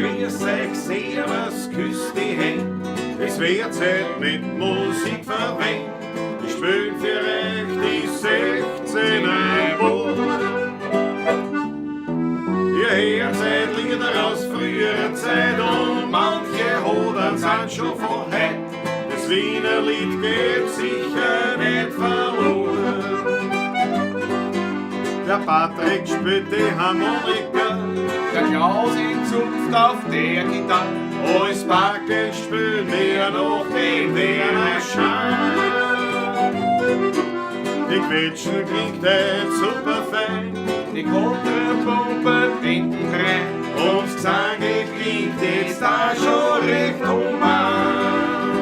Grüß euch, servus, küss die Händ. Es wird Zeit mit Musik verwendet. Ich spiel für euch die 16er Boot. Ihr hört seit Lieder aus früherer Zeit und manche Hodern sind schon von heut. Das Wiener Lied geht sicher nicht verloren. Der Patrick spielt die Harmonika, Der Klaus in Zunft auf der Gitarre. Als Backe spielen wir noch den Werner Schein. Die Quetschen klingt heut super fein Die Kontrapumpe hinten rein. und das Gesange klingt jetzt da schon recht human.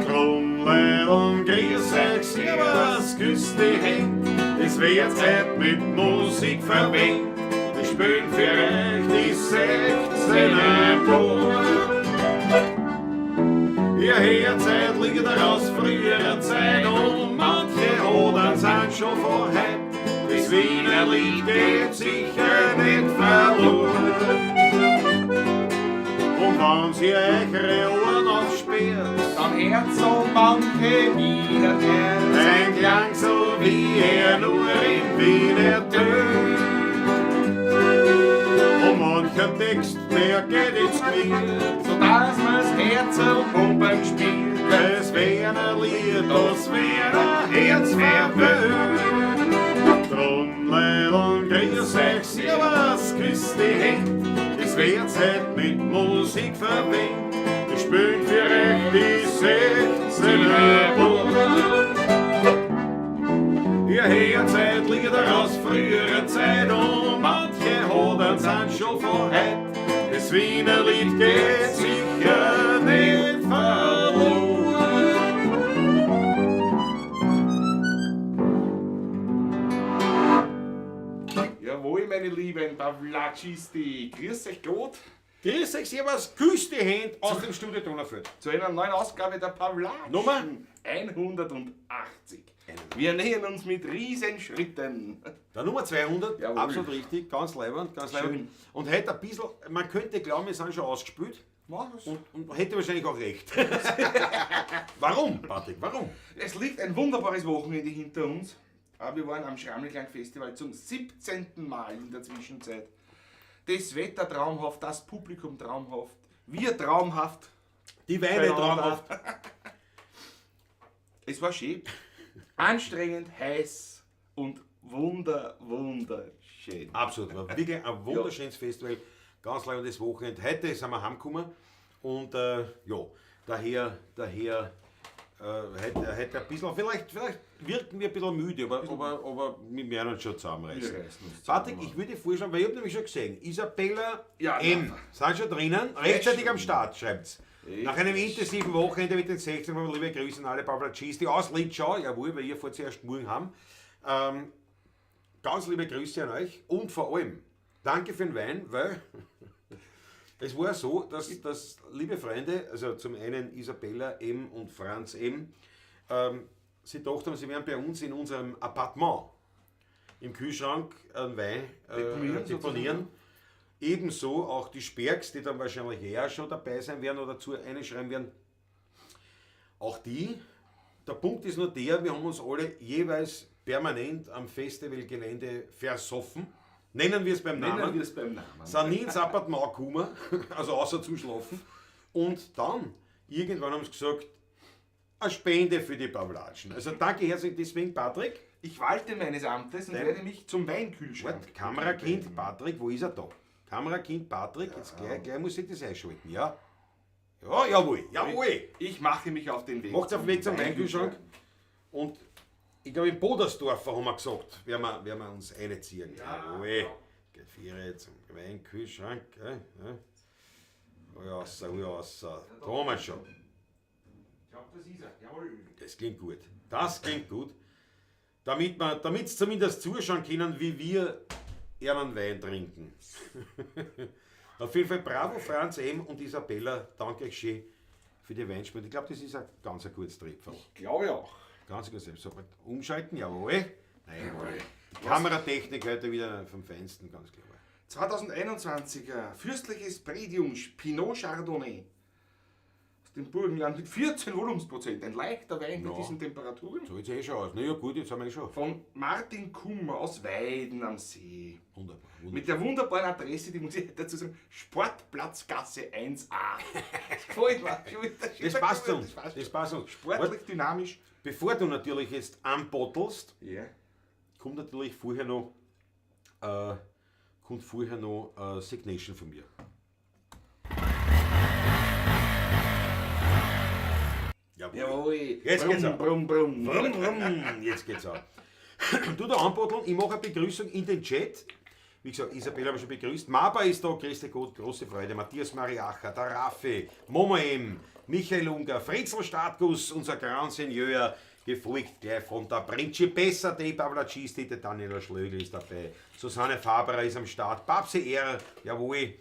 Drum, Leideln, grüß euch, servus, küsst die Händ, es wird Zeit mit Musik verwendet. Wir spielen für euch die 16er Boot. Ihr hört seit Lieder aus früherer Zeit und manche Hodern sind schon von heut. Das Wiener Lied geht sicher nicht verloren. Und wenn sie euch eure Ohren aufsperrt, Dann hört so manche Wiener Terz. ein Klang so wie er nur in Wien ertönt. Und mancher Text, der geht ins Knie. Sodass man's Herzl pumpen spielt. Das wär ein Lied, das wär ein Herz verwöhnt. Drum, Leideln, grüß euch, servus, küsst die Händ. Es wird Zeit mit Musik verwendet. Wir spielen für euch die 16er Boot. Ihr hört seit Lieder aus früherer Zeit und manche Hodern sind schon von heut. Das Wiener Lied geht sicher nicht verloren. Jawohl, meine lieben Pavlatschisti. Grüß euch Gott Grüß euch, servus, küsst die Hände aus dem Studio Donaufeld. Zu einer neuen Ausgabe der Pavlatschen. Nummer? 180. Wir nähern uns mit Riesenschritten. Der Nummer 200, Jawohl. Absolut richtig, ganz leibend, ganz Schön. leibend. Und heute ein bisschen, man könnte glauben, wir sind schon ausgespült. Was? Und hätte wahrscheinlich auch recht. Warum, Patrick, warum? Es liegt ein wunderbares Wochenende hinter uns. Aber wir waren am Schrammelklang Festival zum 17. Mal in der Zwischenzeit. Das Wetter traumhaft, das Publikum traumhaft, wir traumhaft. Die Weine Beieinander. traumhaft. Es war schön, anstrengend, heiß und wunderschön. Absolut, war wirklich ein wunderschönes Festival, ganz leibendes Wochenende. Heute sind wir heimgekommen und ja, daher heute ein bisschen, vielleicht wirken wir ein bisschen müde, aber wir werden uns schon zusammenreißen. Wir reißen uns zusammen. Patrick, ich würde vorschlagen, weil ich habe nämlich schon gesehen, Isabella Ja, M. na. Sind schon drinnen, rechtzeitig am Start, schreibt's. Echt? Nach einem intensiven Wochenende mit den 16 Mal liebe Grüße an alle Pavlatschis, die aus Litschau, jawohl, weil ihr fahrt zuerst morgen heim. Ganz liebe Grüße an euch und vor allem danke für den Wein, weil es war so, dass liebe Freunde, also zum einen Isabella M. und Franz M., sie dachten, sie wären bei uns in unserem Appartement im Kühlschrank einen Wein Deponieren, deponieren. Ebenso auch die Spergs, die dann wahrscheinlich eher schon dabei sein werden oder zu einschreiben werden. Auch die. Der Punkt ist nur der, wir haben uns alle jeweils permanent am Festivalgelände versoffen. Nennen wir es beim Nennen Namen. wir es beim Namen. Sind nie ins Appartement gekommen, also außer zum Schlafen. Und dann, irgendwann haben sie gesagt, eine Spende für die Pavlatschen. Also danke herzlich deswegen, Patrick. Ich walte meines Amtes und Dein- werde mich zum Weinkühlschrank. Warte, Kamerakind Patrick, wo ist er da? Kamerakind Patrick, jetzt gleich muss ich das einschalten, ja? Ja, jawohl, jawohl. Ich mache mich auf den Weg. Macht's auf den Weg zum Weinkühlschrank. Und ich glaube, in Bodersdorfer haben wir gesagt, werden wir uns reinziehen. Ja. Jawohl. Geht Viere zum Weinkühlschrank. Ja, ja. Hol raus, hol raus. Da haben wir schon. Ich glaube, das ist er. Jawohl. Das klingt gut. Das klingt gut. Damit sie zumindest zuschauen können, wie wir ihren Wein trinken. Auf jeden Fall bravo Franz M. und Isabella, danke euch schön für die Weinspende. Ich glaube, das ist ein ganz ein gutes Trepferl. Glaube ich auch. Ganz ein gutes Trepferl. Sofort umschalten, jawohl. Nein, jawohl. Die Kameratechnik heute wieder vom Feinsten, ganz klar. 2021er fürstliches Prädium Pinot Chardonnay aus dem Burgenland mit 14 Volumensprozent. Ein leichter Wein bei Ja. diesen Temperaturen. So jetzt eh schon aus. Na ja, gut, jetzt haben wir eh schon. Von Martin Kummer aus Weiden am See. Wunderbar. Wunderbar. Mit der wunderbaren Adresse, die muss ich dazu sagen, Sportplatzgasse 1a. Das gefällt mir. Das passt uns. Das passt Das passt uns. Sportlich, dynamisch. Bevor du natürlich jetzt anbottelst, Ja. kommt natürlich vorher noch, Signation von mir. Jawohl. Jawohl. Jetzt geht's ab. Brumm, brumm, Brumm, brumm. Jetzt geht's ab. Du da anbotteln, ich mache eine Begrüßung in den Chat. Wie gesagt, Isabel haben wir schon begrüßt. Maba ist da, Christi Gott, große Freude. Matthias Mariacher, der Raffi, Momo M, Michael Unger, Fritzel Startguss, unser Grand Seigneur, gefolgt gleich von der Principessa de Pavlacisti, der Daniela Schlögl ist dabei, Susanne Faberer ist am Start, Babsi R, jawohl,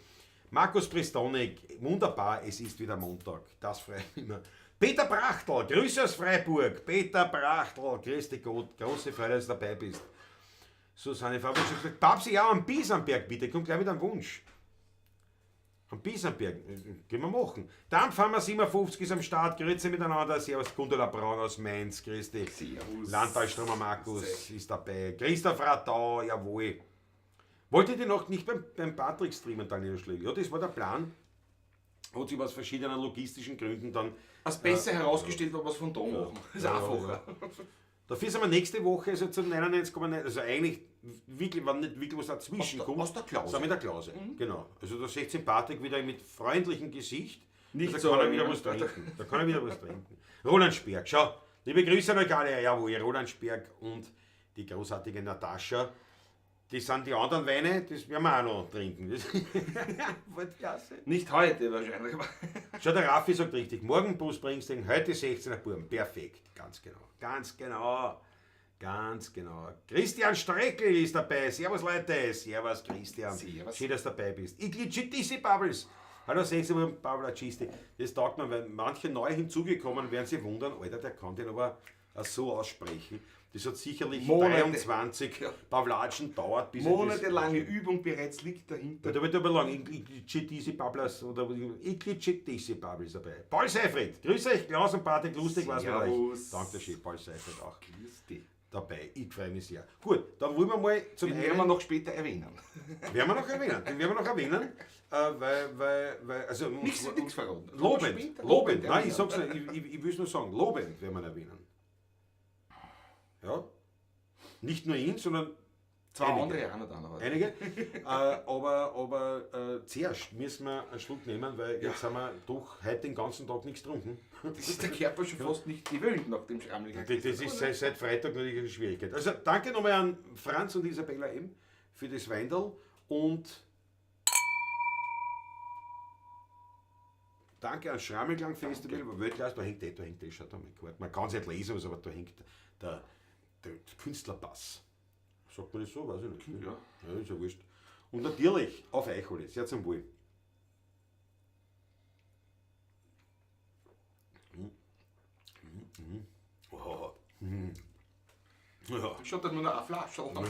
Markus Pristonik, wunderbar, es ist wieder Montag, das freut mich immer. Peter Brachtl, Grüße aus Freiburg, Peter Brachtl, grüß dich Gott, große Freude, dass du dabei bist. Susanne Faber hat schon gesagt, Babsi, ja, am Bisamberg bitte, kommt gleich mit einem Wunsch. Am Bisamberg, können wir machen. Dampfhammer 57 ist am Start, Grüße miteinander, Servus Gundula Braun aus Mainz, grüß dich. Servus. Landtalstromer Markus ist dabei, Christoph Radau, jawohl. Wolltet ihr noch nicht beim Patrick streamen, Daniel Schlegel? Ja, das war der Plan. Hat sich aus verschiedenen logistischen Gründen dann... Als besser herausgestellt war, was von da machen. Das ist einfacher. Ja. Dafür sind wir nächste Woche also zu 99,9, also eigentlich wirklich, wenn nicht wirklich was dazwischen kommt. Aus der Klause. Sind wir in der Klause, genau. Also da seht ihr Patrick wieder mit freundlichem Gesicht. Nicht also, so, da kann er wieder ja. was trinken. Da kann er wieder was trinken. Roland Sperg, schau, liebe Grüße an euch alle, jawohl, Roland Sperg und die großartige Natascha. Das sind die anderen Weine, das werden wir auch noch trinken. Das Weltklasse. Nicht heute wahrscheinlich. Aber Schau, der Raffi sagt richtig, morgen Bus bringst du heute 16er Buben. Perfekt, ganz genau. Ganz genau. Ganz genau. Christian Streckel ist dabei. Servus Leute. Servus Christian. Servus. Schön, dass du dabei bist. Iglicitisi Bubbles. Hallo 16 Uhr, Pablo Cisti. Das taugt mir, weil manche neu hinzugekommen werden sich wundern, Alter, der kann den aber auch so aussprechen. Das hat sicherlich Monate. 23 Pavlatschen dauert, bis er das- Monatelange Übung bereits liegt dahinter. Da wird aber lang, Iglitschitisi Bablas oder Iglitschitisi Babels dabei. Paul Seifried, grüß euch, Klaus und Patrick, lustig war's mit euch. Servus. Danke schön, Paul Seifried auch Grüß dich. dabei. Ich freue mich sehr. Gut, dann wollen wir mal zum Den werden wir noch später erwähnen. Werden wir noch erwähnen, den werden wir noch erwähnen, weil, also... Nichts verraten. Lobend, Später lobend, nein, erwähnen. ich sag's nicht, ich will's nur sagen, lobend werden wir erwähnen. Ja. Nicht nur ihn, sondern Zwei einige. andere auch noch da. Aber Einige. Aber zuerst müssen wir einen Schluck nehmen, weil jetzt haben wir doch heute den ganzen Tag nichts getrunken. Das ist der Körper schon fast nicht gewöhnt nach dem Schrammligen. Das ist seit Freitag natürlich eine Schwierigkeit. Also danke nochmal an Franz und Isabella M. für das Weinderl und danke an Schrammelklang Festival, wo Weltklasse, da hängt eh, schaut da mal, man kann es nicht lesen, aber da hängt der Künstlerpass. Sagt man das so? Weiß ich nicht. Ja. Ja, ist ja wurscht. Und natürlich auf euch alle. Sehr zum Wohl. Oh. Ja. Schaut, dass nur noch eine Flasche haben.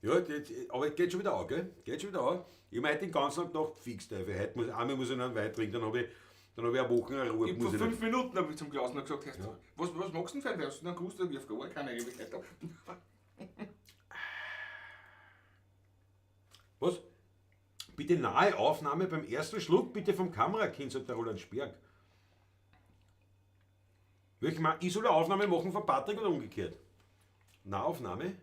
Ja, das, aber es geht schon wieder an, gell? Geht schon wieder an. Ich habe heute den ganzen Tag gedacht, fix, Teufel, heute muss, einmal muss ich noch einen Wein trinken, dann habe ich eine Woche Ruhe. Ich Muss vor ich 5 nicht. Minuten habe ich zum Klaus noch gesagt, ja. was magst du denn für einen Wein? Hast du dann gewusst, ich habe gar keine Ewigkeit. Was? Bitte nahe Aufnahme beim ersten Schluck, bitte vom Kamerakind, sagt der Roland Sperg. Welche mal, ich soll eine Aufnahme machen von Patrick oder umgekehrt? Nahaufnahme?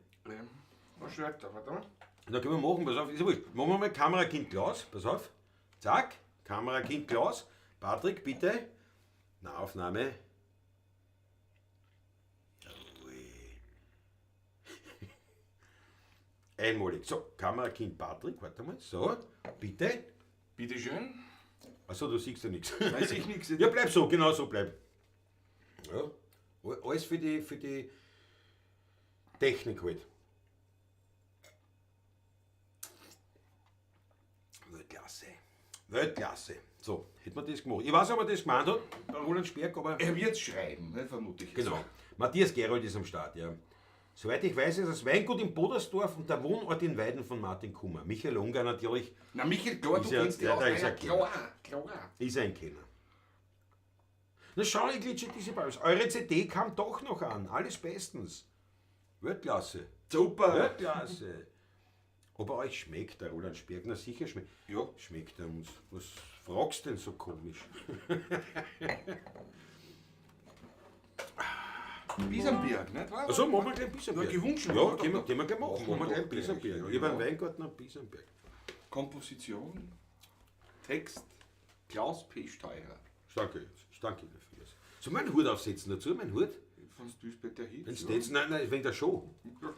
Was schreibt er? Warte mal. Na, können wir machen, pass auf, ist ja wurscht. Machen wir mal Kamerakind Klaus, pass auf. Zack, Kamerakind Klaus. Patrick, bitte. Nahaufnahme. Jawohl. Einmalig. So, Kamerakind Patrick, warte mal. So, bitte. Bitte schön. Achso, du siehst ja nichts. Weiß ich nichts. Ja, bleib so, genau so bleib. Ja, alles für die Technik halt. Weltklasse. Weltklasse. So, hätten wir das gemacht. Ich weiß nicht, ob er das gemeint hat, der Roland Sperg, aber... Er wird schreiben, ne, vermute ich. Genau. Matthias Gerold ist am Start, ja. Soweit ich weiß, ist das Weingut in Podersdorf und der Wohnort in Weiden von Martin Kummer. Michael Ungar natürlich. Na, Michael, klar, du Ist ja- kennst die ja, aus. da ist Ja, er klar, klar. Ist ein Kenner. Na schau, ich glitsche diese Bals. Eure CD kam doch noch an. Alles bestens. Weltklasse. Super. Weltklasse. Ob er euch schmeckt, der Roland Sperg? Na sicher schmeckt. Ja. Schmeckt er uns. Was fragst denn so komisch? Bisamberg, nicht wahr? Also machen wir gleich Bisamberg. Ja, gewünscht. Ja, können wir gleich machen. Machen Machen wir wir gleich doch Bisamberg. gleich, Ich habe einen ja. Weingarten am Bisamberg. Komposition, Text, Klaus P. Steurer. Danke, danke dafür. Soll ich meinen Hut aufsetzen dazu? Mein Hut? Von Duisburg der Hit. Wenn's jetzt, nein, nein, wegen der Show.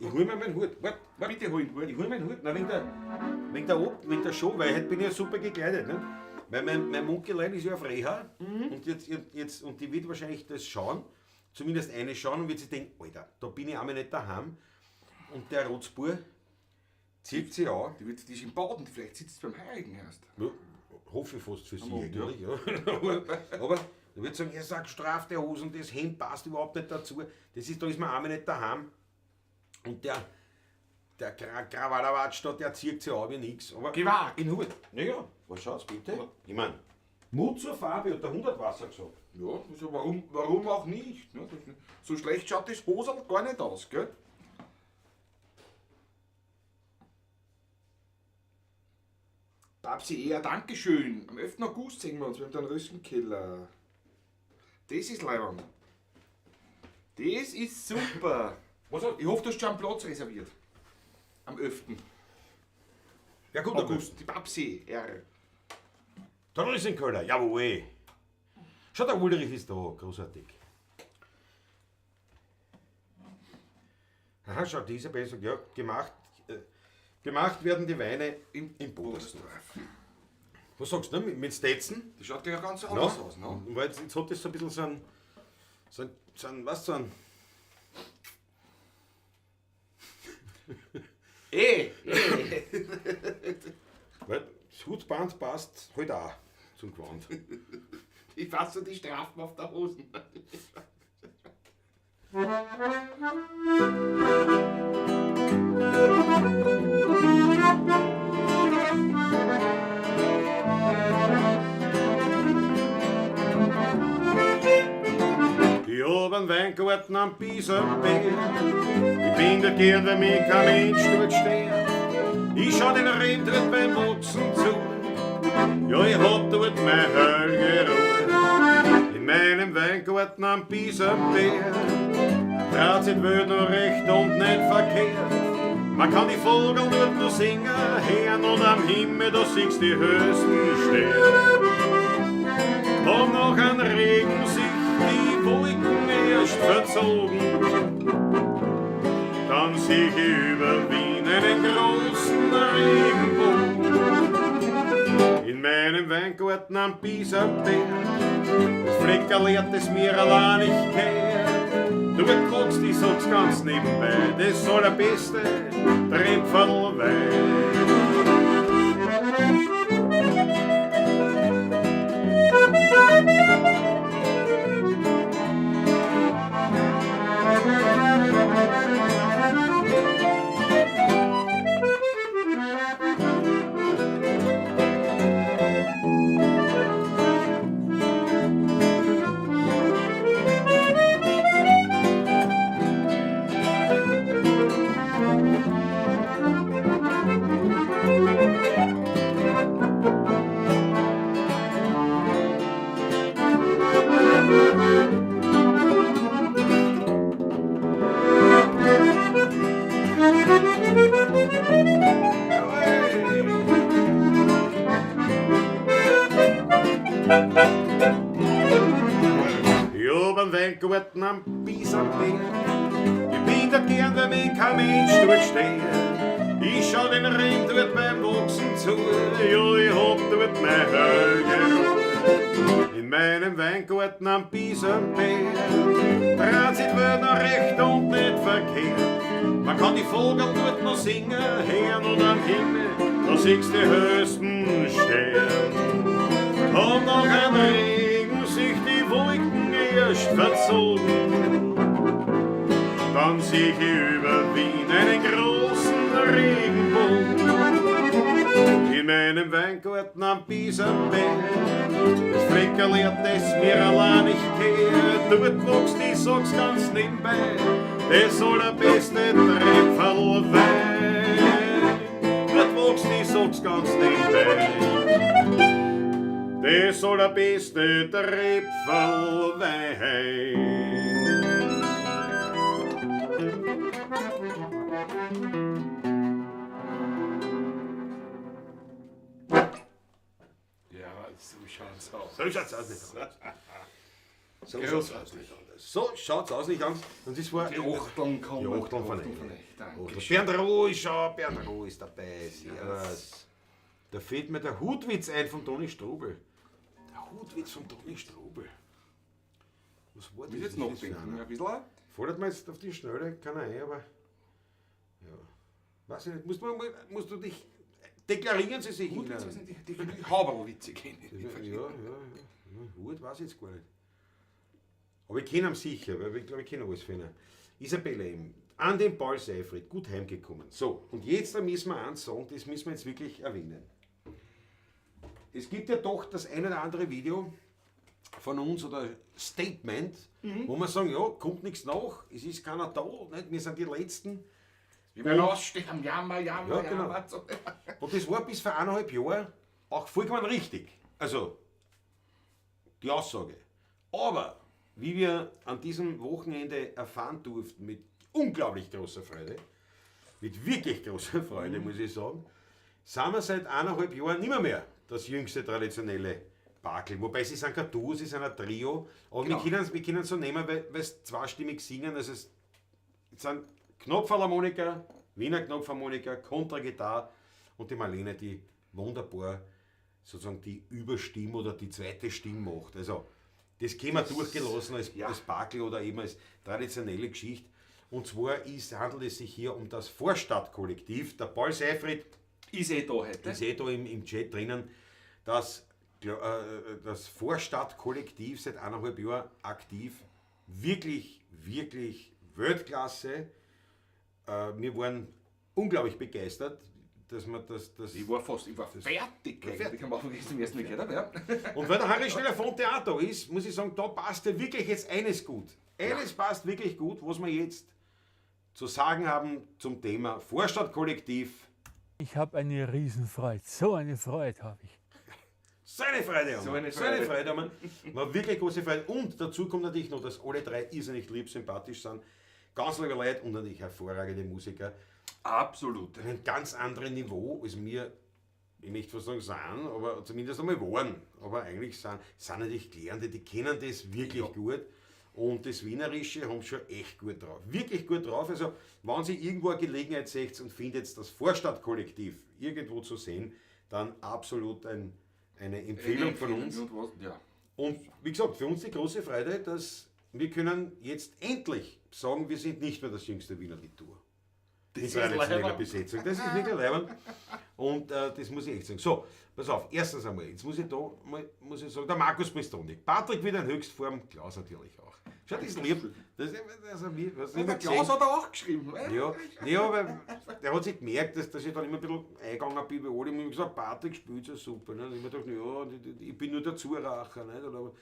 Ich hol mir meinen Hut. Wart, wart. Bitte hol ihn, hol Ich ihn. hol meinen Hut. Nein, wegen der Show, weil heute bin ich ja super gekleidet. Ne? Weil mein Munkelein ist ja auf Reha und, jetzt, und die wird wahrscheinlich das schauen, zumindest eine schauen und wird sich denken, Alter, da bin ich einmal nicht daheim. Und der Rotzbur zieht sich an. Die, wird, die ist im Baden, vielleicht sitzt sie beim Heiligen erst. Ja, hoffe ich fast für sie Aber, natürlich. Ja. Aber da wird sagen, er sagt, straff der Hosen, das Hemd passt überhaupt nicht dazu. Das ist, da ist man einmal nicht daheim. Und der Krawallawatsch da, der zieht sich an wie nix. Aber Gewagt. In Hut. Naja, was schaut's bitte? Ich mein, Mut zur Farbe, hat der 100 Wasser gesagt. Ja, also warum auch nicht? Ne? So schlecht schaut das Hosel gar nicht aus, gell? Babsi eher, Dankeschön. Am 11. August sehen wir uns mit dem Rössenkeller. Das ist leiwand. Das ist super. Was hat? Ich hoffe, du hast schon einen Platz reserviert. Am 11. Ja gut, August. Die Babsi R. Der Rössenkeller, jawohl. Schau, der Ulrich ist da, großartig. Aha, schau, die Isabel sagt, ja, gemacht werden die Weine Im im Podersdorf. Was sagst du, ne? Mit Stetzen? Das schaut ja ganz anders aus, ne? Weil jetzt hat das so ein bisschen so ein, was, so ein, Weil das Hutband passt halt auch zum Gewand. Ich fasse die Strafen auf der Hosen. Ich hab einen Weingarten am Bisamberg. Ich bin dort gern, weil mich kein Mensch dort stört. Ich schau den Reben dort beim Wachsen zu. Ja, ich hab dort meine heilige Ruhe. In meinem Weingarten am Bisamberg dreht sich die Welt nur recht und nicht verkehrt. Man kann die Vogel dort nur singen hören und am Himmel, da siehst die höchsten Sterne. Und noch ein Regen sich die Wolken erst verzogen, dann sieh ich über Wien einen großen Regenbogen. In meinem Weingarten am Bisamberg, das Fleckerl hat es mir allein nicht gehört. Du guckst, ich sag's ganz nebenbei, das allerbeste Tröpferl Wein. Ich hab einen Weingarten am Bisamberg. Ich bin da gern, weil mich kein Mensch dort steht. Ich schau den Reben dort beim Wachsen zu. Ja, ich hab dort meine heilige Ruhe. In meinem Weingarten am Bisamberg dreht sich die Welt noch recht und nicht verkehrt. Man kann die Vogel dort noch singen hören und am Himmel, da siehst die höchsten Sterne. Und noch ein Regen sich die Wolken erst verzogen, dann Dann seh ich über Wien einen großen Regenbogen. In meinem Weingarten am Biesenberg, das Fleckerl, das mir allein nicht gehört. Dort wächst, ich sag's ganz nebenbei, das allerbeste Tröpferl Wein. Dort wächst, ich sag's ganz nebenbei, das allerbeste Tröpferl Wein. Ja, so schaut's aus. So schaut's aus, nicht anders. So schaut's aus, nicht anders. So schaut's aus, nicht anders. Und das war Die Achteln kommen. Die Achteln von Die euch. Danke. Bernd Roh ist schon, Bernd Roh ist dabei. Servus. Da fehlt mir der Hutwitz ein von Toni Strobel. Der Hutwitz von Toni Strobel. Was war das? Ich muss jetzt Was ist das für nachdenken. einer? Ein bisschen. Fordert man jetzt auf die Schnelle, kann er eh, aber. Ja. Weiß ich nicht, musst du dich. Deklarieren Sie sich. Hutwitz, Ihnen. was sind die Haberlwitze kenne ich. Ja. Hut weiß ich jetzt gar nicht. Aber ich kenne ihn sicher, weil ich glaube, ich kenne alles von ihnen. Isabella eben, an den Paul Seyfried, gut heimgekommen. So, und jetzt da müssen wir eins sagen, das müssen wir jetzt wirklich erwähnen. Es gibt ja doch das ein oder andere Video von uns oder Statement, wo wir sagen, ja, kommt nichts nach, es ist keiner da, nicht? Wir sind die Letzten. Wir werden aussterben, jammer, jammer, Ja, genau. jammer. So. Und das war bis vor 1,5 Jahren auch vollkommen richtig. Also, die Aussage. Aber, wie wir an diesem Wochenende erfahren durften, mit unglaublich großer Freude, mit wirklich großer Freude, muss ich sagen, sind wir seit 1,5 Jahren nimmer mehr das jüngste traditionelle Bakel. Wobei sie sind kein Duo, sie sind ein Trio. Aber Genau. wir können es so nehmen, weil sie zweistimmig singen. Also es sind Knopfharmoniker, Wiener Knopfharmoniker, Kontragitarre und die Marlene, die wunderbar sozusagen die Überstimme oder die zweite Stimme macht. Also das können wir durchgelassen als, ja. als Bakel oder eben als traditionelle Geschichte. Und zwar handelt es sich hier um das Vorstadtkollektiv. Der Paul Seyfried Ist eh da heute. ist eh da im Chat drinnen, dass das Vorstadtkollektiv seit 1,5 Jahren aktiv, wirklich, wirklich Weltklasse. Wir waren unglaublich begeistert, dass man das... Ich war fertig eigentlich. Fertig. Am Anfang, wie ich zum ersten Mal gehört habe, ja. Und weil der Harry Schneller vom Theater ist, muss ich sagen, da passt ja wirklich jetzt eines gut. Eines passt wirklich gut, was wir jetzt zu sagen haben zum Thema Vorstadtkollektiv. Ich habe eine Riesenfreude. So eine Freude habe ich. So eine Freude haben So wir. eine So eine Freude. Freude haben wir. War wirklich große Freude. Und dazu kommt natürlich noch, dass alle drei irrsinnig lieb, sympathisch sind. Ganz liebe Leute und natürlich hervorragende Musiker. Absolut. Einem ganz anderen Niveau, als wir, ich möchte fast sagen, sind, aber zumindest einmal waren. Aber eigentlich sind natürlich Klärende, die kennen das wirklich gut. Und das Wienerische haben schon echt gut drauf. Wirklich gut drauf. Also, wenn Sie irgendwo eine Gelegenheit seht und findet das Vorstadtkollektiv irgendwo zu sehen, dann absolut eine Empfehlung von uns. Und was, ja. Und wie gesagt, für uns die große Freude, dass wir können jetzt endlich sagen, wir sind nicht mehr das jüngste Wiener Lied-Tour. Das In ist traditioneller leibend. Besetzung. Das ist wirklich leibend. Und das muss ich echt sagen. So, pass auf, erstens einmal, jetzt muss ich da mal, muss ich sagen, der Markus Pristonik. Patrick wieder in Höchstform, Klaus natürlich auch. Schau, das ist lieb. Das ist, also, wie, was Ja, immer der Klaus gesehen. hat er auch geschrieben. Ja, ja, aber der hat sich gemerkt, dass ich dann immer ein bisschen eingegangen bin bei allem und ich gesagt, Patrick spielt so super. Ne? Und ich mir gedacht, ja, ich bin nur der Zuracher. Nicht? Aber,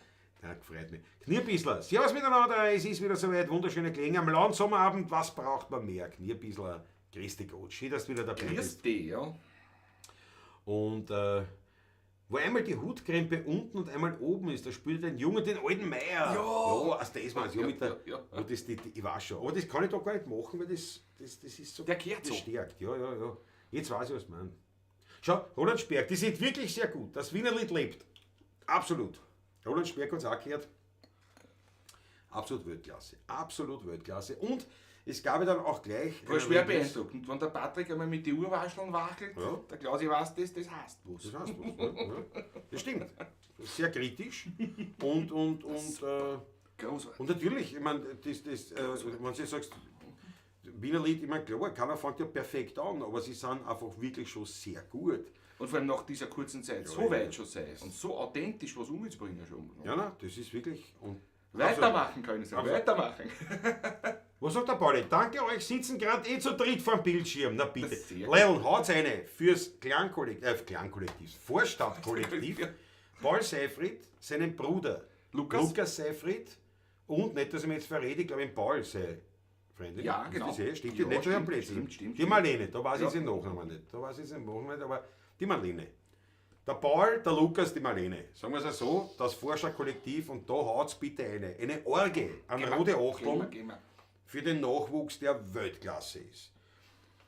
ja, gefreut mich. Knirpissler, servus miteinander, es ist wieder soweit, wunderschöne Klänge am lauen Sommerabend, was braucht man mehr? Knirpissler, grüß dich Gott, schön, dass du wieder dabei Grüß bist. dich, ja. Und wo einmal die Hutkrempe unten und einmal oben ist, da spielt ein Junge den alten Meier. Ja. Ja, also das war ja, Ja, mit der, ja, ja. Wo das, ich weiß schon. Aber das kann ich doch gar nicht machen, weil das ist so Der kehrt so. gestärkt. Ja, ja, ja. Jetzt weiß ich, was du meinst. Schau, Roland Sperg, die sind wirklich sehr gut. Das Wienerlied lebt. Absolut. Roland Sperg hat es auch gehört. Absolut Weltklasse. Absolut Weltklasse. Und es gab ja dann auch gleich. War schwer beeindruckend. Wenn der Patrick einmal mit den Urwascheln wachelt, Ja. der Klausi weiß das, das heißt was. Das heißt was. Ne? Ja. Das stimmt. Das ist sehr kritisch. Und natürlich, ich meine, wenn du sagst, Wiener Lied, ich meine, klar, keiner fängt ja perfekt an, aber sie sind einfach wirklich schon sehr gut. Und vor allem nach dieser kurzen Zeit so ja. weit schon sein und so authentisch was umzubringen schon. Ja, nein, das ist wirklich. Und Weitermachen können sie, Absolut. weitermachen. Was sagt der Pauli? Danke euch, sitzen gerade eh zu dritt vorm Bildschirm. Na bitte. Das ist sehr gut. Leil, haut's eine fürs Klangkollektiv, Klangkollektiv, Vorstadtkollektiv. Paul Seyfried, seinen Bruder Lukas. Lukas Seyfried und, nicht, dass ich mich jetzt verrede, ich glaube, in Paul sei Freundin. Ja, Ist genau. Das eh? Stimmt, Ja, die nicht schon am stimmt, Plätzchen. stimmt, stimmt, Die stimmt. Marlene, da weiß ich Ja. jetzt den Nachnamen nicht. Da weiß ich jetzt den Nachnamen nicht, aber die Marlene. Der Paul, der Lukas, die Marlene. Sagen wir es so, das Forscherkollektiv und da haut's bitte eine. Eine Orgel an Rode Achteln Gehen wir, für den Nachwuchs, der Weltklasse ist.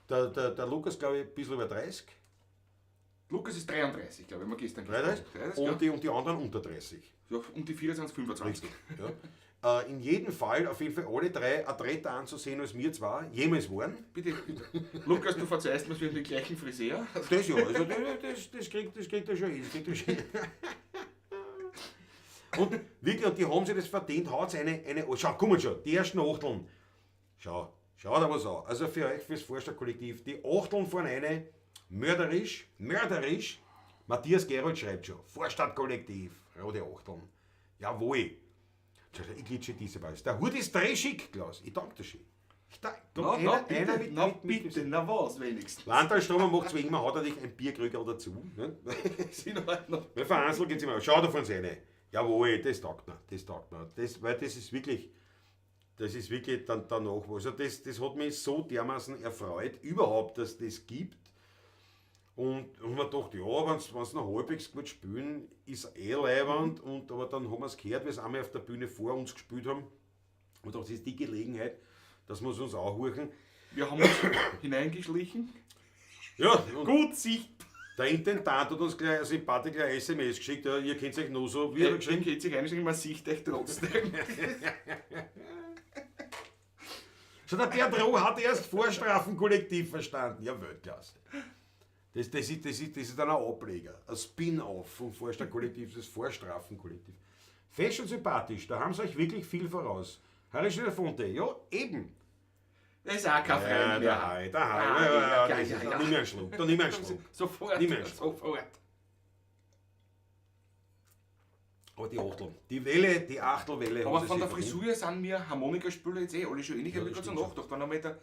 Der Lukas, glaube ich, ein bisschen über 30. Lukas ist 33, glaube ich, wir gestern 33, 33 und, die anderen unter 30. ja. Und die 24, 25. Richtig. Ja. In jedem Fall, auf jeden Fall alle drei adretter anzusehen, als wir zwar jemals waren. Bitte, bitte. Lukas, du verzeihst mir, wir haben den gleichen Friseur. Das ja, also das kriegt er schon hin. Das kriegt er schon hin. Und wirklich, und die haben sich das verdient, haut's eine, oh, schau, komm schon, die ersten Achteln. Schau, schau da was an. Also für euch, fürs Vorstadtkollektiv, die Achteln fahren eine, mörderisch, mörderisch. Matthias Gerold schreibt schon, Vorstadtkollektiv, rote Achteln. Jawohl. Ich glitsche diese Weiß. Der Hut ist dreschig, Klaus. Ich danke dir schön. Ich danke. Na, na, bitte, einer mit, na, mit, bitte, na was wenigstens. Landalstromer macht zwar immer, hat er dich ein Bierkrügerl dazu. Ne? Ist in Ordnung. Weil vereinzelt geht's immer. Schau da von seine. Jawohl, das taugt mir. Das taugt mir. Das, weil das ist wirklich, dann danach. Also das hat mich so dermaßen erfreut, überhaupt, dass das gibt. Und man dachte, ja, wenn's noch halbwegs gut spielen, ist eh leiwand. Aber dann haben wir's gehört, wie sie einmal auf der Bühne vor uns gespielt haben. Und das ist die Gelegenheit, dass wir es uns auch horchen. Wir haben uns hineingeschlichen. Ja, und Gut sichtbar. der Intendant hat uns gleich, also Sympathik gleich SMS geschickt, ja, ihr kennt euch nur so, wie hat er geschrieben? Geht sich einschränken, man sieht euch trotzdem. Schon der Bernd Roh hat erst Vorstrafenkollektiv verstanden. Ja, Weltklasse. Das ist dann ein Ableger, ein Spin-off vom Vorstadtkollektiv, das Vorstrafenkollektiv. Fesch und sympathisch, da haben sie euch wirklich viel voraus. Harry Schneider-Fonte, ja, eben. Das ist auch kein Freund Ja, mehr. der Harry, der Harry. Ah, Ja, ja, ja, das ja, ist- ja. Da nimm ich einen Schluck, da nimm ich einen Schluck. Sofort, Nimm einen Schluck. sofort. Aber die Achtel, die Welle, die Achtelwelle. Aber haben sie von der sich verdient. Frisur sind mir Harmonikaspieler jetzt eh alle schon ähnlich. Ja, Ich habe das gerade so stimmt nachgedacht. Wenn einmal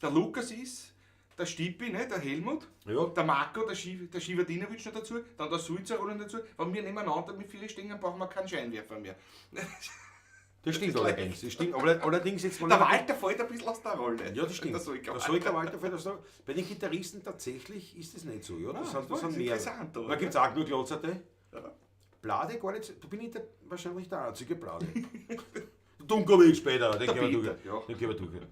der Lukas ist, der Stippi, ne, der Helmut, Ja. der Marco, der Schivadinovic noch dazu, dann der Sulzer noch dazu. Wenn wir nebeneinander mit vielen stehen, dann brauchen wir keinen Scheinwerfer mehr. Das stimmt allerdings. Das stimmt. Aber allerdings jetzt mal. Der Walter fällt ein bisschen aus der Rolle. Ja, das stimmt. Der Solker Der Solker Walter fällt aus der Rolle. Bei den Gitarristen tatsächlich ist das nicht so. Ja? Das Ah, sind, das das sind ist mehrere. interessant, oder? Da gibt es auch nur Glotzerte. Ja. Blade gar nicht. Da bin ich wahrscheinlich der einzige Blade. Dunkelweg später, den Der gehen wir Peter, durch. ja. Den gehen wir durch.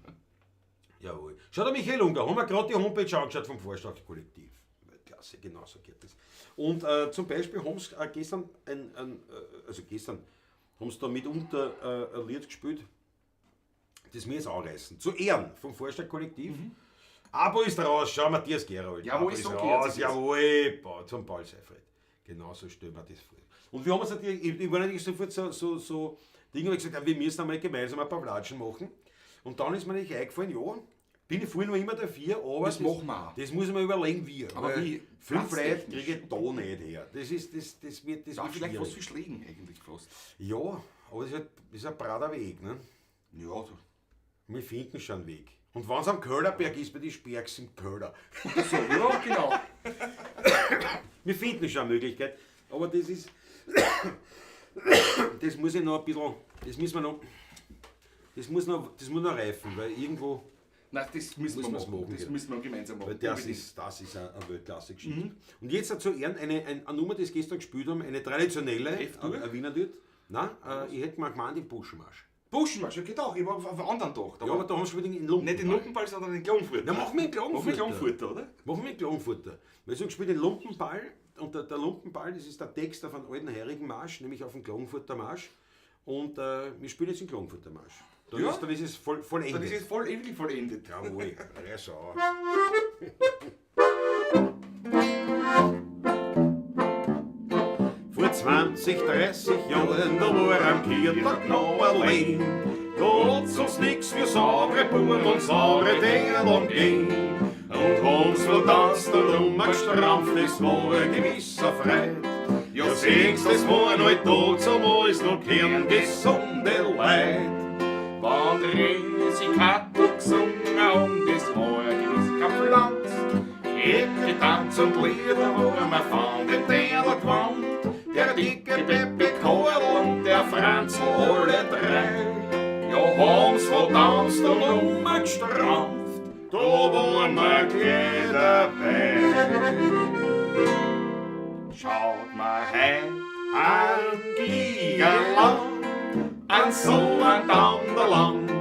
Jawohl. Schau der Michael Unger, haben wir gerade die Homepage angeschaut vom Vorstadtkollektiv. Klasse, genau so geht das. Und zum Beispiel haben sie gestern, gestern haben sie da mitunter ein Lied gespielt, das wir jetzt anreißen. Zu Ehren vom Vorstadtkollektiv. Abo ist raus, schau Matthias Gerold. Jawohl, Abo ist so geht raus, es. jawohl, boah, zum Paul Seyfried. Genau so stellen wir das vor. Und wir haben uns natürlich, ich war natürlich sofort so Dinge, wo ich gesagt habe, wir müssen einmal gemeinsam ein paar Flatschen machen. Und dann ist mir nicht eingefallen, ja, bin ich vorhin noch immer dafür, aber Das machen wir auch. Das muss ich mir überlegen, wie. Aber Weil wie? 5 Leute Platztechnisch. kriege ich da nicht her. Das ist, das, das wird, das Ja, wird vielleicht was schwierig. für Schlägen eigentlich fast. Ja, aber das ist halt, das ist ein brader Weg, ne? Ja, so. Wir finden schon einen Weg. Und wenn es am Köhlerberg ist, bei den Spergs im Köhler. So, ja, genau. Wir finden schon eine Möglichkeit, aber das ist. Das muss ich noch ein bisschen. Das müssen wir noch. Das muss noch, das muss noch reifen, weil irgendwo. Nein, das müssen Muss wir man's machen. machen, Das ja. müssen wir gemeinsam machen. Weil das Unbedingt. ist, das ist eine Weltklasse-Geschichte. Und jetzt dazu Ehren eine Nummer, die sie gestern gespielt haben, eine traditionelle, F-Dur? eine Wiener Lied. Nein, ich hätte mal gemeint, im Buschenmarsch. Buschenmarsch, ja, geht auch. Ich war auf einen anderen gedacht. Ja, aber da haben sie wieder in Lumpen. nicht in Lumpenball, sondern in Klagenfurt. Na, machen wir in Klagenfurt. Machen wir in Klagenfurt, oder? Machen wir in Klagenfurter. Weil sie haben gespielt den Lumpenball und der Lumpenball, das ist der Text auf einen alten Heurigen Marsch, nämlich auf den Klagenfurter Marsch. Und wir spielen jetzt den Klagenfurter Marsch. Dann, Ja. ist, dann ist es vollendet. Dann ist es voll, wirklich vollendet. Jawohl, reiß auf. Vor 20, 30 Jahren, da war am Kirtag noch allein. Da hat's uns nix wie saure Buben und saure Dinge umging. Und haben's vertanzt und rumgestrampft, das war ein gewisser Freit. Ja, siehst, das waren halt da zumal noch kein gesunde Leid. Wann Resi einer von den Dirndl gewohnt, der dicke Pepe Kohl und der Franzl, alle drei. Ja, haben's wo tanzt und umgestrampft, da waren wir gleich dabei. Schaut mal heim, ein Gigerland, an so ein Danderland,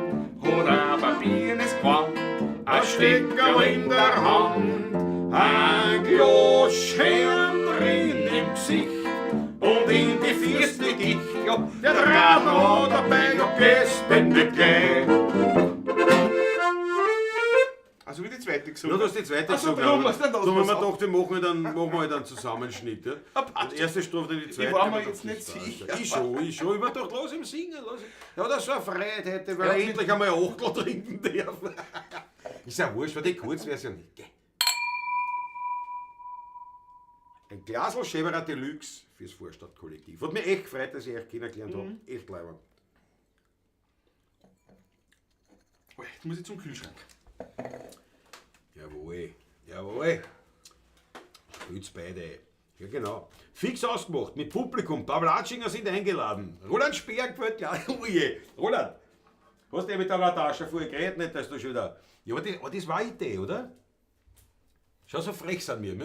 hat ein papiernes Gewand, ein Steckerl in der Hand, ein Glas Schirm drin im Gesicht und in die Fürste dicht, ja, der Draht noch dabei, ja, gestern nicht gleich. Also wie die zweite Ja, gesungen. du hast die zweite Ach so, gesungen. darum, was denn das? So, wenn wir gedacht, wir machen dann, machen wir halt einen Zusammenschnitt. Ja? Die erste Strophe, dann die zweite. war mir aber jetzt das nicht ist sicher. Ich schon, ich schon. Ich war doch los im Singen. Los. Ja, das so eine Freude hätte, weil Ja, er mit- endlich einmal ein Achtel trinken darf. Ist ja wurscht, weil die Kurzversion nicht. Gell. Ein Glasl Schäberer Deluxe fürs Vorstadtkollektiv. Hat mich echt gefreut, dass ich euch kennengelernt habe. Echt leibend. Oh, jetzt muss ich zum Kühlschrank. Jawohl, jawohl. Spielt's beide. Ja, genau. Fix ausgemacht mit Publikum. Pawlatschinger sind eingeladen. Roland Speer gefällt ja. Oh je. Roland, hast du eh mit der Natascha vorher geredet, nicht, dass du schon wieder. Ja, aber das war eine Idee, oder? Schau, so frech sind wir.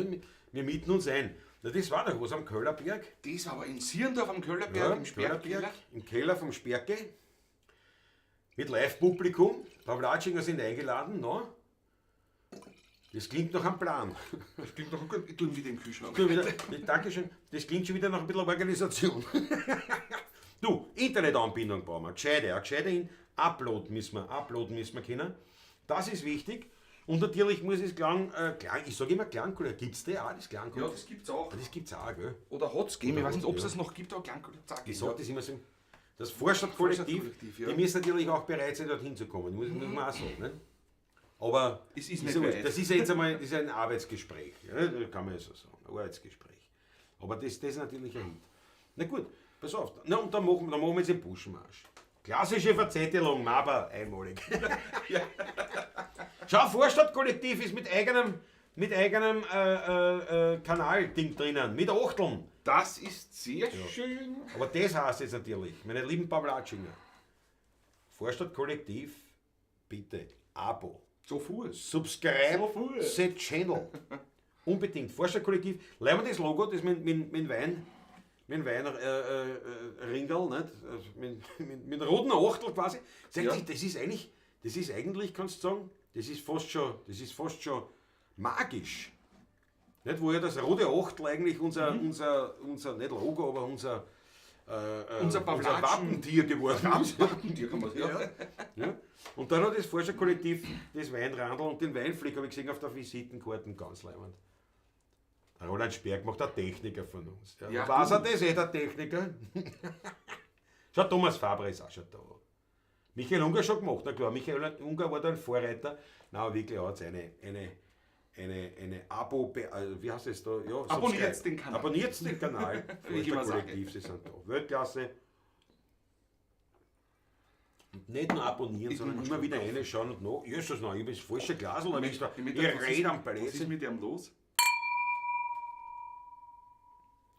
Wir mieten uns ein. Na, das war doch was am Köllerberg. Das war aber in Sierndorf am Köllerberg, Ja, im Sperrkeller. Köllerberg, im Keller vom Sperke. Mit Live-Publikum. Pawlatschinger sind eingeladen, no? Das klingt nach einem Plan. Das klingt doch gut. Ich tue ihn wieder im Kühlschrank. Du, wieder, Dankeschön. Das klingt schon wieder nach ein bisschen Organisation. Du, Internetanbindung brauchen wir. Gescheite, eine gescheite Upload müssen wir, Upload müssen wir können. Das ist wichtig. Und natürlich muss es Klang, Klang, ich sage immer Klangkultur. Gibt es das auch, das Klangkultur? Ja, das gibt's auch. Das gibt's auch, gell? Oder hat's gegeben. Ich weiß nicht, ob es ja. das noch gibt, aber Klangkultur hat's auch Ich gegeben. sag das immer so. Das Vorstadtkollektiv, Vorstadtkollektiv, ja. die müssen natürlich auch bereit sein, dorthin zu kommen. Muss man auch sagen. Ne? Aber Es ist nicht ja wurscht. weit. Das ist ja jetzt einmal das ist ja ein Arbeitsgespräch. Ja, das kann man ja so sagen. Ein Arbeitsgespräch. Aber das ist natürlich ein Hit. Na gut, pass auf. Na, und dann machen wir jetzt den Buschenmarsch. Klassische Verzettelung, aber einmalig. Schau, Vorstadtkollektiv ist mit eigenem Kanal-Ding drinnen, mit Achteln. Das ist sehr schön. Aber das heißt jetzt natürlich, meine lieben Pawlatschinger, Vorstadtkollektiv, bitte, Abo. So Fuß. Subscribe So viel. the Channel. Unbedingt. Vorstadtkollektiv. Leihen wir das Logo, das mit Wein, mit Wein, Ringerl, nicht? Also mit roten Achtel quasi. Sag Ja. ich, das ist eigentlich, kannst du sagen, das ist fast schon magisch. Nicht, wo ja das rote Achtel eigentlich unser, nicht Logo, aber Unser unser Pawlatschen. Wappentier geworden ist. Wappentier kann man sagen. Ja. Ja. Und dann hat das Forscherkollektiv das Weinrandl und den Weinflick habe ich gesehen auf der Visitenkarte, ganz leibend. Der Roland Sperg macht der Techniker von uns. Ja. Ja, Weiß er gut. das eh, der Techniker? Schau, Thomas Faber ist auch schon da. Michael Unger schon gemacht, na klar, Michael Unger war da ein Vorreiter. Nein, wirklich, er hat eine Abo, also wie heißt das da? Ja, Abonniert subscribe. den Kanal. Abonniert den Kanal. Wie ich immer sage. Kollektiv, sie sind da. Weltklasse. Und nicht nur abonnieren, Ich sondern bin immer schon wieder drauf. reinschauen und noch. Jesus, nein, ich bin das falsche Glasl, aber ich, Ich ich rede am Was ist Blödsinn. mit dem los?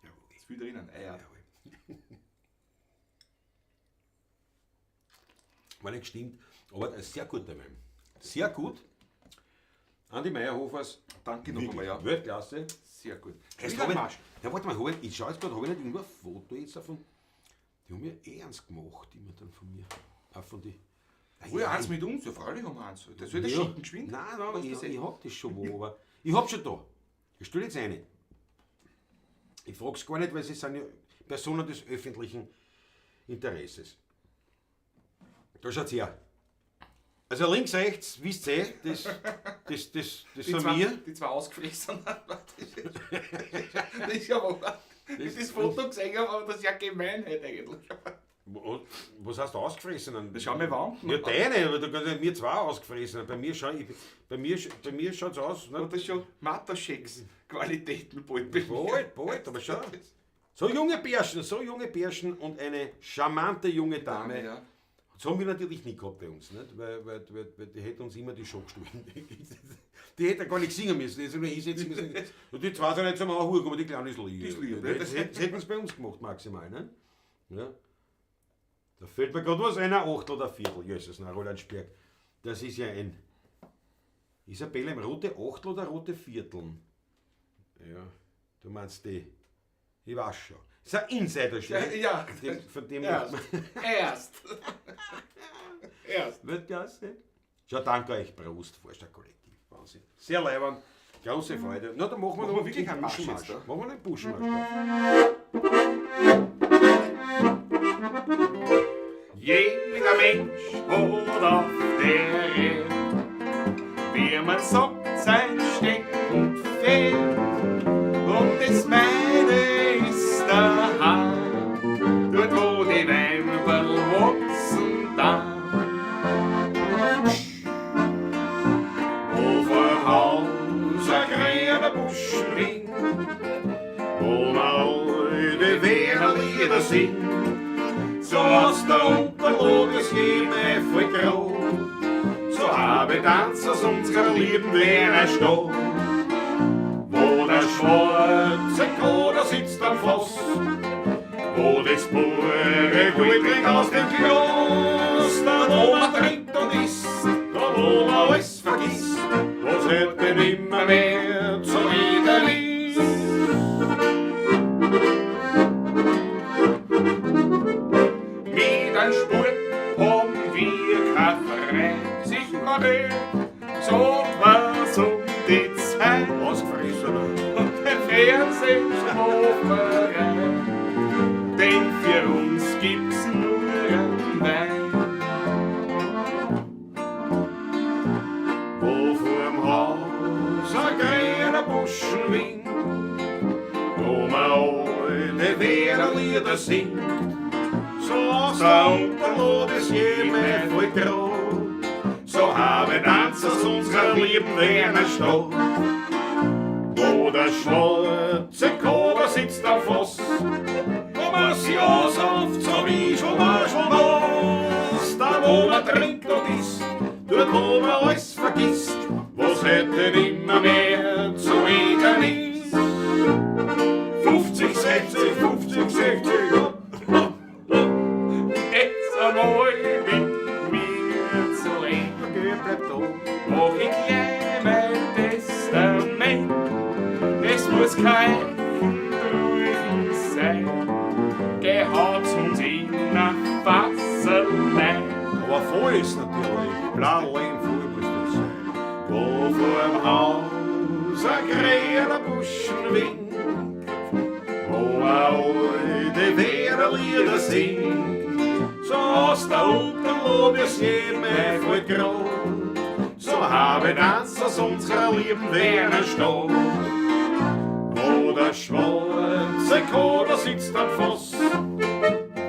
Jawohl. Ist viel drinnen. Eier. Jawohl. War nicht gestimmt, aber ein sehr guter Wein. Sehr gut. Andi Meierhofers. Danke noch einmal, ja. Weltklasse. Sehr gut. Jetzt Wieder hab ich, Marsch. ja, warte mal, hab ich schau jetzt gerade, habe ich nicht irgendwo ein Foto jetzt davon? Die haben ja eh eins gemacht, immer dann von mir. Auch von die. Ah, Oh ja, eins mit uns, ja, freilich haben wir eins. Das wird ja schicken, geschwind. Nein, nein, Was das ich hab das schon wo, aber ich hab schon da. Ich stelle jetzt eine. Ich frag's gar nicht, weil sie sind ja Personen des öffentlichen Interesses. Da schaut's her. Also links, rechts, wisst ihr, das Die sind zwei, wir. die zwei ausgefressen. Das ist ja wahr. Ich das Foto gesehen habe, aber das ist ja Gemeinheit eigentlich. Was heißt ausgefressen? Das schau mir an. Ja, deine, aber du kannst ja mir zwei ausgefressen. Bei mir, schau, ich, bei mir, bei mir schaut's aus. Ne? Und das ist schon Matascheks Qualitäten bald bei mir. Bald, bald, aber schau. So junge Bärschen, so junge Bärschen und eine charmante junge Dame. Ja. Das haben wir natürlich nicht gehabt bei uns, nicht? Weil die hätten uns immer die Show gestohlen. Die hätten gar nicht singen müssen, die hätten nur hinsetzen müssen. Und die zwei sind nicht zum Anhuren, aber die Kleine ist lieb. Die ist lieb, ne? Das hätten sie bei uns gemacht, maximal. Ne? Ja. Da fällt mir gerade was ein, ein Achtel oder ein Viertel. Jesus, na, Roland Sperg. Das ist ja ein. Isabella, rote Achtel oder rote Vierteln? Ja, du meinst die. Ich weiß schon. Das ist ein insider Ja, ja. Von dem Erst. Erst. Erst. Weltklasse. Schau, danke euch, Prost, Forscherkollektiv. Wahnsinn. Sehr leibend. Große Freude. Na, dann machen wir Machen noch wir wirklich einen einen Marsch Buschenmarsch. jetzt, da? Machen wir einen Buschenmarsch. Jeder Mensch hat auf der Erde, wie man sagt, sein Steckenpferd. Und das meine ist daheim, dort wo die Weiberl wachsen da. Wo vor Haus ein grüner Busch winkt, wo man alte Wienerlieder singt. So aus der Unterlage ist jeme voll grau. So habe Tanzers unserer lieben Wiener Stadt. Wo der schwarze Koder sitzt am Fass, wo das pure Gold trinkt aus dem Glas, da wo man trinkt und isst, da wo man alles vergisst, was heute nimmer mehr zu reden ist. Mit einem Sport haben wir keine Freude, sich mal nicht, so was um die Zeit. Ausgefressener. Und der Fernsehen schlafen wir rein, denn für uns gibt's nur einen Wein. Wo vorm Haus ein grüner Buschen winkt, wo man alte Wienerlieder singt. So aus der Unterlade ist jeme voll grau, so haben Tanzers unserer lieben Wiener Stadt. Wo der schwarze Kober sitzt am Fass, wo man sich ansauft, so wie schon mal schon was. Da wo man trinkt und isst, dort wo man alles vergisst, was heute nimmer mehr zu reden ist. 50, 60, 50, 60, hopp, hopp, hopp. Jetzt einmal mit mir zu reden. Okay, bleib da. Mach ich gleich mein Testament. Es muss kein Drücken sein. Gehabt uns in der Fasserlei. Aber voll ist natürlich. Blau, voll muss das sein. Wo vorm Haus ein grüner Buschen winkt, wo alte Wienerlieder singt, so aus der Unterlade ist jeme voll grau, so haben Tanzers unserer lieben Wiener Stadt. Wo der schwarze Koder sitzt am Fass,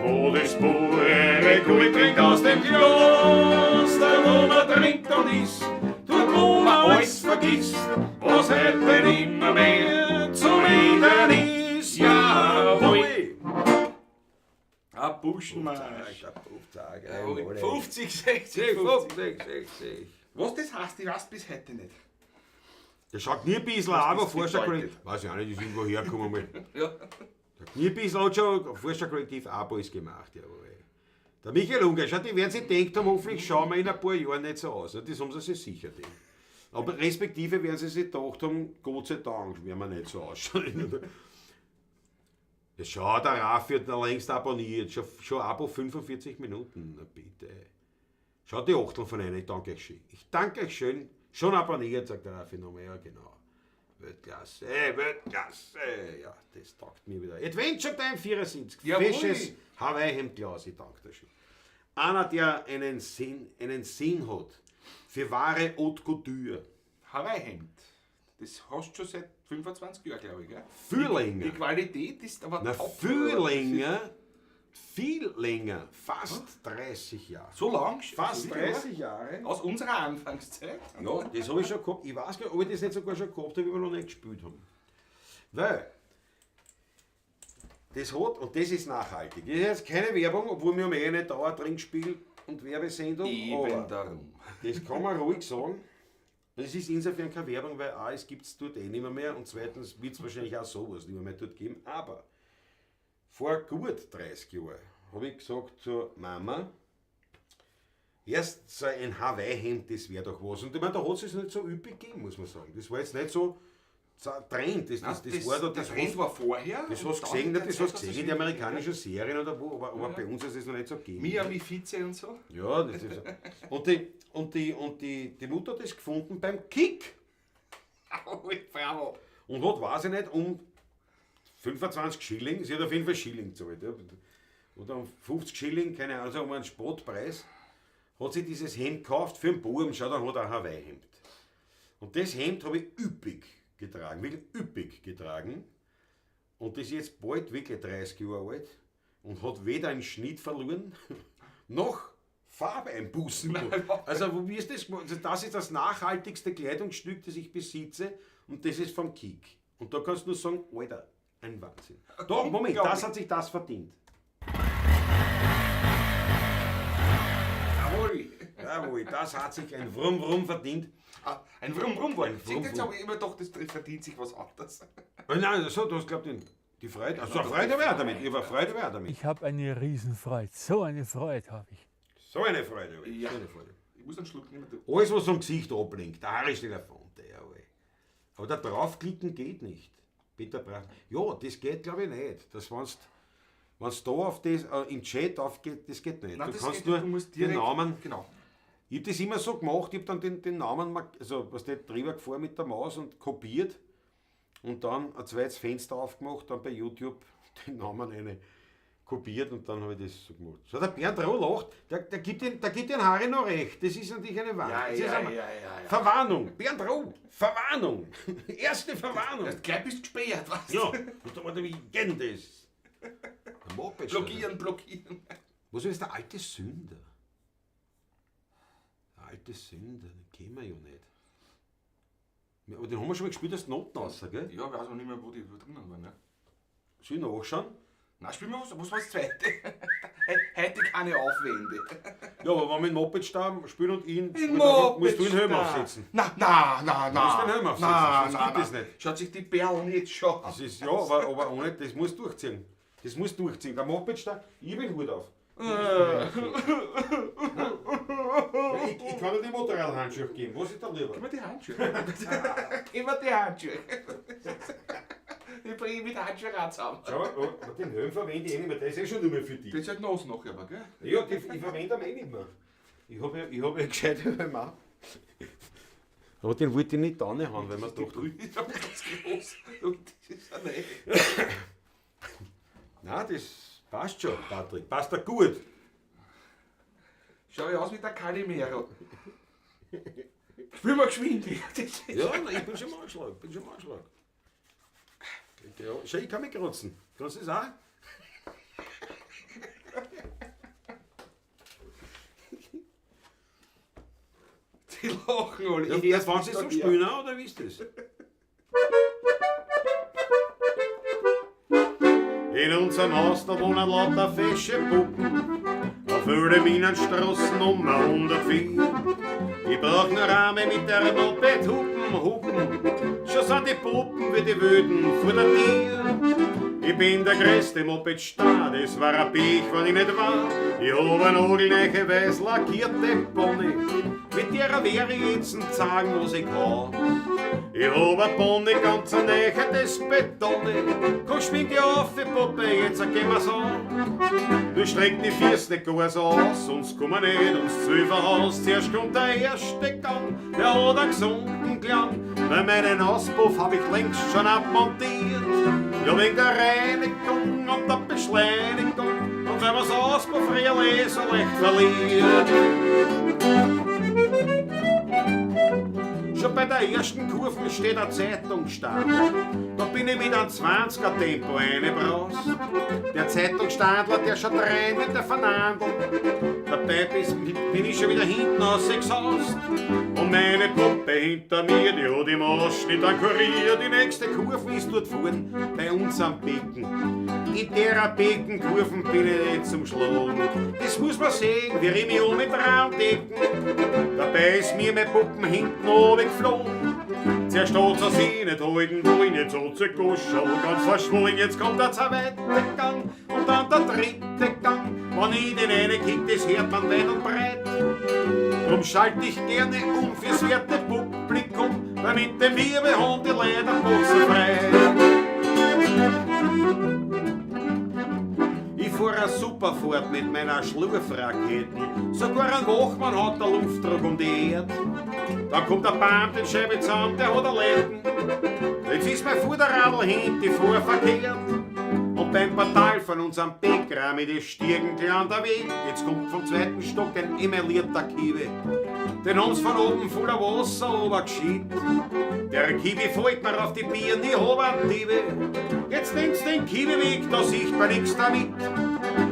wo das pure Gold trinkt aus dem Glas, da wo man trinkt und isst, dort wo man alles vergisst, was heute nimmer mehr zu reden ist. Jawohl! Ein Buschenmarsch. 50, 50, 60, 50. 50, 60. Was das heißt, ich weiß bis heute nicht. Der schaut nie ein bisschen Was aber das Forscherkollektiv. bedeutet. Weiß ich auch nicht, ist irgendwo hergekommen mal. Ja. Der Kniebiesel hat schon Forscherkollektiv auch alles gemacht, jawohl. Der Michael Unger, schau, die werden sich gedacht haben, hoffentlich schauen wir in ein paar Jahren nicht so aus. Das haben sie sich sicher gedacht. Aber respektive werden sie sich gedacht haben, Gott sei Dank, werden wir nicht so ausschauen. Ja, schau, der Raffi hat da längst abonniert, schon Abo 45 Minuten, na bitte. Schau die Achtel von einer, ich danke euch schön. Ich danke euch schön, schon abonniert, sagt der Raffi nochmal, ja genau. Weltklasse, Weltklasse, ja, das taugt mir wieder. Adventure Time 74, Jawohl. fesches Hawaii-Hemd Klaus, ich danke dir schön. Einer, der einen Sinn hat für wahre Haute Couture. Hawaii-Hemd. Das hast du schon seit 25 Jahren, glaube ich, gell? Viel Die länger. Qualität ist aber Na, top. viel länger, viel länger, fast 30 Jahre. So lang? Fast So viele 30 Jahre. Aus unserer Anfangszeit. Ja, das habe ich schon gehabt. Ich weiß gar nicht, ob ich das nicht sogar schon gehabt habe, wie wir noch nicht gespielt haben. Weil, das hat, und das ist nachhaltig. Das ist jetzt keine Werbung, obwohl wir haben eh eine Dauertrinkspiel. und Werbesendung. Eben aber darum. das kann man ruhig sagen. Es ist insofern keine Werbung, weil A, es gibt es dort eh nicht mehr und zweitens wird es wahrscheinlich auch sowas nicht mehr dort geben. Aber vor gut 30 Jahren habe ich gesagt zur Mama, erst so ein Hawaii-Hemd, das wäre doch was. Und ich meine, da hat es nicht so üppig gegeben, muss man sagen. Das war jetzt nicht so Trend. Das, das, das, war da, das der Trend hast- war vorher. das und hast du dann gesehen, mit der das Zeit hast hast du du gesehen in den amerikanischen Serien oder wo, aber bei uns ist es noch nicht so gegeben. Miami Vize und so. Ja, das ist so. Und die Mutter hat das gefunden beim Kick. Bravo. Und hat, weiß ich nicht, um 25 Schilling, sie hat auf jeden Fall Schilling gezahlt, ja, oder um 50 Schilling, keine Ahnung, also um einen Spottpreis, hat sie dieses Hemd gekauft für den Buben, schau, dann hat er ein Hawaii-Hemd. Und das Hemd habe ich üppig getragen, wirklich üppig getragen. Und das ist jetzt bald wirklich 30 Jahre alt und hat weder einen Schnitt verloren, noch Farbe einbußen. Also, wo, wie ist das gemacht? Also, das ist das nachhaltigste Kleidungsstück, das ich besitze und das ist vom Kick. Und da kannst du nur sagen, Alter, ein Wahnsinn. Doch, Moment, das hat sich das verdient. Jawohl. Jawohl, das hat sich ein Wrum Wrum verdient. Ah, ein Wrum Wrum war. Ein Siehst du, Jetzt Wrum, habe ich immer gedacht, das verdient sich was anderes. Nein, so, du hast glaubt, die Freude. Also, Freude habe ich auch damit. Ich habe Freude habe ich auch damit. Ich habe eine Riesenfreude. So eine Freude habe ich. So eine Freude habe ich. Ja. So eine Freude. Ich muss einen Schluck nehmen. Du. Alles, was am Gesicht ablenkt, der Harry steht davon, jawohl. Aber da draufklicken geht nicht. Peter Brach. Ja, das geht glaube ich nicht. Das, wenn's, wenn's da auf das, im Chat aufgeht, das geht nicht. Nein, du das kannst geht nur nicht, du musst den direkt, Namen. Genau. Ich habe das immer so gemacht, ich habe dann den Namen, also was der drüber gefahren mit der Maus und kopiert und dann ein zweites Fenster aufgemacht, dann bei YouTube den Namen eine kopiert und dann habe ich das so gemacht. So, der Bernd Roh lacht, der gibt den Harry noch recht. Das ist natürlich eine Warnung. Ja, Das ist ja, eine ja, ja, ja. Verwarnung. Bernd Roh, Verwarnung. Erste Verwarnung. Das gleich bist du gesperrt, weißt du? Ja, und da war der, wie geht das? Der Moped. Blockieren, blockieren. Was ist der alte Sünder? Der alte Sünder, den kennen wir ja nicht. Ja, aber den haben wir schon mal gespielt, aus Noten raus, gell? Ja, ich weiß auch nicht mehr, wo die wo drinnen waren. Ne? Soll ich nachschauen? Nein, spielen wir was, was war das zweite? Heute keine Aufwände. Ja, aber wenn wir in Moped stehen, spielen und ihn, In musst du den Helm Moped aufsetzen. Na, na, na, na. musst den Helm aufsetzen, Na, sonst na, geht na. das nicht. Schaut sich die Perlen jetzt schon an. Das ist, ja, aber ohne, das muss durchziehen. Das muss durchziehen. Der Moped steht, ich hab den Hut auf. Ja, ich kann dir die Motorradhandschuhe geben. Was ist da lieber? Gib mir die Handschuhe. Gib mir die Handschuhe. Ich bringe mit Handschuhe auch zusammen. Schau, aber den Helm verwende ich eh nicht mehr. Der ist eh schon nur mehr für dich. Das ist halt nass nachher, aber, gell? Ja, die, ich verwende ihn eh nicht mehr. Ich habe ja, ich hab ja gescheite Helm auch. Aber den wollte ich nicht da haben, weil man Die doch. Brühe ist aber ganz groß. Und das ist ja nicht. Nein, das passt schon, Patrick. Passt da gut. Schau ich aus wie der Calimero. Spiel mal geschwind. Das ist- Ja, nein, ich bin schon im Anschlag. Bin schon im Anschlag. Ja, schau, ich kann mich kratzen. Kannst du das auch? Die lachen alle. Ja, Ich jetzt fahren sie hör's zum nicht Spielen auch, oder wie ist das? In unserem Haus, da wohnen lauter fesche Puppen. Auf Wilhelminenstraße Nummer 104. Ich brauch nur Rame mit der Moped hupen, hupen. Schon sind die Puppen wie die Wüden vor der Tür. Ich bin der größte Moped-Star, das war ein Pech, wenn ich nicht war. Ich hab eine nagelneue, weiß lackierte Pony. Mit der wär ich jetzt zeigen, was ich kann. Ich hab a Pony, ganz a neue, das Betone. Komm, schwing dich auf, die Puppe, jetzt gehen wir's an. Du streck die Füße nicht gar so aus, sonst komm wir nicht ums Zwölferhaus. Zuerst kommt der erste Gang, der hat einen gesunden Klang. Weil meinen Auspuff hab ich längst schon abmontiert. Ja, wegen der Reinigung und der Beschleunigung und weil man's Auspuffriehl so leicht verliert. Schon bei der ersten Kurve steht ein Zeitungsstadler. Da bin ich mit einem 20er Tempo reingebraust. Der Zeitungsstadler, der schaut rein mit der Vernandel. Dabei bin ich schon wieder hinten rausgesaust. Und meine Puppe hinter mir, die hat im Ausschnitt einen Kurier. Die nächste Kurve ist dort vorn bei uns am Becken. In der Beckenkurven bin ich nicht zum Schlagen. Das muss man sehen, wie ich mich um mit decken. Dabei ist mir mein Puppen hinten runtergeflogen. Zuerst hat sie sich nicht halten wollen, jetzt hat sie Guschel ganz verschwollen. Jetzt kommt der zweite Gang und dann der dritte Gang. Wenn ich den einen kick, das hört man weit und breit. Drum schalt ich gerne um fürs werte Publikum, weil mit dem Wirbelhund die Lederbuchsen frei. Ich fahr a super fort mit meiner Schlurfraketen. Sogar ein Wachmann hat der Luftdruck um die Erd. Dann kommt der Baum den Scheibe zusammen, der hat a Leuten. Jetzt ist mein Vorderradl hinten vor verkehrt. Und beim Portal von unserem Bäcker mit den Stiegen gleich der Weg. Jetzt kommt vom zweiten Stock ein emaillierter Kiwi. Den haben's von oben voller Wasser runtergeschiebt. Der Kiwi fällt mir auf die Birne, ich hab einen Diebe. Jetzt nimmst den Kiwi weg, da sieht man nix damit.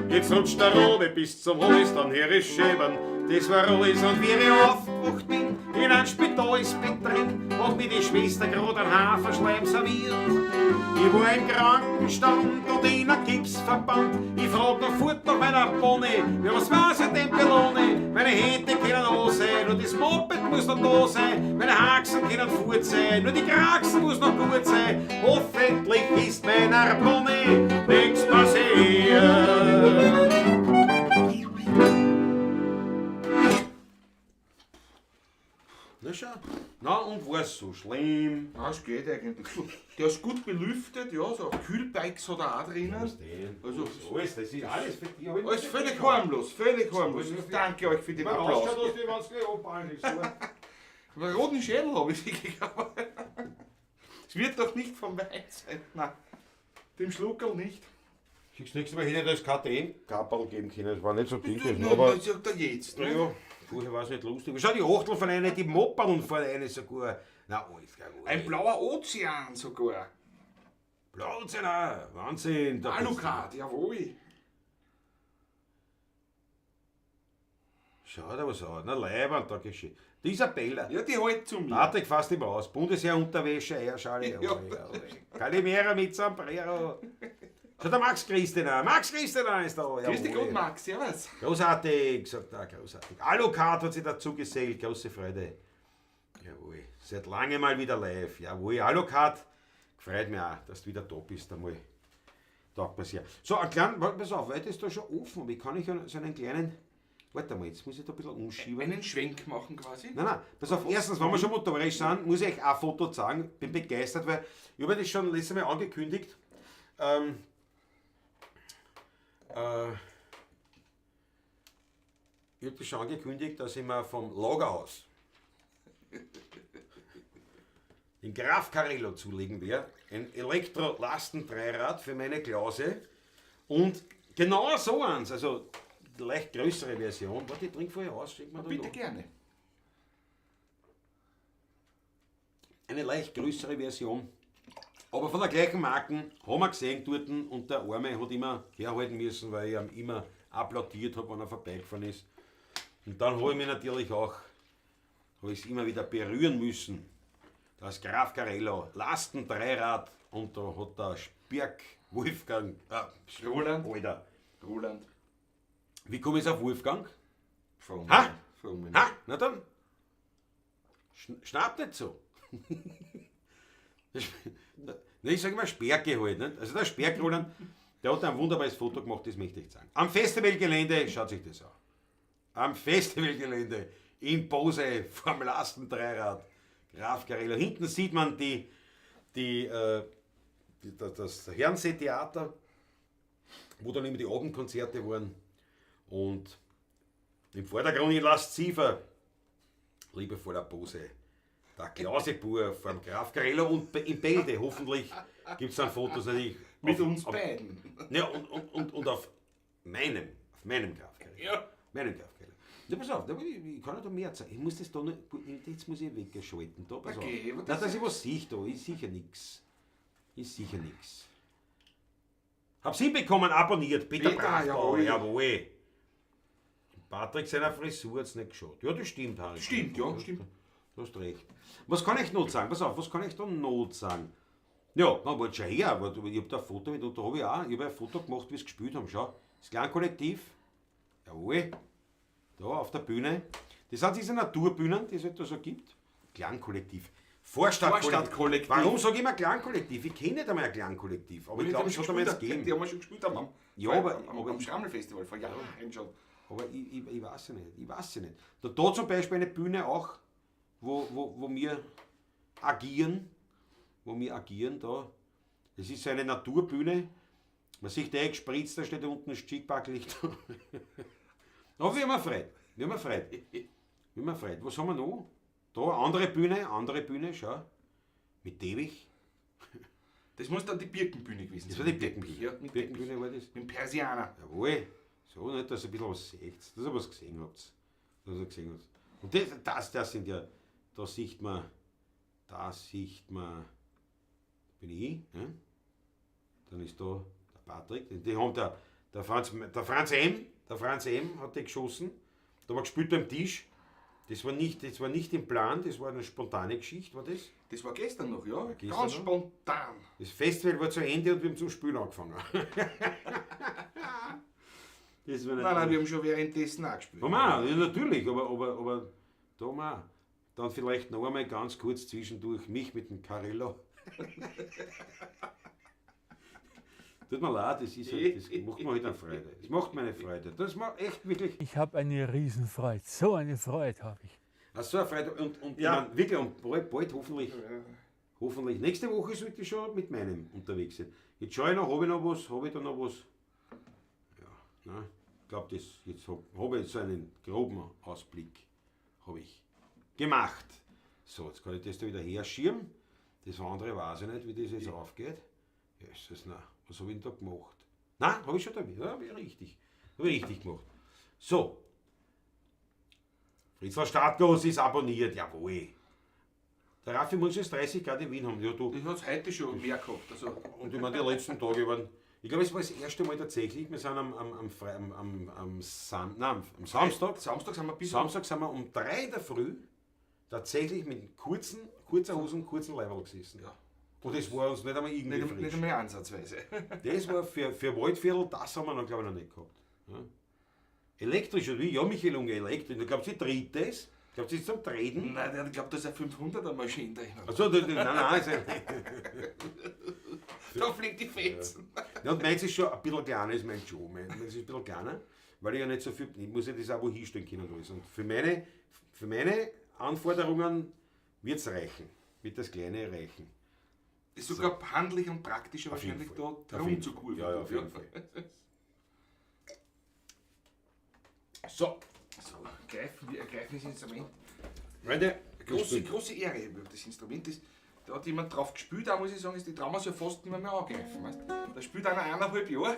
Jetzt rutscht der Robe bis zum Hals, dann her ist Schäbern. Das war alles und wie ich aufgewacht bin, in ein Spitalsbett drin, hat mir die Schwester grad einen Haferschleim serviert. Ich war im Krankenstand und in einem Gipsverband. Ich frag noch fort nach meiner Bonne, ja was war's ja denn Belone? Meine Hände können da sein, nur das Moped muss noch da sein. Meine Haxen können fort sein, nur die Kraxen muss noch gut sein. Hoffentlich ist meiner Bonne nichts passiert. Na schau. Na und war's so schlimm? Na, es geht eigentlich. Du, der ist gut belüftet, ja, so Kühlbikes hat er auch drinnen. Also, alles, das ist alles für dich. Alles völlig harmlos, völlig harmlos. Ich danke euch für den Applaus. Einen roten Schädel habe ich wirklich, aber es wird doch nicht vom Wein sein. Nein, dem Schluckerl nicht. Siehst du, nächstes Mal hätte ich das KTM-Kapperl geben können, das war nicht so dick, aber das sagt er jetzt. Ne? Ja, vorher war es nicht lustig. Schau, die Achtel von einer, die Mopperln von einer sogar. Na, alles geil. Ein blauer Ozean sogar. Blauer Ozean auch, Wahnsinn. Alucard, jawohl. Schau da was an, na Leiband da geschehen. Die Isabella. Ja, die hält zu mir. Patrick fasst immer aus. Bundesheer-Unterwäsche, Eierschale. Ja. Calimera mit Sombrero. Schau, der Max Christina. Max Christina ist da. Grüß dich Gott, Max. Servus. Großartig, sagt er, großartig. Alucard hat sich dazu gesellt. Große Freude. Jawohl. Seit lange mal wieder live. Jawohl. Alucard, freut mich auch, dass du wieder da bist einmal. Taugt mir sehr. So, einen kleinen, pass auf, weil das ist da schon offen. Aber ich kann nicht so einen kleinen. Warte mal, jetzt muss ich da ein bisschen umschieben. Einen Schwenk machen quasi? Nein, nein, pass auf, erstens, wenn wir schon motorisch sind, muss ich euch auch ein Foto zeigen. Bin begeistert, weil ich habe das schon letztes Mal angekündigt. Ich habe das schon angekündigt, dass ich mir vom Lagerhaus den Graf Carello zulegen werde. Ein Elektro-Lastendreirad für meine Klause. Und genau so eins, also leicht größere Version. Warte, ich trinke vorher aus. Schenk mir da bitte noch. Gerne. Eine leicht größere Version, aber von der gleichen Marke, haben wir gesehen dort und der Arme hat immer herhalten müssen, weil ich ihm immer applaudiert habe, wenn er vorbeigefahren ist. Und dann habe ich mich natürlich auch, habe ich es immer wieder berühren müssen. Das Graf Carello, Lastendreirad und da hat der Spirk Wolfgang, Roland. Alter. Roland. Wie komme ich auf Wolfgang? Frommen. Ha? Frommen. Ha? Na dann. Schnapp nicht so. Ich sage immer Sperke halt. Nicht? Also der Sperk Roland, der hat ein wunderbares Foto gemacht, das möchte ich zeigen. Am Festivalgelände, schaut sich das an. Am Festivalgelände, in Pose, vorm Lastendreirad, Graf Carello. Hinten sieht man das Herrenseetheater, wo dann immer die Abendkonzerte waren. Und im Vordergrund in Laszifer, liebevoller Pose, der Klausebur vom Graf Carello und in Bälde, hoffentlich gibt es dann Fotos natürlich. Mit uns beiden. Ja, und auf meinem Graf Carello. Ja. Meinem Graf Carello. Ja, pass auf, ich kann ja da mehr zeigen. Ich muss das da nicht, jetzt muss ich weggeschalten. Da, pass Okay, auf. aber Nein, dass ich was sehe da, ist sicher nix. Ist sicher nix. Hab's hinbekommen, abonniert. Peter, Peter, Brachbauer, jawohl. jawohl. Patrick seiner Frisur hat's nicht geschaut. Ja, das stimmt, Harry. Stimmt, ja, stimmt. Du hast recht. Was kann ich noch sagen? Pass auf, was kann ich da noch sagen? Ja, na, warte schon her, aber ich hab da ein Foto mit und da hab ich auch, ich hab ein Foto gemacht, wie sie gespielt haben, schau. Das Klangkollektiv, jawohl, da auf der Bühne. Das sind diese Naturbühnen, die es halt da so gibt. Klangkollektiv. Vorstadtkollektiv. Vorstadtkollektiv. Warum sage ich immer Klangkollektiv? Ich kenne nicht einmal ein Klangkollektiv, aber ich glaube, es hat einmal eins gegeben. Die haben wir schon gespielt am, Ja, aber- am Schrammelfestival vor Jahren schon. Aber ich weiß ja nicht, ich weiß ja nicht. Da zum Beispiel eine Bühne auch, wo wir agieren, da. Das ist so eine Naturbühne. Man sieht der gespritzt, da steht unten ein Schickbacklicht. Aber wir haben Freude. Wir haben Freude. Wir haben Freude. Was haben wir noch? Da, andere Bühne, schau. Mit Teppich. Das muss dann die Birkenbühne gewesen Das sein. war die Birkenbühne. Ja, mit Birkenbühne war das. Mit dem Persianer. Jawohl. So, nicht, dass ihr ein bisschen was seht, dass ihr was gesehen habt. Dass ihr gesehen habt. Und das sind ja, da sieht man, bin ich, ne? Dann ist da der Patrick, die haben der Franz M. hat die geschossen, da war gespielt am Tisch. Das war nicht im Plan, das war eine spontane Geschichte, war das? Das war gestern noch, ja. Gestern Ganz noch? spontan. Das Festival war zu Ende und wir haben zum Spielen angefangen. Das war Nein, nein, wir haben schon währenddessen auch gespielt. Haben wir auch, ja, natürlich, aber da haben wir auch. Dann vielleicht noch einmal ganz kurz zwischendurch mich mit dem Carillo. Tut mir leid, das ist halt, das macht mir halt eine Freude. Das macht mir eine Freude. Das macht echt wirklich. Ich habe eine Riesenfreude. So eine Freude habe ich. Ach, so eine Freude. Und Ja. ich mein, wirklich, und bald hoffentlich, hoffentlich. Nächste Woche sollte ich schon mit meinem unterwegs sein. Jetzt schaue ich noch, habe ich noch was? Habe ich da noch was? Ja, nein. Ich glaube, jetzt habe ich so einen groben Ausblick habe ich gemacht. So, jetzt kann ich das da wieder herschieben. Das andere weiß ich nicht, wie das jetzt aufgeht. Jesus, nein. Was habe ich denn da gemacht? Nein, habe ich schon da wieder. Ja, habe ich richtig. Habe ich richtig gemacht. So. Fritzl Startlos ist abonniert, jawohl. Der Raffi muss jetzt 30 Grad in Wien haben. Ja, du. Das hat es heute schon mehr gehabt. Also, Und ich meine, die letzten Tage waren. Ich glaube, es war das erste Mal tatsächlich, wir sind am Samstag. Samstag sind wir bis Samstag sind wir um 3 in der Früh tatsächlich mit kurzer Hose und kurzen Leiberl gesessen. Ja. Und das war uns nicht einmal irgendwie nicht, frisch. nicht einmal ansatzweise. Das war für Waldviertel, das haben wir noch, glaube ich, noch nicht gehabt. Ja. Elektrisch, oder wie? Ja, Michael Unger, elektrisch. Du glaubst, sie dreht das? Glaubst du, sie ist zum Treten? Nein, ich glaube, da ist eine 500er Maschine drin. Achso, nein, nein. Ist Da fliegt die Fetzen. Ja, und meins ist schon ein bisschen kleiner, ist mein Joe. Meins ist ein bisschen kleiner, weil ich ja nicht so viel, ich muss ja das auch wo hinstellen können und alles. Und für meine Anforderungen wird es reichen. Wird das Kleine reichen. Ist sogar handlich und praktischer Auf jeden wahrscheinlich Fall. da Auf jeden drum zu kurven. Ja, ja, auf jeden Fall. So, So, ergreifen das Instrument. Freunde, Große Ehre, das Instrument ist. Da hat jemand drauf gespielt, da muss ich sagen, ist die Trauma ja fast nicht mehr angreifen. Weißt? Da spielt einer 1,5 Jahre.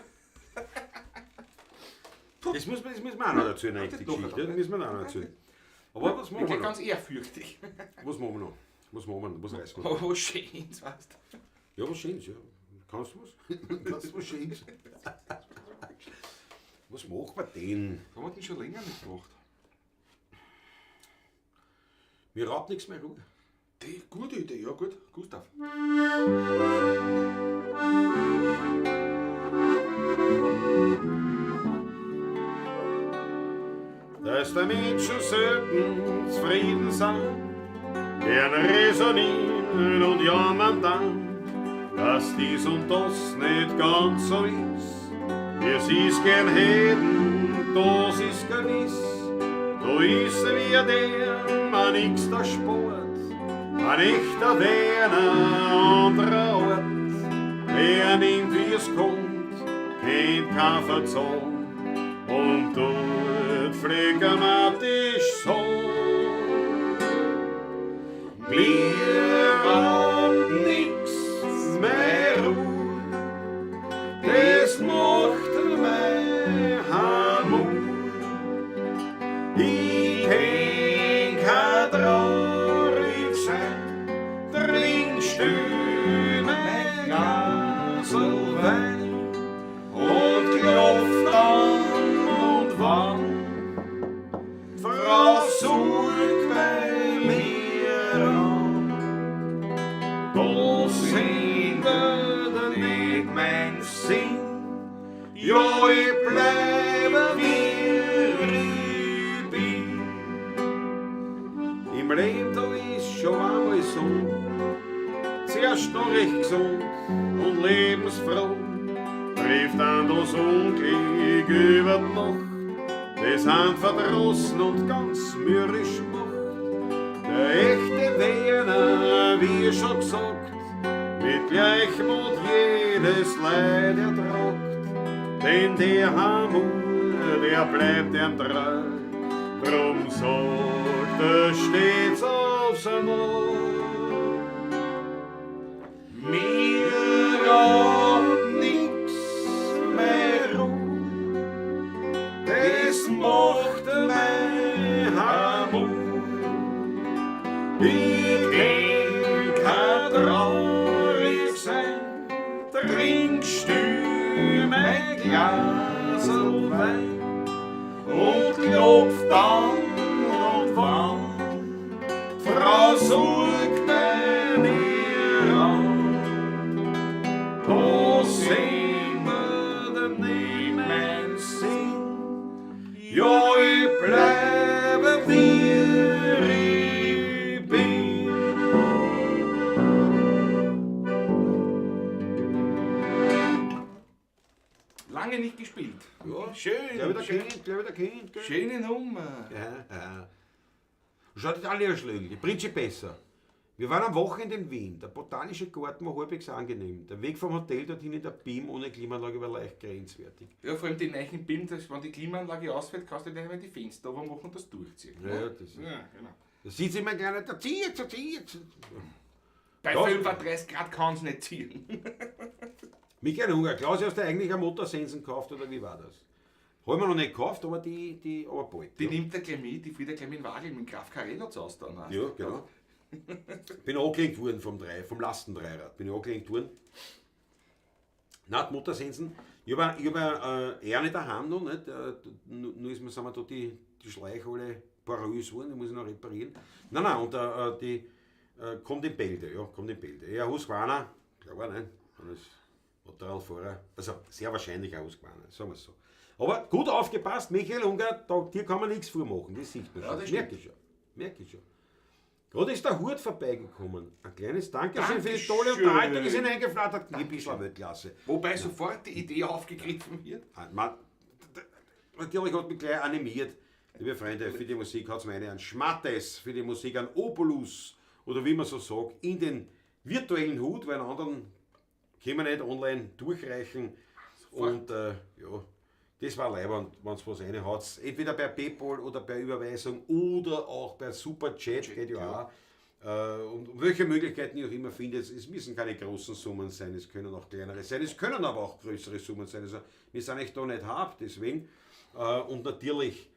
Das muss man, das müssen wir auch noch dazu, eine echte Das noch Geschichte. Das müssen wir auch noch dazu. Aber was machen wir Wirklich noch? ganz ehrfürchtig. Was machen wir noch? Was machen wir noch? Was reißen wir noch? Oh, schön, weißt du. Ja, was Schönes, ja. Kannst du was? Kannst du was Schönes? Was machen wir denn? Haben wir denn schon länger nicht gemacht? Mir raubt nichts mehr Ruhe. Die, gute Idee, ja gut. Gustav. Dass der Menschen selten zufrieden sind, gern resonieren und jammern dann, dass dies und das nicht ganz so ist, wie sie's gern hätten, das ist gewiss. Da ist wie der, man nix der Sport, ein echter Werner anderer Ort. Wer nimmt, wie es kommt, kennt kein Verzahn und tut phlegmatisch so. Mir raubt nix mehr Ruhe, das macht mein Hamur. Ich kenn kein traurig sein, trink still mein Glasl Wein und klopft dann und wann. Frau Ja, ich bleibe wie ich bin. Im Leben da ist schon einmal so, zuerst noch recht gesund und lebensfroh, trifft an das Unglück über die Nacht, das han verdrossen und ganz mürrisch macht. Der echte Werner, wie schon gesagt, mit Gleichmut jedes Leid ertragt, denn der Hamur, der bleibt ihm treu, drum sagt er stets aufs Neu. Mir hat nix mehr Ruhe, das macht mein Hamur. Ich kenn kein traurig sein, trink still mein Glasl Wein und klopf dann und wann die Frau sucht bei mir an. Da sehen wir dann nicht mein Sinn, ja, ich bleibe wie ich bin. Lange nicht gespielt. Ja, Schön, Gleich wieder schön. Kind, gleich wieder Kind. Gell? Schöne Nummer. Ja, ja. Schaut alle Schläge, die Principessa. Wir waren am Wochenende in Wien. Der botanische Garten war halbwegs angenehm. Der Weg vom Hotel dorthin in der BIM ohne Klimaanlage war leicht grenzwertig. Ja, vor allem die neuen BIM, das, wenn die Klimaanlage ausfällt, kannst du nicht mehr die Fenster machen und das durchziehen. Ja, ja, das ist- Ja, genau. Da sieht sich immer gerne, da zieht, da zieht. Bei Ja. 35 Grad kann es nicht ziehen. Michael Unger, Klaus, hast du eigentlich eine Motorsensen gekauft oder wie war das? Haben wir noch nicht gekauft, aber die aber bald. Die ja. nimmt er gleich mit, die fliegt er gleich mit dem Wagen, mit dem Graf Carello zu Hause dann. weißt Ja, du? genau. Bin angelenkt worden vom Lastendreirad. Bin ich angelenkt worden. Nein, die Motorsensen. Ich habe ich hab, eine daheim noch, nicht? Nur ist mir, sind wir da die Schläuche alle porös geworden, die muss ich noch reparieren. Nein, nein, und die kommt in Bälde, ja, kommt in Bälde. Ja, Husqvarna, klar, nein, das Motorradfahrer, also sehr wahrscheinlich auch Husqvarna, sagen wir es so. Aber gut aufgepasst, Michael Unger, da, dir kann man nichts vormachen, das sieht man Ja, schon. das Merke ich schon, merke ich schon. Gerade ist der Hut vorbeigekommen. Ein kleines Dankeschön für die tolle Dankeschön. Unterhaltung, die sind eingeflattert. Ein bisschen Weltklasse. Wobei sofort die Idee aufgegriffen wird. Ah, Man, natürlich hat mich gleich animiert. Liebe Freunde, für die Musik hat es mir einen Schmattes, für die Musik einen Opulus oder wie man so sagt, in den virtuellen Hut, weil einen anderen können wir nicht online durchreichen. Und ja, das war leibend, wenn es was reinhaut. Entweder per PayPal oder per Überweisung oder auch per Superchat, geht ja auch. Und welche Möglichkeiten ihr auch immer findet, es müssen keine großen Summen sein, es können auch kleinere sein, es können aber auch größere Summen sein. Also wir sind echt da nicht hart, deswegen. Und natürlich,